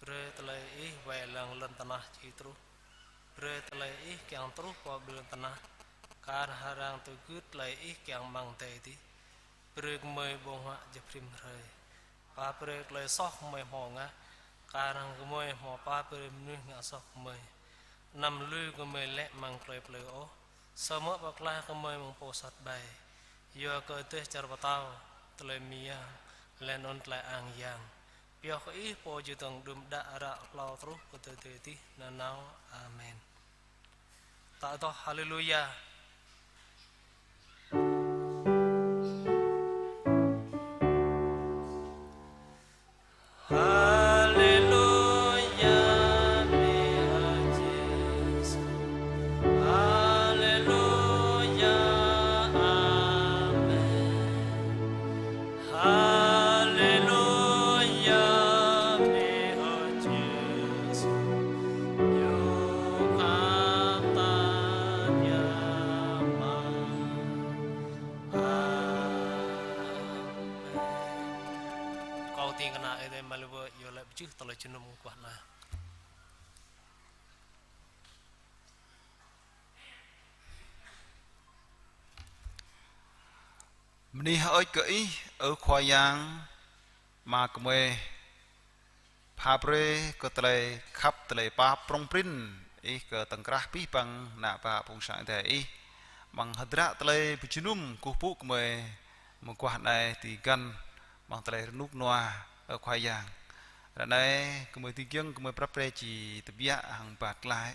Brơi tơlơi Ih wai lăng lŏn tơnah či truh. Brơi tơlơi Ih kiăng truh pơ ƀơi lŏn tơnah, kar hăng arăng tŭ gưt tơlơi Ih kiăng amăng adai adih. Brơi gơmơi ƀơ̆ng huă jơ̆p rĭm hrơi. Pap brơi tơlơi soh gơmơi hmâo ngă, kar hăng gơmơi hmâo pap brơi mơnuih ngă soh gơmơi. Anăm lui gơmơi lĕ amăng tơlơi plư ôh, samơ̆ pơklaih gơmơi mơ̆ng pô sat ƀai. Yua kơ dêh čar pơtao, tơlơi mơyang, laih anŭn tơlơi ang yang, pioh kơ Ih pô jơdơ̆ng đưm đă ră hlâo truh kơ tơdơi adih nanao. Amen. Ta adoh Haleluya. Haleluya, bơni kơ Yêsu. Haleluya, amen. Haleluya, bơni kơ Yêsu. Yua kơ ta biă mă. Amen. Kâo ding kơna Ơi Adai Malibô iâu laĭ pơjưh tơlơi jơnum mơguah anai. Bơni hơơč kơ Ih, ơ Khua Yang, Ama gơmơi, pap brơi kơ tơlơi khăp, tơlơi pap prŏng prin Ih kơ tơ̆ng krah abih bang ană bă phung sang Ơi Adai Ih. Amăng hơdră tơlơi pơjơnum kơkuh pơpŭ gơmơi mơguah anai tui găn amăng tơlơi rơnŭk rơnua, ơ Khua Yang. Ră anai gơmơi tui giŏng gơmơi prăp pre či tơbiă hăng bat glaĭ.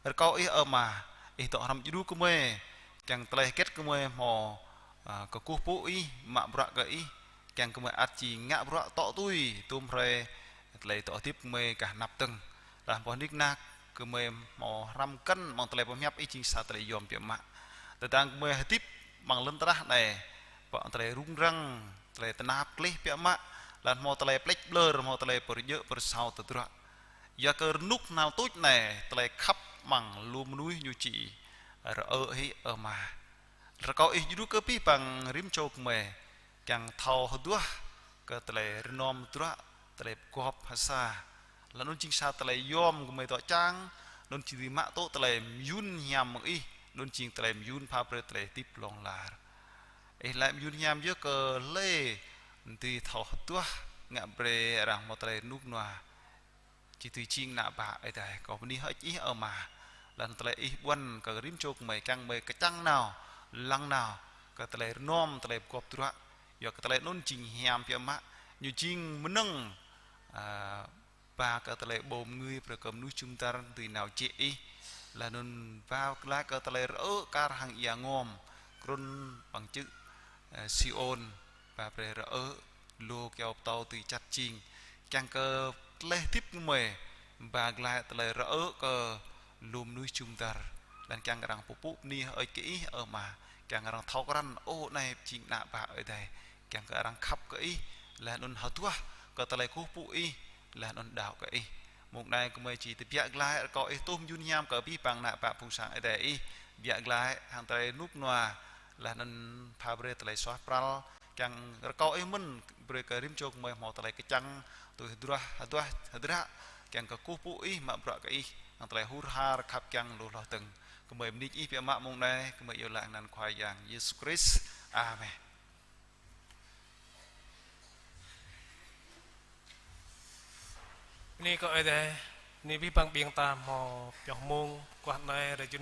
Rơkâo Ih, ơ Ama, Ih dŏ hrŏm djru gơmơi, kiăng tơlơi hơget gơmơi hmâo, a, kơkuh pơpŭ Ih, mă bruă kơ Ih, kiăng gơmơi ăt či ngă bruă tŏ tui, tơm hrơi tơlơi dŏ hơdip gơmơi gah anăp dơ̆ng. Laih boh nik nak gơmơi hmâo hrăm kăn amăng tơlơi pơhiăp Ih jing sa tơlơi yom biă mă. Tơdang gơmơi hơdip amăng lŏn tơnah anai, pơ tơlơi rŭng răng, tơlơi tơnap gleh biă mă, laih hmâo tơlơi plĕč ƀlơr, hmâo tơlơi pơrơjơ̆ pơrơsao tơdruă. Yua kơ rơnŭk hnal tuč anai, tơlơi khăp amăng lu mơnuih ñu či rơ̆ hĭ, ơ Ama. Rơkâo Ih djru kơ abih bang rĭm čô gơmơi kiăng thâo hơduah kơ tơlơi rơnôm hơdră, tơlơi pơgop ha sa. Laih anŭn jing sa tơlơi yom gơmơi dŏ čang, anŭn či dưi mă tŭ tơlơi mơyŭn hiam mơ̆ng Ih, anŭn jing tơlơi mơyŭn pha brơi tơlơi hơdip hlŏng lar. Ih laĭ mơyŭn hiam yơh kơ hlơi dưi thâo hơduah, ngă brơi arăng hmâo tơlơi rơnŭk rơnua. Či tui jing ană bă Ơi Adai, kâo bơni hơơč Ih, ơ Ama. Laih anŭn tơlơi Ih ƀuăn kơ rĭm čô gơmơi kiăng gơmơi kơčăng nao, lăng nao kơ tơlơi rơnôm, tơlơi pơgop hơdră. Yua kơ tơlơi anŭn jing hiam biă mă, ñu jing mơnơ̆ng, a, ba kơ tơlơi pơƀuh mơngưi brơi kơ mơnuih jum dar dưi nao jĕ Ih. Laih anŭn ba glaĭ kơ tơlơi rơ̆ kar hăng ia ngom, krŭn păng čư̆, a, Siôn, ba brơi rơ̆, lu kyâo pơtâo dưi čăt jing. Kiăng kơ tơlơi hơdip gơmơi, ba glaĭ tơlơi rơ̆ kơ lu mơnuih jum dar. Laih anŭn kiăng arăng pơpŭ bơni hơơč kơ Ih, ơ Ama. Kiăng arăng thâo krăn, ơ, anai jing ană bă Ơi Adai. Kiăng kơ arăng khăp kơ Ih, laih anŭn hơduah kơ tơlơi kơkuh pơpŭ Ih, laih anŭn đaŏ kơ Ih. Mông anai gơmơi či tơbiă glaĭ, rơkâo Ih tuh mơyŭn hiam kơ abih bang ană bă phung sang Ơi Adai Ih, biă glaĭ hăng tơlơi rơnŭk rơnua, laih anŭn pha brơi tơlơi suaih pral, kiăng rơkâo Ih mơ̆n brơi kơ rĭm čô gơmơi hmâo tơlơi kơčăng, tui hơdruah, hơduah, hơdră, kiăng kơ kơkuh pơpŭ Ih, mă bruă kơ Ih, hăng tơlơi hur har khăp kiăng lu hloh dơ̆ng. Gơmơi bơni Ih biă mă mông anai, gơmơi iâu laĭ hăng anăn Khua Yang Yêsu Krist. Amen. Bơni kơ Ơi Adai, bơni abih bang ƀing ta hmâo pioh mông, guah anai, rai jơnum